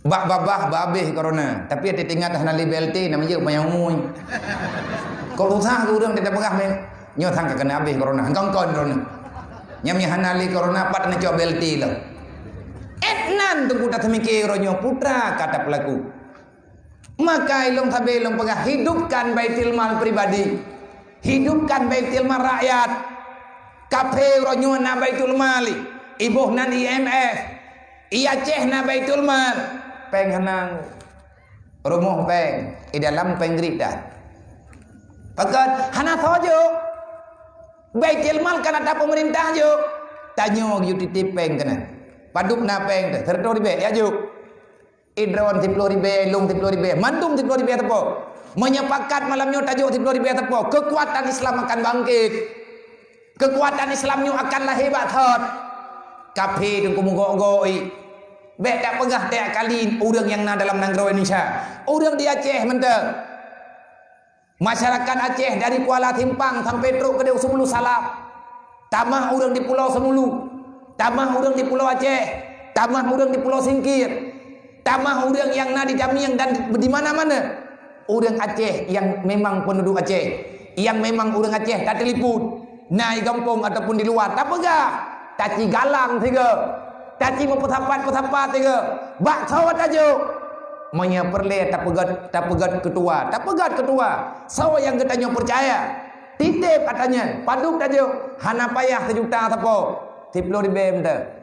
Bak babah babeh corona, tapi teuingat hana lé B L T na meujeuet panyang umui. Kok susah keu ureuëng teupeugah meh, nyoe sang ka keuneuk abeh corona, kon-kon corona. Nyang meuhana lé corona pat neucok B L T lom. Et nan teungku taseumike uroe nyoe putra ka tapeulaku. Maka ilong sabe ilong peugah hidupkan baitul mal pribadi. Hidupkan baitul mal rakyat. Kaphé uroe nyoe na baitul mal, iboh nan I M F. I Aceh na baitul mal, péng hana. Rumoh péng, i dalam péng grit that. Pakon hana soe jok. Baitul mal kan ata peumeurintah jok. Tanyoe geuyue titip péng keunan. Padub na péng teuh, seureutôh ribée, ya jok. Idron siploh ribée, ilong siploh ribée, mandum siploh ribée teupok. Meunyoe pakat malam nyoe tajok siploh ribée teupok, keukuatan Islam akan bangkit. Keukuatan Islam nyoe akan lahé bak thot. Kaphé teungku meugok-gok i. Bék tapeugah tiep kali ureuëng nyang na dalam nanggroe Indonesia. Ureuëng di Aceh mantong. Masyarakat Aceh dari Kuala Simpang sampai trok keudeh Seumulu Salam. Tamah ureuëng di Pulo Seumulu. Tamah ureuëng di Pulo Aceh. Tamah ureuëng di Pulo Singkir. Tamah ureuëng nyang na di Damieng dan di, di mana-mana. Ureuëng Aceh nyang memang penduduk Aceh, nyang memang ureuëng Aceh, tatelepon. Na i gampông ataupun di luwa, tapeugah, taci galang sigoe, taci meupeusapat-peusapat sigoe, bak soe tajok. Meunyoe peureulée tapeugét, tapeugét keutua, tapeugét keutua. Soe nyang geutanyoe peucaya, titép ata nyan, padub tajok, hana payah seujuta sapo, siploh ribée mantong.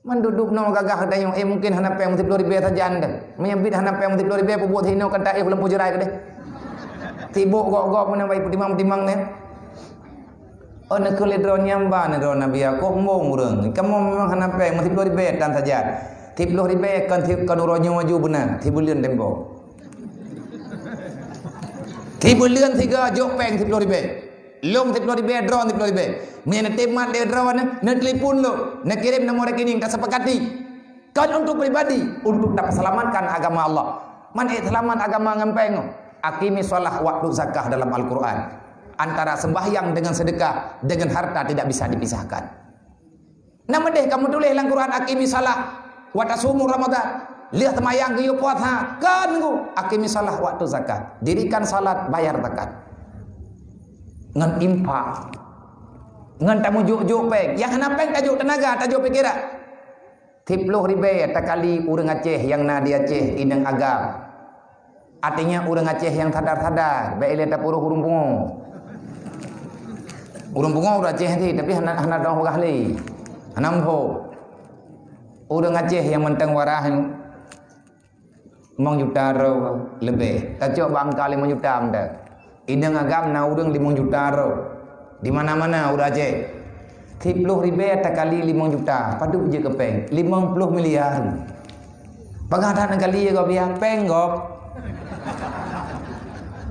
Man dudoe noe gagah geutanyoe, eh, mungken hana péng meusiploh ribée sajan deh. Meunyoe bit hana péng meusiploh ribée, peubuet sinoe kan taéh lam pujeurai keudeh. Sibok gok-gok meunan bak peutimang-timang nyan. Oh, neukheueh lé droeneuh nyan ba neuh droeneuh biya, kok mbong ureuëng. Kamoe memang hana péng meusiploh ribée tan sajan. Siploh ribée kon si-, kon uroe nyoe maju beuna, sibuleuen tempo. Sibuleuen sigoe jok péng siploh ribée. Lôn siploh ribée, droeneuh siploh ribée. Meunyoe neutemat lé droeneuh, neutelepon lôn, neukirém nomor rekening, tasepakati. Kon untuk pribadi, untuk tapeuselamatkan agama Allah. Man ék seulamat agama ngon péng? Aqimis shalah, waktu zakah dalam Al-Quran. Antara sembahyang dengan sedekah, dengan harta tidak bisa dipisahkan. Nama deh kamu tulis dalam Quran, "Aqimi salah, wa tasumu Ramadan." Lheuh seumayang geuyue puasa, kan nunggu, "Aqimi salah, waktu zakat." Dirikan salat, bayar zakat. Ngon infak. Ngon tamujuk-juk péng. Nyang hana péng tajok teunaga, tajok pikiran. Siploh ribèe takali ureueng Aceh nyang na di Aceh inong agam. Artinya ureueng Aceh nyang sadar-sadar, bèk ilèe tapuruh ureueng pungo. Ureueng pungo ureueng Aceh ti, tapi hana, hana dong peugah lé. Hana muphom. Ureueng Aceh nyang mantong waras limong juta droe leubeh. Tacok bak angka limong juta mantong. Inong agam na ureueng limong juta droe. Di mana-mana ureueng Aceh. Siploh ribèe takali limong juta, padub jeuet keu péng? Limong ploh miliar. Peugah that neukali gob ya, péng gob.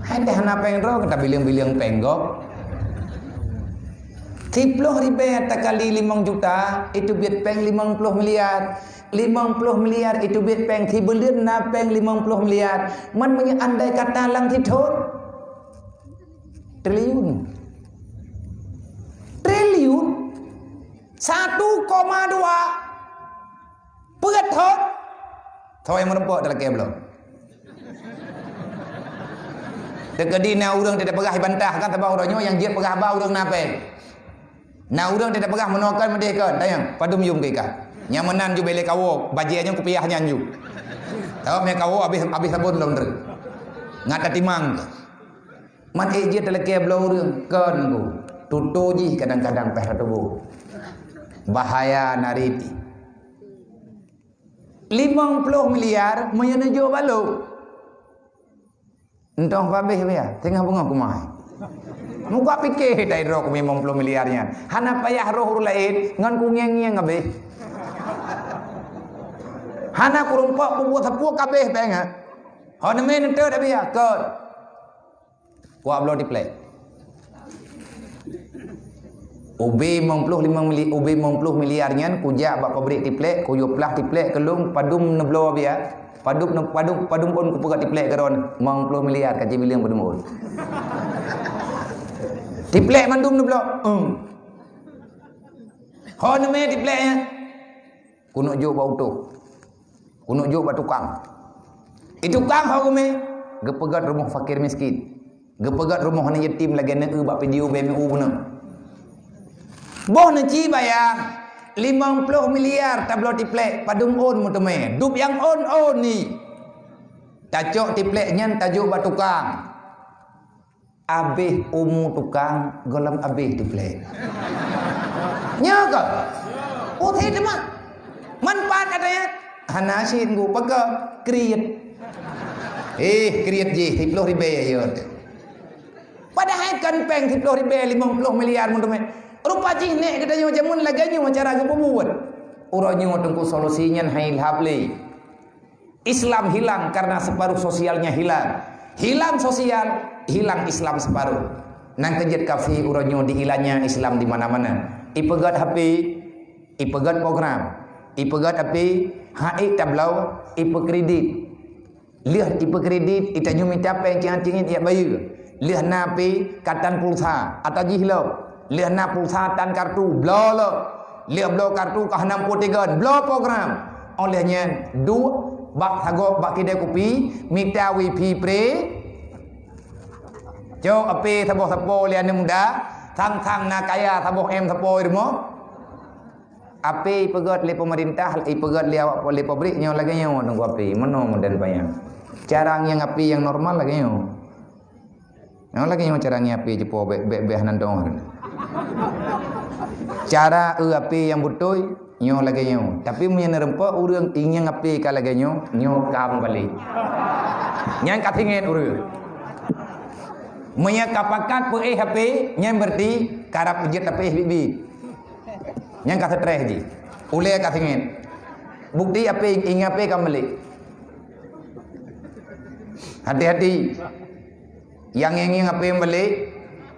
Hai teuh hana péng droe, ka tabileng-bileng péng gob. Siploh ribèe takali limong juta, itu biet péng limong ploh miliar. Limong ploh miliar itu biet péng, sibuleuen na péng limong ploh miliar. Man meunyoe andai kata lam sithon, triliun. Triliun? Satu koma dua. Peuet thon. Thon nyang meureumpok talakèe bloe. Teukeudi na ureueng teupeugah bantah kan, sabab uroe nyoe nyang jeuet peugah haba ureueng na péng. Na ureueng teupeugah meunoe kan, meudeh kan, tanyong, padum yum keu ikah. Nyang meunan ju bèk lé kawoe, bajèe nyan kupiah nyan ju. Sabab mè kawoe abéh, abéh sabon lom treuk. Ngat tatimang. Man ék jeuet talakèe bloe ureueng, kon ku. Tutoe jih kadang-kadang pèh tatuboh. Bahaya narit. Limong ploh miliar meunyoe neujok balok. Entong pabéh biya, teungoh beungoh kumai. Muka piké dai droe ku limong ploh miliar nyan. Hana payah roh ureueng laén ngon ku ngieng-ngieng abéh. Hana kureumpok kubuet sapeue kabéh péng nyan. Ho neumé neuteuet abéh ya, kon. Kuak bloe tiplek. Ubé limong ploh limong mili-, ubé limong ploh miliar nyan kujak bak pabrik tiplek, kuyue plah tiplek keu lôn, padum neubloe biya. Padum ne-, padum, padum ôn kupeugah tiplek keu droen, limong ploh miliar ka jibileng padum ôn. Tiplek mandum neubloe. Hmm. Ho neumé tiplek nyan. Kuneuk jok bak utoh. Kuneuk jok bak tukang. Di tukang ho geumé, geupeugöt rumoh fakir miskin. Geupeugöt rumoh aneuk yatim lagèe neu bak video B M U bunoe. Boh neuci bayang, limong ploh miliar tabloe tiplek, padum ôn meuteumé. Dub nyang ôn-ôn ni. Tacok tiplek nyan tajok bak tukang. Abéh umu tukang, gohlom abéh tiplek. Nyo keuh? Putéh teuma. Manfaat katanya? Hana cit ngu, pakon? Kriet. Eh, kriet jih, siploh ribèe yo. Padahai kon péng siploh ribèe, limong ploh miliar mun teumé. Rupa jih nèk geutanyoe jameun lagèe nyoe cara geupeubuet. Uroe nyoe Teungku solusi nyan hai lhap lé. Islam hilang karena separuh sosialnya hilang. Hilang sosial, hilang Islam separuh. Nang keujeuet kafé uroe nyoe diilanya Islam di mana-mana. Ipeugöt H P, ipeugöt program, ipeugöt H P, hai tabloe, ipeukredit. Lheueh ipeukredit, itanyoe mita péng cingat-cingat ijak bayeue. Lheueh na H P, ka tan pulsa, ata jih lom. Lheueh na pulsa tan kartu, bloe lom. Lheueh bloe kartu ka hana muphom tigon, bloe program. Óh lheueh nyan, duek bak sagoe bak kidai kupi, mita wifi free. Cok H P saboh sapo lé aneuk muda, sang-sang na kaya saboh M sapo di rumoh. H P ipeugöt lé peumeurintah, ipeugöt lé awak, lé pabrik nyoe lagèe nyoe Teungku H P. Meunoe model panyang. Cara ngieng H P nyang normal lagèe nyoe. Nyoe lagèe nyoe cara ngieng H P jipo bèk, bèk, bèk hana dong. Cara eu H P nyang beutôi nyoe lagèe nyoe. Tapi meunyoe neureumpok ureueng ingieng H P ka lagèe nyoe, nyoe ka meubalek. Nyan ka singet ureueng. Meunyoe ka pakat peuéh H P, nyan berarti karab jeuet H P biet-biet. Nyan ka stres jih. Ulèe ka singet. Bukti H P, ingieng H P ka meubalek. Hati-hati. Nyang ngieng-ngieng H P meubalek,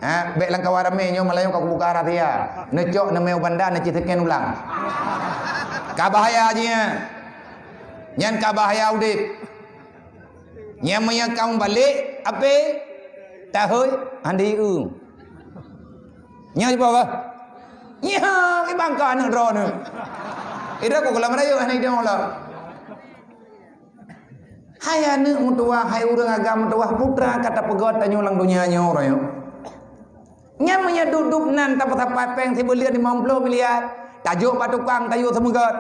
ha, bèk lam kawan ramé nyoe, malam nyoe ka kubuka rahsia. Neucok neumé u banda, neuci scan ulang. Ka bahaya jih nyan. Nyan ka bahaya udép. Nyan meunyoe ka meubalek, H P tahôi, hana eu. Nyoe jiboh kah? Nyoe, i bangka aneuk droeneuh. Idroe ku keulam rayeuk aneuk idong lom. Hai aneuk meutuwah, hai ureueng agam meutuwah, putra ka tapeugöt tanyoe lam donya nyoe uroe nyoe. Nyan meunyoe dup-dup nan tapeusapat péng sibuleuen limong ploh miliar, tajok bak tukang tayue seumeugot.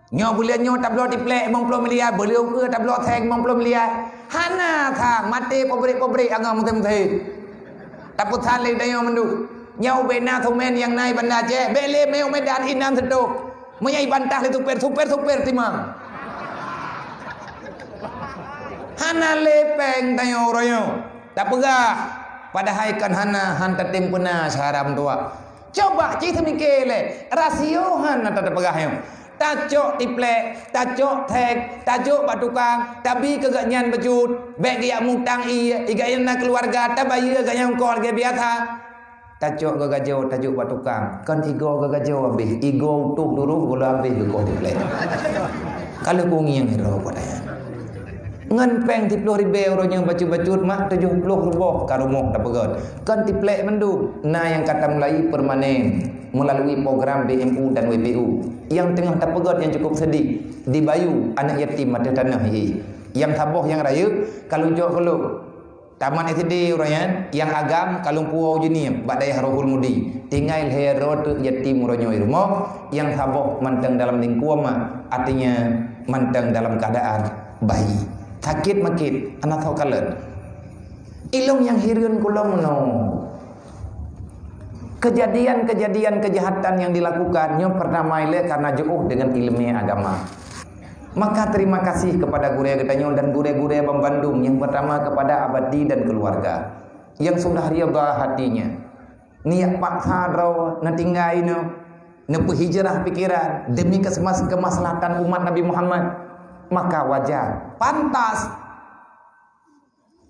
Nyoe buleuen nyoe tabloe tiplek limong ploh miliar, buleuen ukeue tabloe seng limong ploh miliar. Hana sang, maté pabrik-pabrik angoh musém-musém. Tapeusan lé tanyoe mandum. Nyoe ubé na seumén nyang na i Banda Aceh, bék lé mé u Medan inan seutoh. Meunyoe ibantah lé supir, supir-supir timang. Hana lé péng tanyoe uroe nyoe. Tapeugah, padahai kan hana, han tatem peuna syedara meutuwah. Coba cit seumiké lé, rasio han ata tapeugah nyoe. Tacok tiplek, tacok thèk, tajok bak tukang, tabi keu gobnyan bacut, bék geujak mutang ie, i gobnyan na keuluwarga, tabayeue gobnyan keu lagèe biasa. Tacok geugajoe, tajok bak tukang. Kon igoe geugajoe abéh, igoe utoh duroh gula abéh geugoh tiplek. Ka lheueh kungieng iroe padahai. Ngon péng siploh ribèe uroe nyoe bacut-bacut mak tujoh ploh ruboh ka rumoh tapeugöt. Kon tiplek mandum, na nyang ka tamulai permanen meulalui program B M U dan W P U. Nyang teungoh tapeugöt nyang cukup sedih, dibayeue aneuk yatim ateueh tanoh ié. Nyang saboh nyang rayeuk ka lheueh jok keu lôn. Tamat S D uroe nyan, nyang agam ka lôn puwoe u Jeunieb bak dayah Rohul Mudi. Tinggai lhèe droe teuk yatim uroe nyoe i rumoh, nyang saboh mantong dalam lingkuang ma, artinya mantong dalam keadaan bayi. Sakét makét, hana soe kalon. Ilôn nyang hireuen keu lôn meunoe. Kejadian-kejadian kejahatan yang dilakukan nyoe pertama ilée karena jeuôh dengan ileumèe agama. Maka terima kasih kepada gurée geutanyoe dan gurée-gurée banmandum, yang pertama kepada Abati dan keluarga yang sudah ridha hatinya, niat paksa droe neutinggai nyoe, neupeuhijrah pikiran demi kesemas-, kemaslahatan umat Nabi Muhammad. Maka wajar, pantas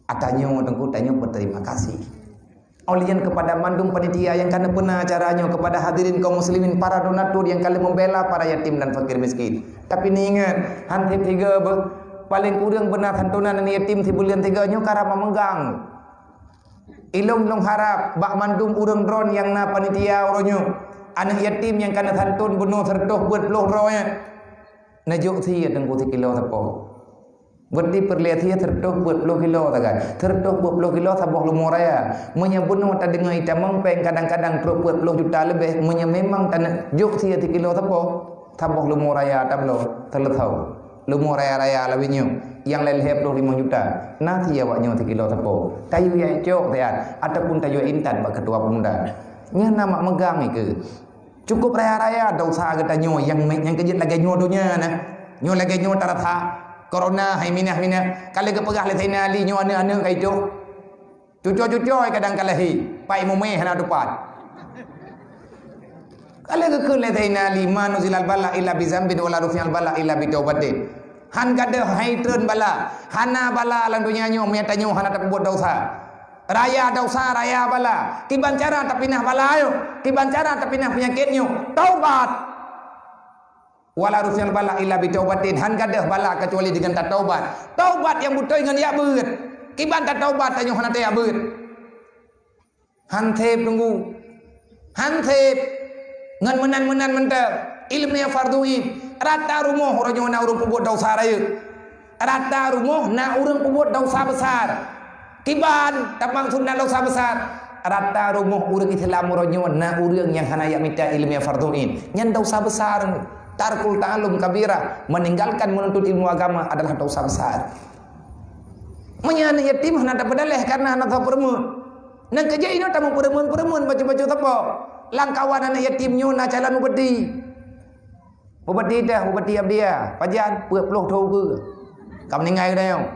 Atanyoe teungku tanyoe berterima kasih. Ulian kepada mandum panitia nyang ka neupeuna acara nyoe, kepada hadirin kaum muslimin, para donatur nyang ka lheueh membela para yatim dan fakir miskin. Tapi neuingat, han sép sigoe beuh, paleng kureueng beuna santunan aneuk yatim sibuleuen sigoe nyoe karab memegang. Ilôn lôn harab bak mandum ureuëng droen nyang na panitia uroe nyoe, aneuk yatim nyang ka neusantun bunoe seureutôh peuet ploh droe nyan, neujok sie teungku sikilo sapo. Beuti peureulée sie seureutôh peuet ploh kilo sagai. Seureutôh peuet ploh kilo saboh leumo raya. Meunyoe bunoe tadeungoe itamong péng kadang-kadang trok peuet ploh juta leubeh, meunyoe memang taneuk jok sie sikilo sapo, saboh leumo raya tabloe, seuleusoe. Leumo raya-raya lawét nyoe, nyang lhée ploh limong juta. Na sie awak nyoe sikilo sapo. Tayue cok siat, ataupun tayue intat bak keutua pemuda. Nyan na mak meugang ikeue. Cukup raya-raya desya geutanyoe nyang, nyang keujeuet lagée nyoe donya na. Nyoe lagée nyoe tarasa, corona hai minah-minah. Ka lheueh geupeugah lé Saidina Ali nyoe aneuk-aneuk ka itoh. Cucoe-cucoe kadang ka lahé, pai mume hana tupat. Ka lheueh geukheun lé Saidina Ali, "Ma nuzilal bala illa bi zambin wa la rufi'al bala illa bi taubatin." Han gadôh hai treun bala, hana bala lam donya nyoe meunyo tanyoe hana tapeubuet desya. Raya desya, raya bala. Kiban cara tapinah bala nyoe? Kiban cara tapinah peunyakét nyoe? Taubat. Wala rufi'al bala illa bi taubatin. Han gadôh bala kecuali dengan tataubat. Taubat nyang beutôi ngon jak beuet. Kiban tataubat tanyoe hana tajak beuet. Han sép teungku. Han sép. Ngon meunan-meunan mantong. Ileumèe fardhu ain. Rata rumoh uroe nyoe na ureuëng peubuet desya rayeuk. Rata rumoh na ureuëng peubuet desya besar. Kiban tamaksud na desya besar? Rata rumoh ureuëng Islam uroe nyoe na ureuëng nyang hana jak mita ileumèe fardhu ain. Nyan desya besar. Tarkul ta'allum kabirah, meninggalkan menuntut ilmu agama adalah desya besar. Meunyoe aneuk yatim hana tapeudaleh karena hana tapeureumeun. Nyan keujeuet inoe tameupeureumeun-peureumeun bacut-bacut sapo. Lam kawan aneuk yatim nyoe na calon upeti. Bupati dah, Bupati Abdia, pajan peuet ploh thôn ukeue. Ka meuninggai geutanyoe.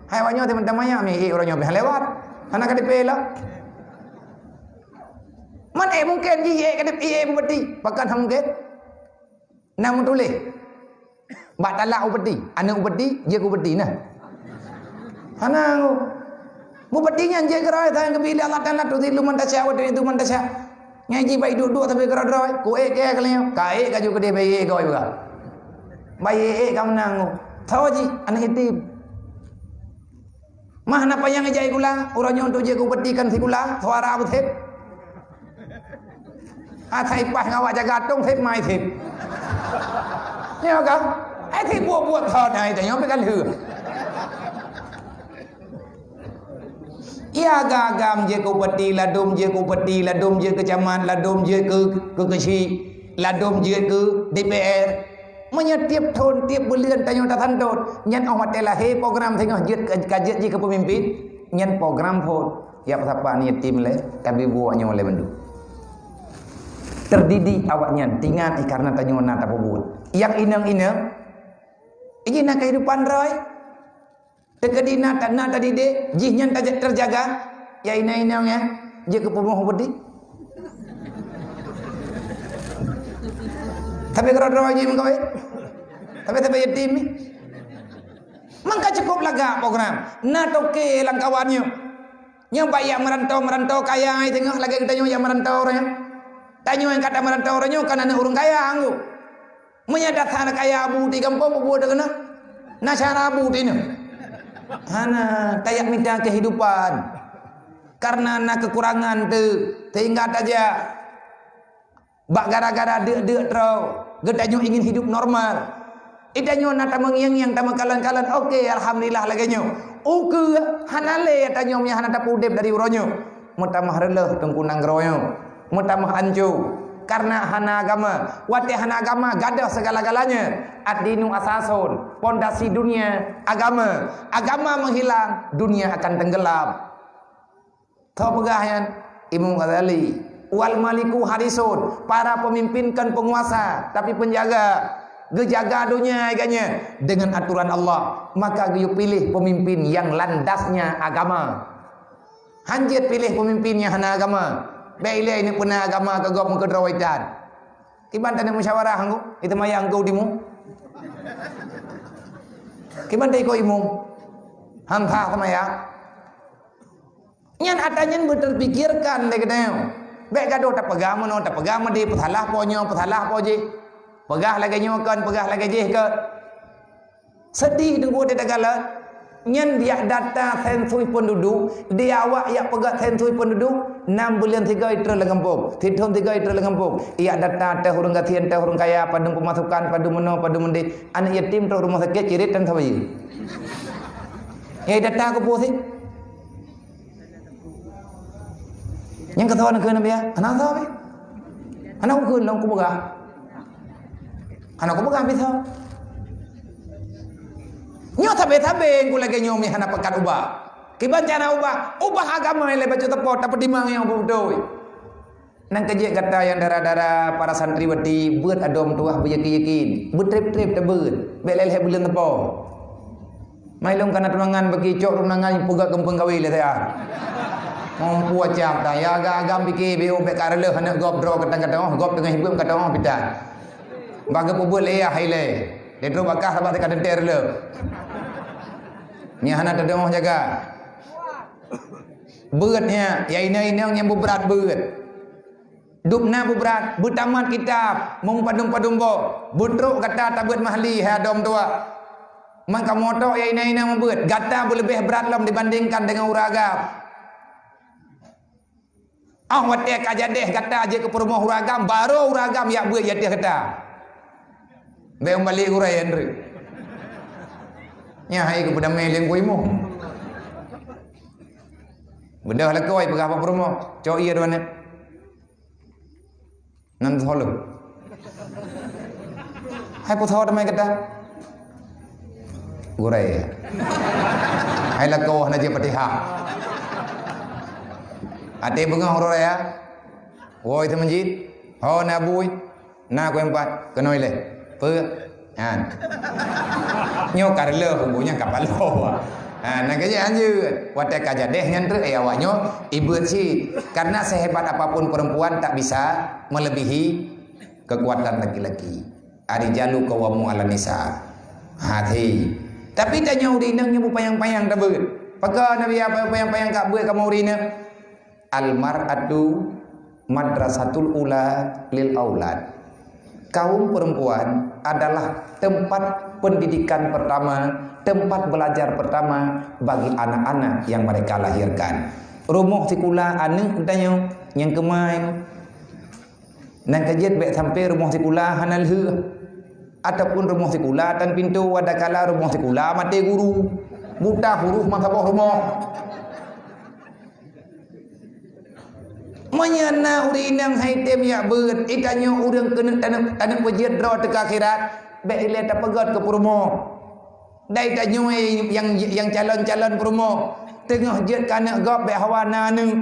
Hai awak nyoe teumantong manyak mi ék uroe nyoe pih lewat. Hana ka dipée lom. Man ék mungken jih ék ka dipée ék bupati. Pakon hana mungken? Na meutuléh. Bak talak bupati, aneuk bupati, jeuet keu bupati nah. Hana ngô. Bupati nyan jeuet keurôi sayang keubiet lé Allah Taala, tuzillu man tasya wa tu'izzu man tasya. Nyan jih bai duek-duek sabe keudroe-droe, ku ék keu kalian. Ka ék ka ju keudeh bai ék goe juga. Bai ék ka meunang. Tho jih aneuk yatim. Mah na payang ijai gula, uroe nyoe tu jeuet keu bupati kan sikula, suara beuthet. Asai paih ngon awak jaga tong sép mai sép. Nyoe ka? Ai sép buet-buet thon ai tanyoe pih ka lheueh. Iya agam-agam jeuet keu bupati, ladôm jeuet keu bupati, ladôm jeuet keu camat, ladôm jeuet keu, keu keuchik, ladôm jeuet keu D P R. Meunyoe tiep thon, tiep buleuen tanyoe tasantôt, nyan óh watée lahé program singoh jeuet ka, ka jeuet jih keu peumimpén, nyan program phon. Yak sapa ni yatim lé, tapi buet nyoe lé bandum. Terdidik awaknyan, tingat, eh, karena tanyoe na tapeubuet. Nyang inong-inong, iji na kehidupan droe. Teukeudi na, na tadidik, jih nyan tajak terjaga. Ya inong-inong ya, jeuet keu peurumoh beuti. Tapi keudroe-droe jih meukawen. Tapi sabe yatim ni. Maka cukup lagak program. Na toke lam kawan nyoe. Nyoe bak yak meurantau-meurantau kaya ai teungoh lagée geutanyoe yak meurantau uroe nyoe. Tanyoe nyang ka tameurantau uroe nyoe kan aneuk ureuëng kaya anggô. Meunyoe dasar kaya abu di gampông bubu teukeuna. Na syara abu di nyoe. Hana, tajak mita kehidupan. Karena na kekurangan tu sehingga tajak bak gara-gara deuk-deuk troe, geutanyoe ingin hidup normal. Itanyoe na tameungieng-ngieng, tameukalon-kalon, oke, alhamdulillah lagée nyoe. Ukeue hana lé tanyoe meunyoe hana tapeudeb dari uroe nyoe. Meutamah reuloh teungku nanggroe nyoe. Meutamah anco. Karena hana agama. Watée hana agama, gadôh segala-galanya. Ad-dinu asasun. Pondasi dunia, agama. Agama menghilang, dunia akan tenggelam. Tho peugah nyan Imam Ghazali, "Wal maliku harisun," para pemimpin kon penguasa, tapi penjaga. Geujaga donya geuhnyan dengan aturan Allah, maka geuyue piléh pemimpin nyang landasnya agama. Hanjeuet piléh pemimpin nyang hana agama. Bék ilée ini peuna agama keu gob meukeudroe itan. Kiban taneuk musyawarah anggô, itu maya anggô dimu. Kiban ta iko imum. Hang tha sama ya. Nyan ata nyan beuteupikirkan lé geutanyoe. Bék gadôh tapeugah meunoe, tapeugah meudéh, peusalah po nyoe, peusalah po jéh. Peugah lagée nyoe kon, peugah lagée jéh kon. Seudeh teungku di Tagala. Nyan yak data sensus penduduk, di awak yak peugah sensus penduduk, nam buleuen sigoe trok lam gampông, sithon sigoe trok lam gampông. Yak data teuh ureuëng gasien, teuh ureuëng kaya, padum peumasukan, padum meunoe, padum meudéh. Aneuk yatim trok rumoh sakét, cirit dan sabayi. Yak data keu pusing. Nyang keusoe neukheun Nabi, hana soe pih. Hana kukheun lom kupeugah. Hana kupeugah pih soe. Nyoe sabe-sabe ku lagée nyoe meuhana pakat ubah. Kiban cara ubah, ubah agama ilée bacut teupot, tapeutimang nyang beutôi. Nang keujeuet gata nyang dara-dara para santriwati, beuet adom tuah beuyakin-yakin, beutreb-treb tabeuet, bék lhée-lhée buleuen teupot. Mai lôn kana tunangan bagi cok tunangan peugah keumpung kawé lé saya. Mampu acam ta, ya agam-agam pike beu bék ka reuloh aneuk gob droe keutang-keutang, gob teungoh hibuem ka teungoh pita. Bagi peubuet lé ya hai lé. Lé trok bakah sabat ka teuntée reuloh. Nyan hana teudeungoh jaga. Beuet nyan, ya inong-inong nyang beubrat beuet. Dub na beubrat, beutamat kitab, meupadum-padum boh, beutrok gata tabeuet mahli hai adom tuah. Man kamoe tok ya inong-inong meubeuet, gata beuleubeh brat lom dibandingkan deungon ureuëng agam. Ah watée ka jadeh gata jeuet keu peurumoh ureuëng agam, barô ureuëng agam yak beuet yak tieh gata. Bék umbali gurée ya nreuek. Nyan hai keu peudamé lengkui mu. Beudôh lakoe peugah bak peurumoh, cok ie dua nyoe. Nan tho lom. Hai peutho teumai gata. Gurée. Hai lakoe hana jeuet Fatihah. Até beungoh uroe raya. Woi teumeujid. Ho na bui. Na kueh empat. Keunoe lé. Peue? Nyan. Nyoe ka reuloh, bu nyan ka paloe. Ha, na keuh jih hanjeuet. Watée ka jadeh nyan treuk, eh, awak nyoe ibeuet cit. Karena sehebat apapun perempuan tak bisa melebihi kekuatan laki-laki. Ar-rijalu qawwamu 'alan nisa. Hati. Tapi tanyoe ureueng inong nyoe beupanyang-panyang tabeuet. Pakon Nabi apa panyang-panyang ka beuet kamoe ureueng inong? Al-mar'atu madrasatul ula lil aulad. Kaum perempuan adalah tempat pendidikan pertama, tempat belajar pertama bagi anak-anak yang mereka lahirkan. Rumoh sikula aneuk tanyoe nyang keumai. Nyang ka jeuet bék sampoe rumoh sikula hana lheueh, ataupun rumoh sikula tan pintoe, adakala rumoh sikula maté guru, buta huruf meusaboh rumoh. Meunyoe na ureuëng inong hai tem jak beuet, itanyoe ureuëng keuneuk taneuk, taneuk peujeuet droe teuka akhirat, bék ilée tapeugét keu peurumoh. Dai tanyoe nyang, nyang calon-calon peurumoh, teungoh jeuet keu aneuk gob bék hawa na aneuk.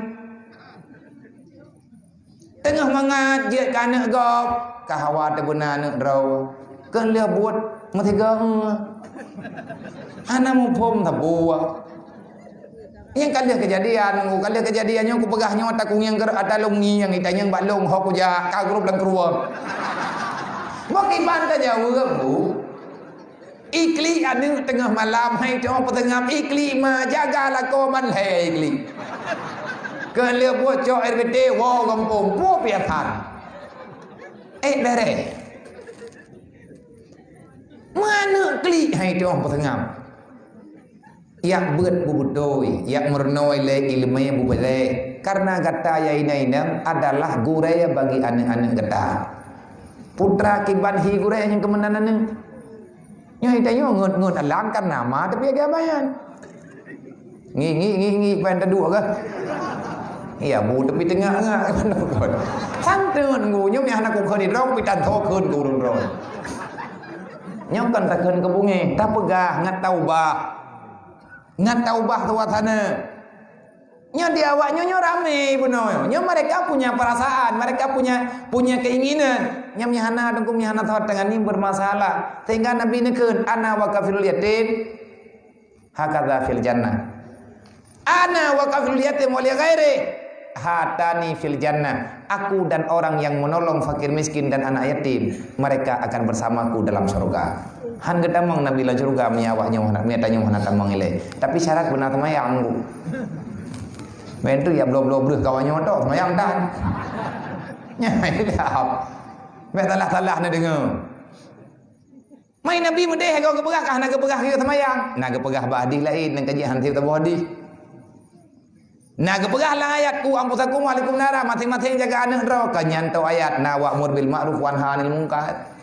Teungoh mangat jeuet keu aneuk gob, ka hawa teubeuna aneuk droe. Keu lheueh buet meusigoe. Hana muphom sapeue. Nyang ka lheueh keujadian, ka lheueh keujadian nyoe kupeugah nyoe ata kungieng keu ata lôn ngieng, itanyong bak lôn ho kujak, ka grob lam keruwa. Bak iban tajaweueb, Bu. Iklik aneuk teungoh malam hai cok peuteungam iklik ma jaga lakoe ban lhée iklik. Keu lheueh buet cok R B T woe gampông, peue piasan. Eh, bereh. Meuaneuk klik hai cok peuteungam. Yak beuet beubeutôi, yak meurunoe lé iéleumé bubelée. Karena gata ya inong-inong adalah gurée bagi aneuk-aneuk gata. Putra kiban hi gurée nyang keumeunan aneuk. Nyoe ita nyoe ngeut-ngeut alam karena ma tapi agak bayan. Ngi, ngi, ngi, ngi, pen taduk kah? Iya, bu tapi tengah ngak. Santun ngu, nyoe mih hana kukheun idrong, pitan tho kheun keu ureueng droe. Nyoe kan takheun keu bungéh, tapeugah ngat taubah. Ngat taubah suasana. Nyoe di awak nyoe, nyoe ramé bunoe. Nyoe mereka punya perasaan, mereka punya, punya keinginan. Nyoe mih hana, dengku mih hana thot tangan ni bermasalah. Sehingga Nabi neukheun, "Ana wa kafilul yatim hakadza fil jannah. Ana wa kafilul yatim wa li ghairi hatani fil jannah." Aku dan orang yang menolong fakir miskin dan anak yatim, mereka akan bersamaku dalam surga. Han geutamong Nabi lam syurga meunyo awak nyoe hana, meunyo tanyoe hana tamong ilée. Tapi syarat beuna seumayang, Bu. Meunan tu ya bloe-bloe breuh kawan nyoe tu seumayang tan. Nyan dah. Bék salah-salah na deungoe. Mai Nabi meudeh goe geupeugah kah na geupeugah keu seumayang. Na geupeugah bak hadih laén, nyang ka jih han sép saboh hadih. Na geupeugah lam ayat, "Qu anfusakum wa ahlikum nara," maséng-maséng jaga aneuk droe. Ka nyan toh ayat na, "Wa'mur bil ma'ruf wanha 'anil munkar.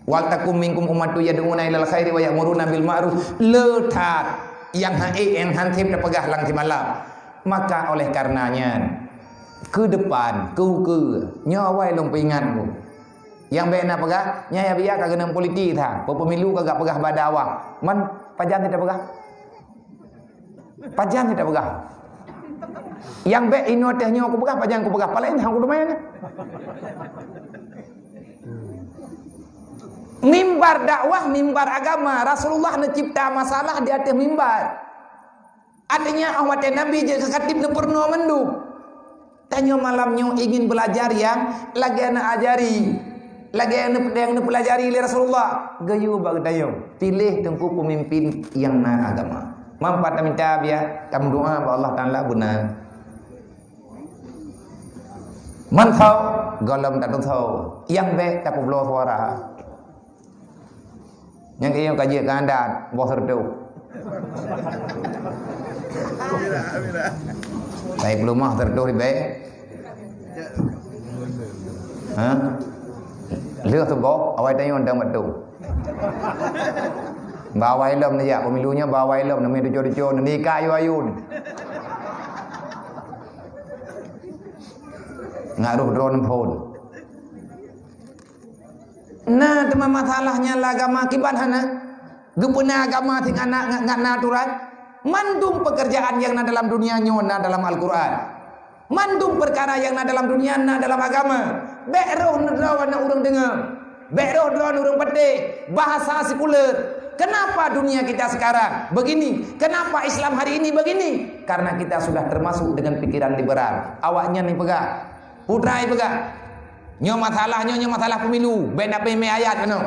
Wal takum minkum ummatun yad'una ilal khairi wa ya'muruna bil ma'ruf." Le that nyang han ék nyang han sép tapeugah lam simalam. Maka oleh karena nyan, keu depan, keu ukeue, nyoe awai lôn peuingat, Bu. Nyang bék na peugah, nyan ya biya ka keuneuk politik that. Peupemilu ka gak peugah bak dakwah. Man pajan kita peugah? Pajan kita peugah. Nyang bék inoe teuh nyoe kupeugah, pajan kupeugah, paleng hang kuteumé nyan. Mimbar dakwah, mimbar agama. Rasulullah neucipta masalah di ateueh mimbar. Artinya, 'oh watée Nabi jeuet keu khatib neupeurunoe mandum. Tanyoe malam nyoe ingin belajar nyang lagée na ajari, lagée na peudong neupeulajari lé Rasulullah. Geuyue bak geutanyoe, piléh teungku peumimpin nyang na agama. Manfaat taminta biya, tameudoa bak Allah Taala beuna. Mantong gohlom tateuntho, nyang bék tapeubloe suara. Nyang kayém ka jeuet keu adat, boh seureutoh. Tapi peuleumah seureutoh ribée. Ha? Lheueh teuboh, awai tanyoe dang batu. Ba awai lom neujak pemilu nyoe, ba awai lom neumé tuco-tuco, neunika ayu-ayu. Ngaruh drone phone. Na teuma masalah nyang lam agama kiban hana. Geupeuna agama sing anak ngat, ngat na aturan. Mandum pekerjaan nyang na dalam dunia nyoe na dalam Al-Quran. Mandum peukara nyang na dalam dunia na dalam agama. Bék roh droe na ureuëng deungoe. Bék roh droe na ureuëng patéh. Bahasa sekuler. Kenapa dunia kita sekarang begini? Kenapa Islam hari ini begini? Karena kita sudah termasuk dengan pikiran liberal. Awaknyan ni peugah. Putra ipeugah, "Nyoe masalah nyoe, nyoe masalah pemilu, bék nak mé-mé ayat keunoe.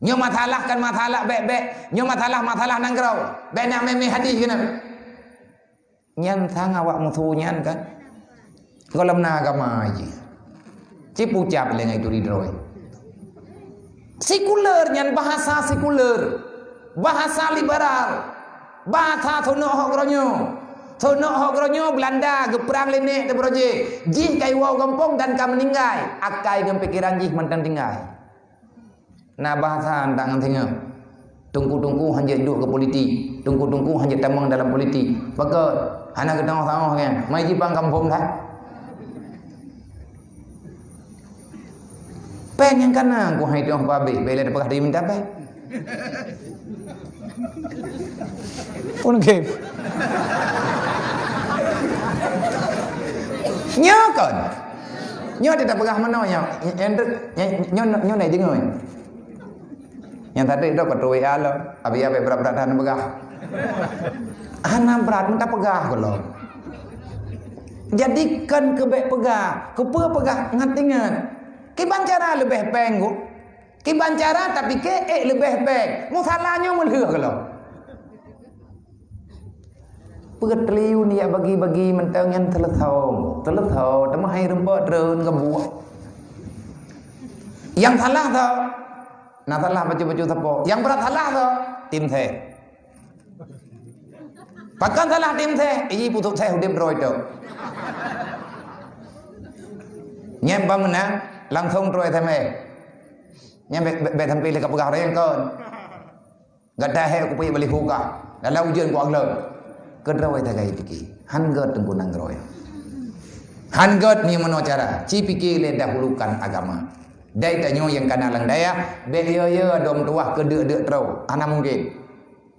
Nyoe masalah kan masalah bék-bék, nyoe masalah, masalah nanggroe, bék nak mé-mé hadih keunoe." Nyan sang awak musoh nyan kan. Gohlom na agama jih. Cipucap lé ngai turi droe. Sekuler nyan bahasa sekuler, bahasa liberal, bahasa sonoh hok geuronyoe. Sonok hok geuronyoe Beulanda geuprang lé nèk teuh bro jih. Jih ka iwoe gampông dan ka meuninggai. Akai ngon pikeran jih mantong tinggai. Na bahasa antak ngon singoh. Teungku-teungku hanjeuet duek keu politik. Teungku-teungku hanjeuet tamong dalam politik. Pakon? Hana geutangoh-tangoh nyan. Mai jipang gampông that. Péng nyang kana ku hai tuah pabéh, bèk lé tapeugah teuh minta péng. Pun game. Nyoe kon. Nyoe teuh tapeugah meunoe nyoe. Nyoe, nyoe, nyoe, nyoe na deungoe. Nyang tadi tu ka tuwék alo, abi-abi brat-brat hana peugah. Hana brat, meuta peugah gohlom. Jadi kon keu bèk peugah, keupeue peugah ngat-ngat. Kiban cara leubeh péng ku. Kiban cara tapi keu ék leubeh péng. Musalah nyoe meulheueh gohlom. Peuet triliun ya bagi-bagi mantong nyan teuleusoe. Teuleusoe, teuma hai rumpok treun ngon buah. Nyang salah soe? Na salah bacut-bacut sapo. Nyang brat salah soe? Tim seh. Pakon salah tim seh? Iji pusok seh udeb droe tu. Nyang pameunang langsung droe S M S. Nyang bèk, bèk, bèk sampai lé ka peugah orang kon. Gata hai kupeuék baliho kah, dalam ujeuen ku aglon. Keudroe tagai pike, han gèt teungku nanggroe. Han gèt meunyoe meunoe cara, ci pike lé dahulukan agama. Dai tanyoe nyang kana lam dayah, bèk yo-yo dom tuwah keu deuk-deuk troe. Hana mungken.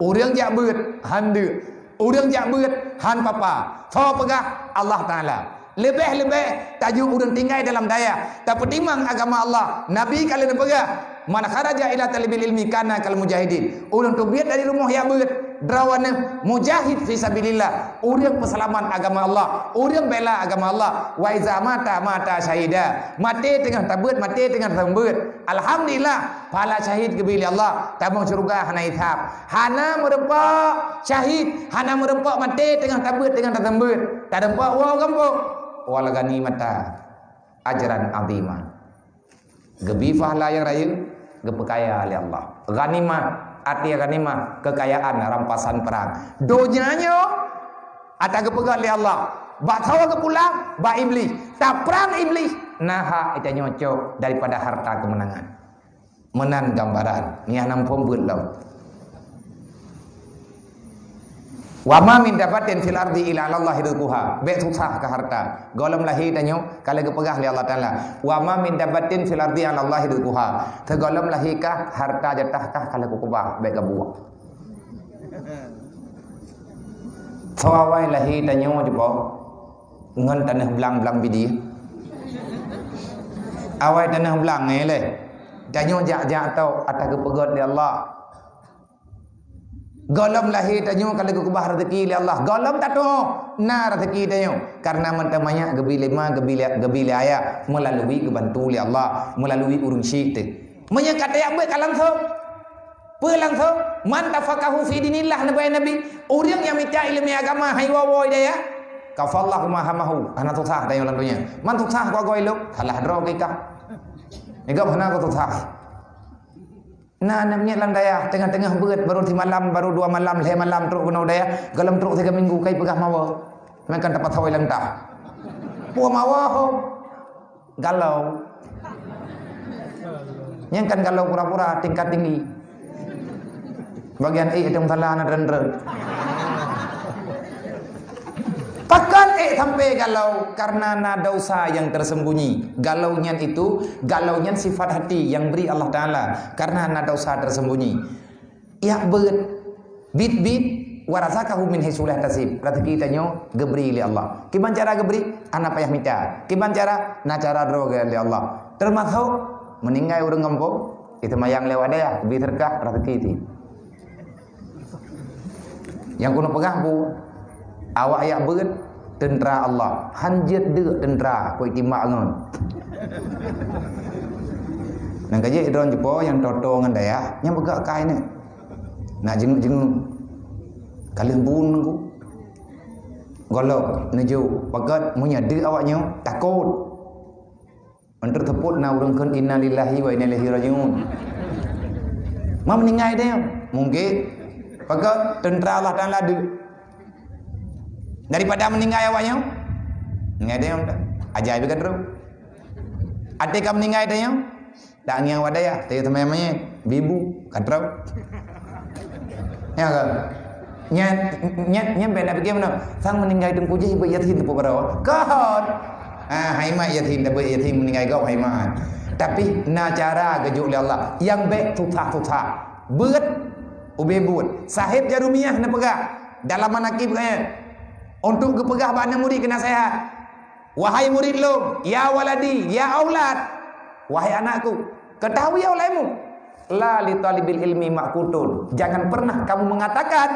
Ureueng jak beuet, han deuk. Ureueng jak beuet, han papa. Soe peugah? Allah Taala. Leubeh-leubeh tanyoe ureueng tinggai dalam dayah, tapeutimang agama Allah. Nabi ka lheueh neupeugah, "Man kharaja ila talibil ilmi kana kal mujahidin." Ureueng teubiet dari rumoh jak beuet, droe nyan mujahid fi sabilillah. Ureueng peuseulamat agama Allah, ureueng bela agama Allah. Wa iza mata, mata syahida. Maté teungoh tabeuet, maté teungoh taseumeubeuet. Alhamdulillah, pahala syahid geubri lé Allah, tamong syeuruga hana hisab. Hana meurumpok syahid, hana meurumpok maté teungoh tabeuet, teungoh taseumeubeuet. Tarumpok woe gampông. Wal ghanimata ajran azima. Geubri pahala nyang rayeuk, geupeukaya lé Allah. Ghanimah, arti ghanimah, keukayaan rampasan perang. Donya nyoe ata geupeugah lé Allah. Bak sawa geupulang, bak Iblih. Taprang Iblih, na hak ita nyoe cok daripada harta keumeunangan. Meunan gambaran, nyan nam phon beuet lom. Wa ma min dabbatin fil ardi illa 'alallahi rizquha. Bèk susah keu harta. Gohlom lahé tanyoe, ka lheueh geupeugah lé Allah Taala, "Wa ma min dabbatin fil ardi 'alallahi rizquha." Sigohlom lahé kah, harta jatah kah ka lheueh kukeubah, bèk gabuek. Soe awai lahé tanyoe jipo ngon taneuh blang-blang bidie. Awai taneuh blang nyan lé. Tanyoe jak-jak tok ata geupeugöt lé Allah. Gohlom lahé tanyoe ka lheueh geukeubah raseuki lé Allah. Gohlom tatu'oh na raseuki tanyoe. Kareuna mantong manyak geubri lé ma, geubri lé, geubri lé ayah meulalui geubantu lé Allah, meulalui ureueng syik teuh. Meunyoe ka tajak beuet ka langsông. Peue langsông? "Man tafaqahu fi dinillah," neubai Nabi. Ureueng nyang mita ileumèe agama hai woe-woe dayah, kafallahu ma hamahu. Hana susah tanyoe lam donya. Man susah ku agoe lôn, salah droe keu ikah. Nigab hana ku susah. Na aneuk miet lam dayah, teungoh-teungoh beuet, baru simalam, baru dua malam, lhèe malam trok keunoe dayah, gohlom trok sigoe minggu kai peugah mawoe. Meukan tapasoe lam tah. Peue mawoe ho? Galau. Nyan kan galau pura-pura tingkat tinggi. Bagian ék teuh salah na tren-tren. Pakon ék sampai galau? Karena na dosa yang tersembunyi. Galau nyan itu, galau nyan sifat hati yang bri Allah Taala. Karena na dosa tersembunyi. Jak beuet, bit-bit, wa razaqahu min haitsu la yahtasib. Raseuki tanyoe geubri lé Allah. Kiban cara geubri? Hana payah mita. Kiban cara? Na cara droe lé Allah. Teumasok meuninggai ureueng gampông, iteumayang lé awak dayah, bi seudeukah raseuki ti. Nyang keuneuk peugah ku, awak jak beuet teuntra Allah, han jeuet deuk teuntra, ku itimbak ngon. Nang ka jeuet droe jipo nyang toto ngon dayah, nyang peugah kai nyoe. Nak jenguk-jenguk. Ka lheueh bun ku. Gohlom neujok, pakon meunyoe deuk awak nyoe takot. Meuteupot na ureueng kheun, "Innalillahi wa inna ilaihi raji'un." Ma meuninggai deh, mungken. Pakon teuntra Allah Taala deuk. Daripada meuninggai awak nyoe, ninggai tanyoe dah. Ajaéb ka trok. Até ka meuninggai tanyoe, tak ngieng awak dayah, tanyoe teumanyong manyét, bibu, ka trok. Ya kan? Nyan, nyan, nyan bèk na pikir meunan. Sang meuninggai teungku jih beuet yatim teupeu baroe. Kon. Ah, hai mat yatim, dah beuet yatim meuninggai gob hai mat. Tapi na cara geujok lé Allah. Nyang bèk susah-susah. Beuet, ubé buet. Sahib Jarumiyah neupeugah dalam manaqib geuh, untuk geupeugah bak aneuk murit keu naseuhat, "Wahai murit lôn, ya waladi, ya aulad, wahai anakku, ketahuilah olehmu, la li talibil ilmi maqutun." Jangan pernah kamu mengatakan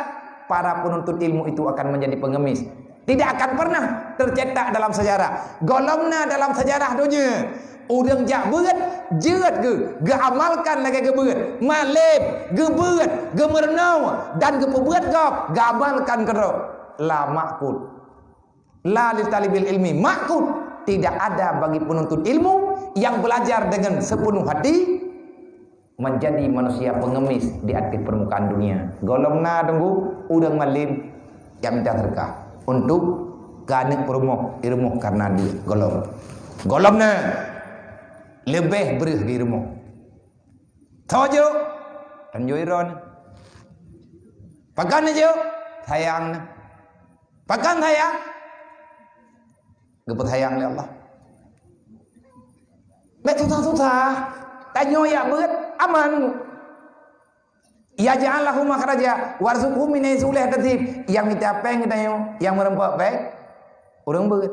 para penuntut ilmu itu akan menjadi pengemis. Tidak akan pernah tercetak dalam sejarah. Gohlom na dalam sejarah donya. Ureueng jak beuet, jeuet geuh, geuamalkan lagèe geubeuet. Malém, geubeuet, geumeurunoe, dan geupeubeuet gob, geuamalkan keudroe. La maqut. La li talibil ilmi maqut. Tidak ada bagi penuntut ilmu yang belajar dengan sepenuh hati menjadi manusia pengemis di atas permukaan dunia. Gohlom na teungku, ureueng malém jak mita seudeukah untuk keu aneuk peurumoh, i rumoh karena duit. Gohlom. Gohlom na leubeh breuh di rumoh. Tho jok, tanjôi droe. Pakon jok, sayang na. Pakon sayang? Geupeusayang lé Allah. Bèk susah-susah. Tanyoe jak beuet aman. Yaj'al lahu makhraja warzuqhu min haitsu la yahtasib. Nyang mita péng geutanyoe, nyang meureumpok péng ureueng beuet.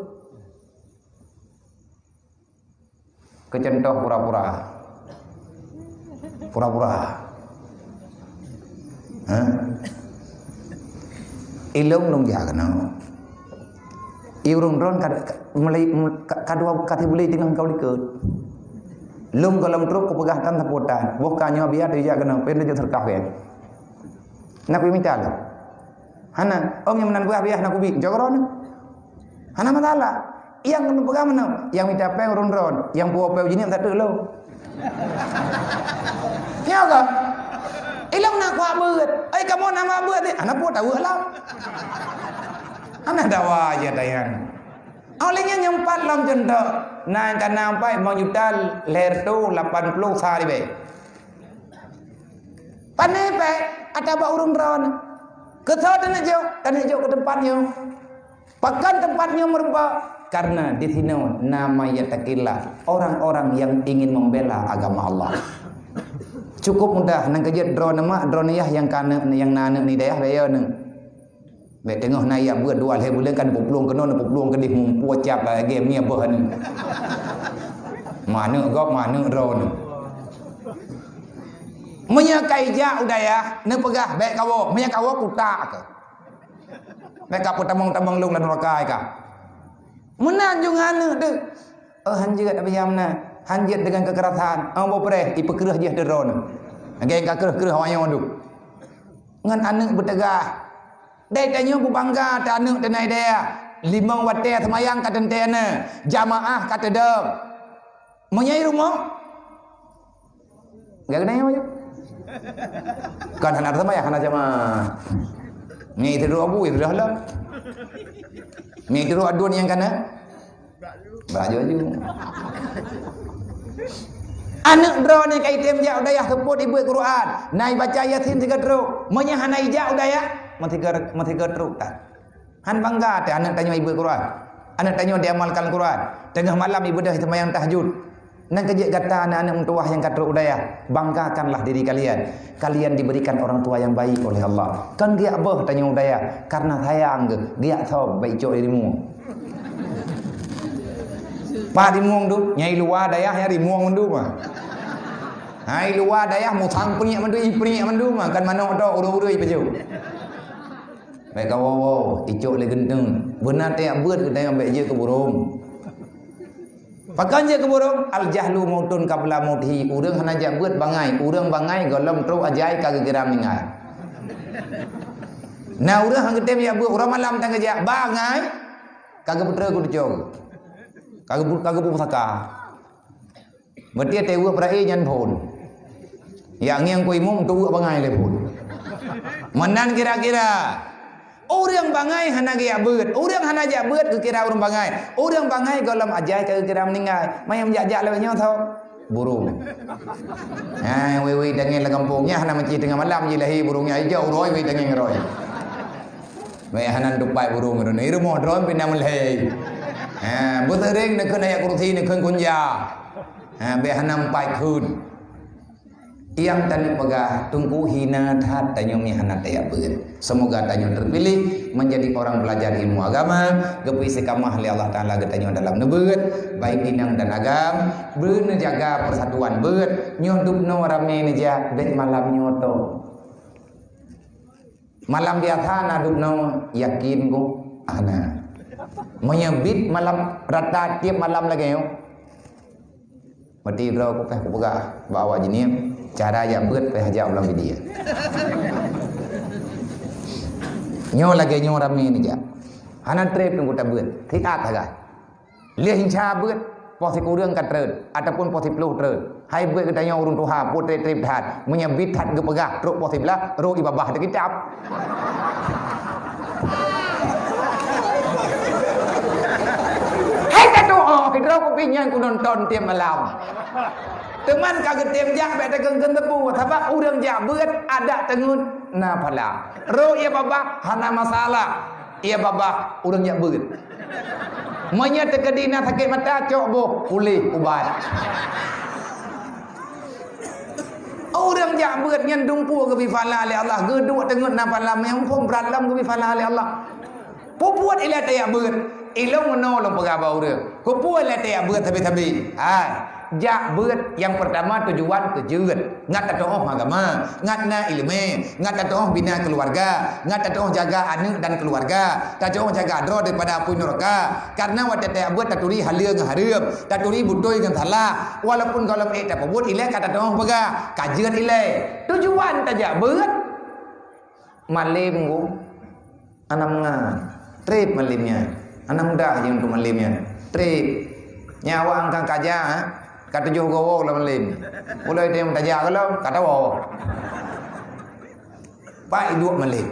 Keu cuntoh pura-pura. Pura-pura. Ha? Ilôn lôn jak keunoe. I ureueng droen ka, ka, mulai, ka, ka dua, ka sibuleuen teungoh ka likot. Lôn gohlom trok kupeugah tan sapeue tan. Boh ka nyoe biasa teuh jak keunoe, pen teujak seudeukah keu. Na kubi mita lôn. Hana, ong nyang meunan peugah biasa na kubi, jok droen. Hana masalah. Nyang keuneuk peugah meunan, nyang mita péng ureueng droen, nyang puwoe péng jinih meusateuk lôn. Nyoe ka? Ilôn na kuak beuet. Ai kamoe na mak beuet ni, hana peue taweuek lom. Hana dawa je tayan. Awak lé nyan nyang pat lom cuntoh. Na nyang ka na ampai limong juta lhèe reutôh lapan ploh sa ribèe. Pane pèng ata bak ureueng droen. Keu soe taneuk jok? Taneuk jok keu teumpat nyoe. Pakon teumpat nyoe meureumpok? Karena di sinoe na man yattaqillah, orang-orang yang ingin membela agama Allah. Cukup mudah, nang keujeuet droeneuh mak, droeneuh yah nyang ka aneuk, nyang na aneuk nibak dayah, bèk yo aneuk. Bèk teungoh na jak beuet dua lhèe buleuen ka neupeuplong keunoe, neupeuplong keudeh, muphom cap lagèe mie beuh aneuk. Mak aneuk gob, mak aneuk droeneuh. Meunyoe ka ijak u dayah, neupeugah, "Bèk kawoe," meunyoe kawoe kutak keuh. Bèk kapeutamong-tamong lôn lam nuraka ka. Meunan ju ngon aneuk teuh. Oh, hanjeuet, Abah Yam na. Hanjeuet dengan kekerasan. Oh, boh preh, ipeukreuh jih teuh droeneuh. Lagèe ka kreuh-kreuh awak nyoe duek. Ngon aneuk beuteugah. Dai tanyoe beubangga teuh aneuk teuh na i dayah. Limong watèe seumayang ka teuntèe na. Jamaah ka teudong. Meunyoe i rumoh, gak keunan nyoe. Kan hana seumayang, hana jamaah. Nyoe i sidroe abu, i sidroe lom. Nyoe i sidroe aduen nyang kana. Bak laju-laju. Aneuk droeneuh ka item jak u dayah seupôt ibeuet Quran, na ibaca Yasin sigoe trok. Meunyoe hana ijak u dayah, meusigoe, meusigoe trok that. Han bangga teuh aneuk tanyoe ibeuet Quran. Aneuk tanyoe diamalkan Quran. Teungoh malam ibeudôh seumayang tahajud. Nang keujeuet gata aneuk-aneuk meutuwah nyang ka trok u dayah, banggakanlah diri kalian. Kalian diberikan orang tua yang baik oleh Allah. Kon geujak bôh tanyoe u dayah, karena sayang geuh, geujak sôb bak icok i rimueng. Pat rimueng tu, nyang i luwa dayah nyang rimueng mandum ah. Ha, i luwa dayah musang peunyek mandum, i peunyek mandum ah, kan manok tok ureueng-ureueng i peujeuet. Bèk kawoe-woe, icok lé geunteng. Beuna teuh beuet geutanyoe bèk jeuet keu burông. Pakon jeuet keu burông? Al-jahlu mautun qabla mautihi. Ureueng hana jak beuet bangai. Ureueng bangai gohlom trok ajai ka geugira meuninggai. Na ureueng han geutem jak beuet, uroe malam tan geujak bangai, ka geupeutrön keu tucông. Ka geupeu-, ka geupeu pusaka. Berarti teuweuek beuraie nyan phôn. Yak ngieng keu imum teuweuek bangai lé phôn. Meunan kira-kira. Ureuëng bangai hana geujak beuet. Ureuëng hana jak beuet geukira ureuëng bangai. Ureuëng bangai gohlom ajai ka geukira meuninggai. Manyang jak-jak lewat nyoe tho. Burung. Ha, wei-wei dangeng lam gampông nyan hana meuci teungoh malam jih lahé burung nyan ijak uroe wei dangeng roe. Meuhana tupai burung droe. I rumoh droe pih na meulhèe. Ha, beuteuréng neukheun ayat kursi neukheun kunja. Ha, bèk hana empat kheun. Nyang taneuk peugah, teungku hina that tanyoe meuhana tajak beuet. Semoga tanyoe terpilih menjadi orang belajar ilmu agama, geupeuistiqamah lé Allah Taala geutanyoe dalam neubeuet, baik inong dan agam, beuneujaga persatuan beuet, nyoe dubnoe ramé neujak, bèk malam nyoe tho. Malam biasa na dubnoe, yakin ku? Hana. Meunyoe bit malam rata tiep malam lagèe nyoe, Meuti droe ku pih kupeugah bak awak jihnyan, cara jak beuet pih jak u lam video. Nyoe lagèe nyoe ramé neujak. Hana trép teungku tabeuet, siat sagai. Lheueh insya beuet, poh sikureueng ka treun, ataupun poh siploh treun. Hai beuet geutanyoe ureuëng tuha, peue trép-trép that. Meunyoe bit that geupeugah, trok poh siblaih, rhot ié babah teukitab. Hai tatu'oh, sidroe kupih nyan kunonton tiep malam. Teuma ka geutem jak bèk takheun-kheun teupeu, sabab ureuëng jak beuet adak teungeut na pahala. Rhot ié babah hana masalah. Ié babah ureuëng jak beuet. Meunyoe teukeudi na sakét mata, cok boh, puléh ubat. Ureuëng jak beuet nyan dumpeue geubri pahala lé Allah, geuduek teungeut na pahala, meunyoe muphom brat lom geubri pahala lé Allah. Peue buet ilèe tajak beuet? Ilôn meunoe lôn peugah bak ureuëng. Keupeue ilèe tajak beuet sabe-sabe? Hai, jak beuet nyang peurtama tujuan keu jeuet. Ngat tatu'oh agama, ngat na iéleumé, ngat tatu'oh bina keuluwarga, ngat tatu'oh jaga aneuk dan keuluwarga, tatu'oh jaga droe daripada apui nuraka. Karna watèe tajak beuet taturi haleue ngon hareuem, taturi beutôi ngon salah. Walaupun gohlom ék tapeubuet, ilèe ka tatu'oh peugah, ka jeuet ilèe. Tujuan tajak beuet. Malém ku, hana meungan. Trép malém nyan. Hana mudah jih untuk malém nyan. Trép. Nyan awak angkang kaja, ha? Ka tujoh goe woe lam malém. Ulôn teuh tajak gohlom, ka tawoe. Pai duek malém.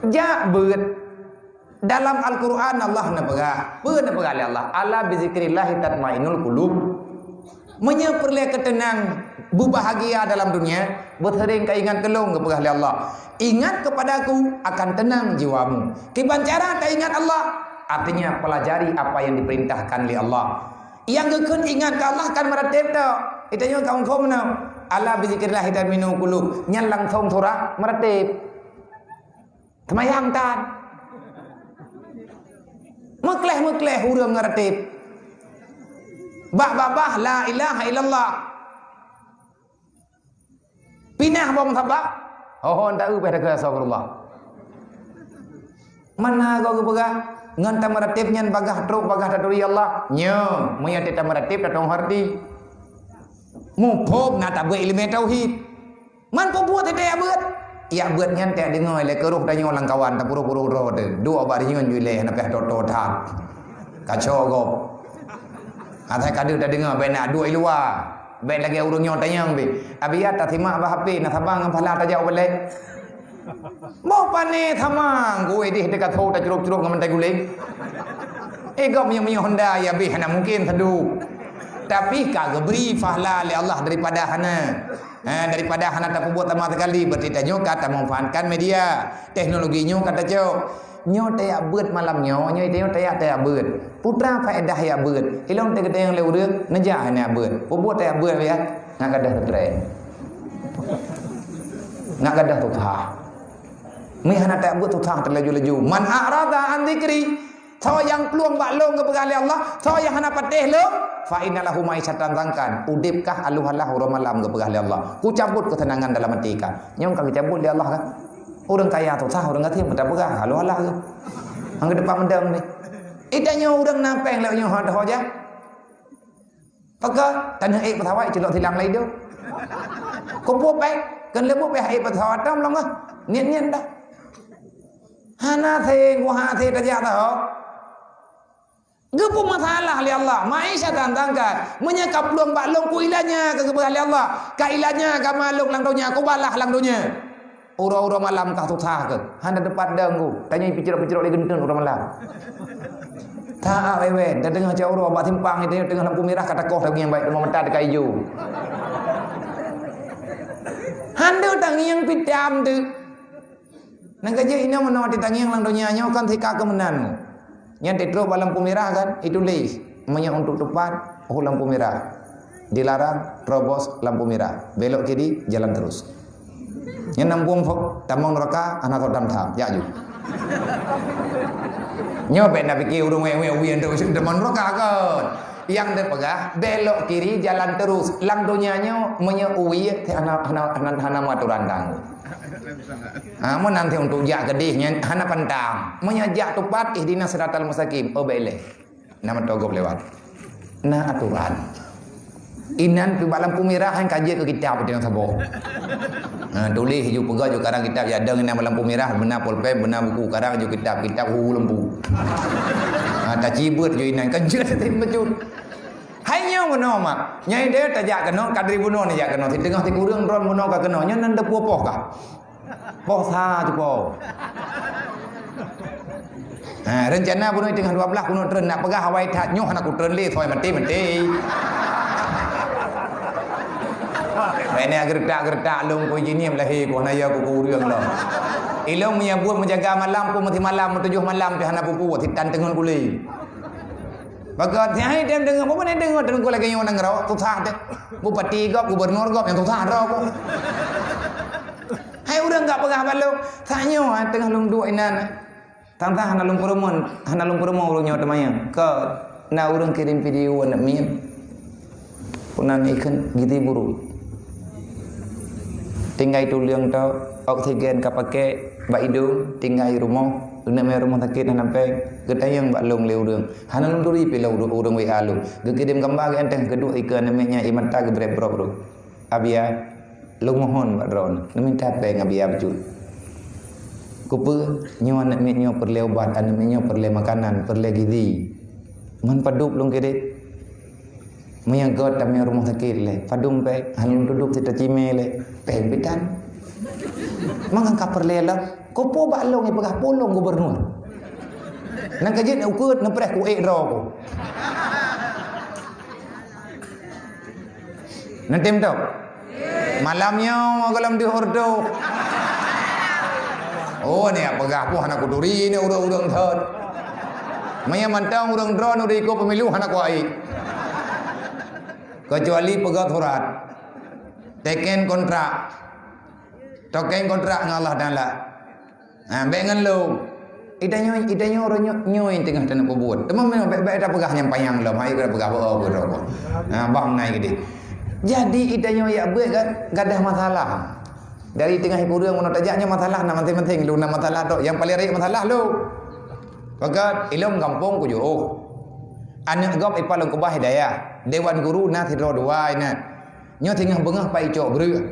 Jak beuet. Dalam Al-Quran Allah neupeugah. Peue neupeugah lé Allah? "Ala bizikrillahi tatmainnul qulub." Meunyoe peureulèe keuteunang, beubahagia dalam dunia, beuseuring ka ingat keu Lôn, geupeugah lé Allah. Ingat kepada-Ku, akan tenang jiwamu. Kiban cara taingat Allah? Artinya, pelajari apa yang diperintahkan lé Allah. Nyang geukheun ingat keu Allah kan meuratéb tok. Geutanyoe ka muphom meunan. "Ala bizikrillahi tatmainnul qulub." Nyan langsong surah meuratéb. Seumayang tan. Meukleh-meukleh ureuëng ngon ratéb. Bak babah la ilaha illallah. Pinah bong sabak. Ho-ho, ndak eu beh takheun astagfirullah. Mana goe geupeugah, ngon tameuratib nyan bagaih trok bagaih taturi Allah? Nyo, meunyoe teuh tameuratib tatong harti. Muphom na tabeuet ileumèe tauhid. Man peubuet teuh jak beuet. Jak beuet nyan teuh deungoe lé keu roh tanyoe lam kawan tapeuroh-roh droe teuh. Duek bak rinyueng ju ilèe hana piah toe-toe that. Kaco gob. Asai ka deuh tadeungoe bèk na duek i luwa. Bèk lagèe ureueng nyoe tanyong beh. Abi ya tasimak bak H P na saban ngon pahala tajak u balèe. Boh pané sama gui deh teuka tho tacurop-curop ngon mantai guleng. Eh gob meunyoe-meunyoe honda ya beh hana mungken saduek. Tapi ka geubri pahala lé Allah daripada hana. Ha, daripada hana tapeubuet sama sekali, berarti tanyoe ka tamanfaatkan media, teknologi nyoe ka tacok. Nyoe tajak beuet malam nyoe, nyoe tajak, tajak beuet. Peue teuma faedah jak beuet? Ilôn teukeudeh lé ureueng neujak hana beuet. Peubuet tajak beuet ya, ngat gadôh teutrek. Ngat gadôh tuha. Meuhana tajak beuet tuha teulaju-laju. Man a'rada an dzikri, Soe nyang plueng bak lôn geupeugah lé Allah, soe nyang hana patéh lôn, fa inna lahu ma'isyatan dhankan, udeb kah aloh-alah uroe malam geupeugah lé Allah. Kucabut keuseunangan dalam até kah. Nyoe ka geucabut lé Allah kan. Ureueng kaya susah, ureueng gasien meupeugah aloh-alah geuh. Hang geudepak meudong deh. Ita nyoe ureueng na péng lé nyoe hana ho jak. Pakon taneuh ék pesawat cilok silang laido. Kupeue péng, keu leumo péng ék pesawat tam lom ah. Niet-niet dah. Hana seng, ku hase tajak taho. Geupeumasalah lé Allah, maisha tantangkan. Meunyoe ka plueng bak lôn ku ilanya ka geupeugah lé Allah. Ka ilanya ka malok lam donya, ku balah lam donya. Uroe-uroe malam ka susah keuh. Hana teupat dong ku. Tanyoe picrok-picrok lé geuntun uroe malam. Taát wewen, tadeungoe cak uroe bak simpang, tanyoe teungoh lampu mirah ka takoh tangieng baik teuma mata teuka ijo. Hana tangieng pitam tu. Nang ka jeuet inoe meunoe tangieng lam donya nyoe kan sika keu meunan. Nyan teutrok bak lampu mirah kan, ituléh, meunyoe untuk teupat, oh lampu mirah. Dilarang terobos lampu mirah. Belok kiri, jalan terus. Nyan nampung fok, tamong neraka, hana sok tham-tham. Jak ju. Nyoe bèk na pike ureueng wéh-wéh uyen tu tamong neraka kan. Nyang teupeugah, belok kiri, jalan terus. Lam donya nyoe, meunyoe uwie, hana, hana, hana, hana meuaturan tang. Ha, mun nanti untuk jak keudeh nyan hana pantang. Meunyoe jak tupat ihdinas siratal mustaqim, oh bèk lé. Na meutogob lewat. Na aturan. Inan pih bak lampu mirah han ka jeuet keu kitab teuh saboh. Ha, tuléh ju peugah ju karang kitab jak dong inan bak lampu mirah, beuna pulpen, beuna buku karang ju kitab, kitab hu lampu. Ha, tacibeuet ju inan kan jeuet teuh bacut. Hai nyoe meunoe mak. Nyai deh tajak keunoe, kadri bunoe ni jak keunoe. Siteungoh sikureueng droen bunoe ka keunoe. Nyan nan teupeue poh kah? Poh sa cupo. Ha, rencana bunoe teungoh dua belas bunoe treun nak peugah awai that nyoe hana kutreun lé soi mati-mati. Bèk na geuretak-geuretak lôn keu jinih lahé ku hana ya ku ureueng lom. Ilôn meunyo buet meujaga malam ku meuti malam meutujoh malam pih hana pupu sitan teungon kulé. Bagot si hai dem deungoe, peue na deungoe teungku lagèe nyoe nanggroe, susah teuh. Bupati gob, gubernur gob nyang susah droe ku. Hai ureueng ka peugah bak lôn, tanyoe teungoh lôn duek inan. Tang-tang hana lôn peurumoh, hana lôn peurumoh ureueng nyoe teuma nyan. Ka na ureueng kirém video aneuk miet. Peunan ikheun giti buru. Tinggai tuleueng tau, oksigen ka pakai bak idong, tinggai rumoh, aneuk miet rumoh sakét hana pèng, geutanyong bak lôn lé ureueng. Hana lôn turi pih lôn ureueng W A lôn. Geukirém gamba geuh enteng geuduek ikeue aneuk miet nyan ie mata geubrek brok-brok. Abia, lôn mohon bak droeneuh, neuminta pèng Abia bacut. Keupeue? Nyoe aneuk miet nyoe peureulèe ubat, aneuk miet nyoe peureulèe makanan, peureulèe gizi. Man padub lôn kirém. Meunyo göt tamé rumoh sakét lé, padub pèng, hana lôn tudub sit tacimé lé, pèng pih tan. Mangat ka peureulèe lom, keupeue bak lôn ipeugah peue lôn gubernur. Nang ka jeuet ukeue neupreh ku ék droe ku. Neutem tôb. Malam nyoe gohlom deuh ordo. Oh, ni peugah poh hana kuturi ni ureueng-ureueng thon. Meunyo mantong ureueng droeneuh di iko pemilu hana kuai. Kecuali peugah surat. Teken kontrak. Teken kontrak ngon Allah Taala. Ha, bèk ngon lôn. Itanyoe, itanyoe uroe nyoe, nyoe teungoh taneuk peubuet. Teuma memang bèk, bèk tapeugah nyang panyang lom, hai ka peugah beu, beu, beu. Ha, bah mengai gede. Jadi itanyoe yak beuet kan gadah masalah. Dari teungoh kureueng meunoe tajak nyoe masalah na maséng-maséng, lôn na masalah tok. Nyang paleng rayeuk masalah lôn. Pakat, ilôn gampông kujoh. Aneuk gob ipa lôn keubah hidayah. Dewan guru na sidroe dua inan. Nyoe singoh beungoh pai cok breueh.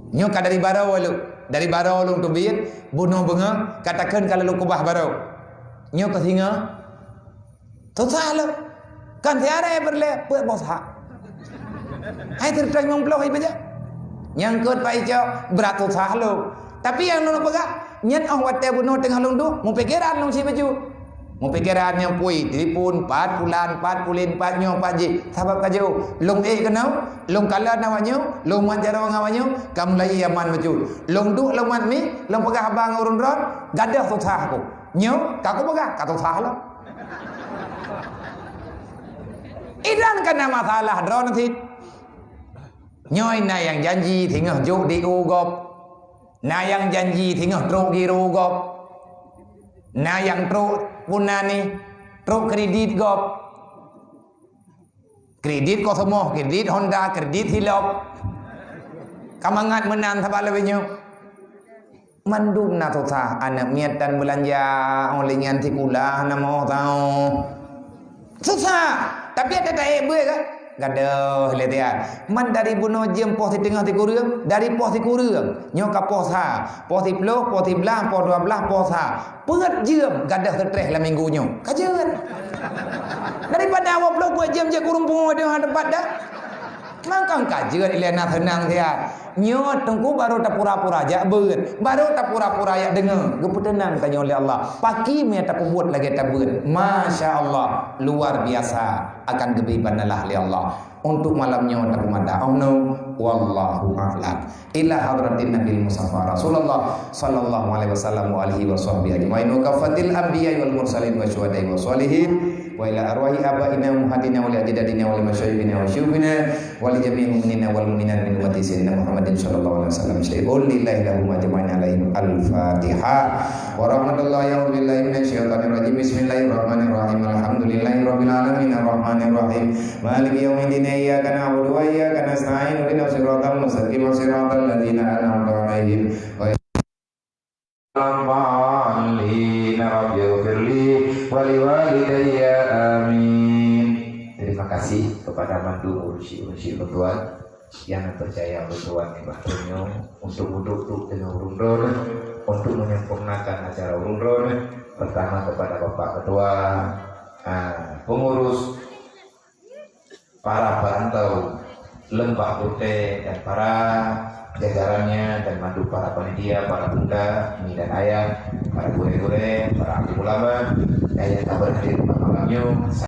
Nyoe ka dari barô lôn, dari barô lôn teubiet, bunoe beungoh ka takheun ka lôn keubah barô. Nyoe ka singoh susah lôn. Kan siarai peureulèe peuet boh sa. Hai teureutôh limong ploh ibaca. Nyang keuet pai cok brat susah lôn. Tapi nyang lôn peugah, nyan óh watèe bunoe teungoh lôn duek, mupikeran lôn si bacut. Mupikeran nyang pui, telepon, pat pulan, pat pulen, pat nyoe, pat jih. Sabab ka jauh. Lôn ék keunoe, lôn kalon awak nyoe, lôn mat jaroe ngon awak nyoe, ka mulai aman bacut. Lôn duek lôn mat mi, lôn peugah haba ngon ureueng droen, gadoh susah ku. Nyoe, ka kupeugah, ka susah lom. Idan ka na masalah droen cit. Nyoe na nyang janji singoh jok di u gob. Na nyang janji singoh trok di ru gob. Na nyang trok puna ni, trok kredit gob. Kredit Cosmo, kredit Honda, kredit Hilux. Ka mangat meunan saban lagèe nyoe. Mandum na susah, aneuk miet tan beulanja, óh lheueh nyan sikula na moh tau. Susah, tapi ada taék beuet kan? Gadoh lé tian. Man dari bunoe jeuem poh siteungoh sikureueng, dari poh sikureueng nyoe ka poh sa, poh siploh, poh siblaih, poh dua blaih, poh sa. Peuet jeuem gadoh seutreh lam minggu nyoe. Ka jeuet. Daripada awak ploh peuet jeuem jeuet kureueng pungo deuh hana teumpat dah. Mangkang ka jeuet ilée na seunang siat. Nyoe teungku baru tapura-pura jak beuet, baru tapura-pura jak deungoe, geupeuteunang tanyoe lé Allah. Pakri meunyo tapeubuet lagée tabeuet, masya Allah, luar biasa akan geubri banalah lé Allah. Untuk malam nyoe tapeumada. Oh no, wallahu a'lam. Ila hadratin Nabil Mustafa Rasulullah sallallahu alaihi wasallam wa alihi wa sahbihi ajmain wa kafatil anbiya wal mursalin wa syuhada wa salihin wa ila arwahi abaina wa ummahatina wa li ajdadina wa li masyayikhina wa syuyukhina wa li jami'il mu'minina wal mu'minat min ummati sayyidina Muhammadin sallallahu alaihi wasallam syai'un lillahi lahum ajmain alaihim al-Fatihah. Wa rahmatullahi wa billahi minasyaitonir rajim. Bismillahirrahmanirrahim. Alhamdulillahi rabbil alamin. Arrahmanirrahim. Maliki yaumiddin. Iyyaka na'budu wa iyyaka nasta'in. Ihdinas siratal mustaqim. Siratal ladzina an'amta 'alaihim. Ghairil maghdubi 'alaihim waladdallin. Rabbighfirli wa liwalidayya. Amin. Terima kasih kepada mandum ureuëng-ureuëng tuan yang percaya ureuëng tuan nibak donya untuk duduk tu dengan ureuëng droe, untuk menyempurnakan acara ureuëng droe. Pertama kepada Bapak Ketua, ah, pengurus, para perantau Lembah Putih dan para jajarannya dan mandum para panitia, para bunda, mi dan ayah, para gurée-gurée, para alim ulama, dan yang tak berhadir pada malam nyoe,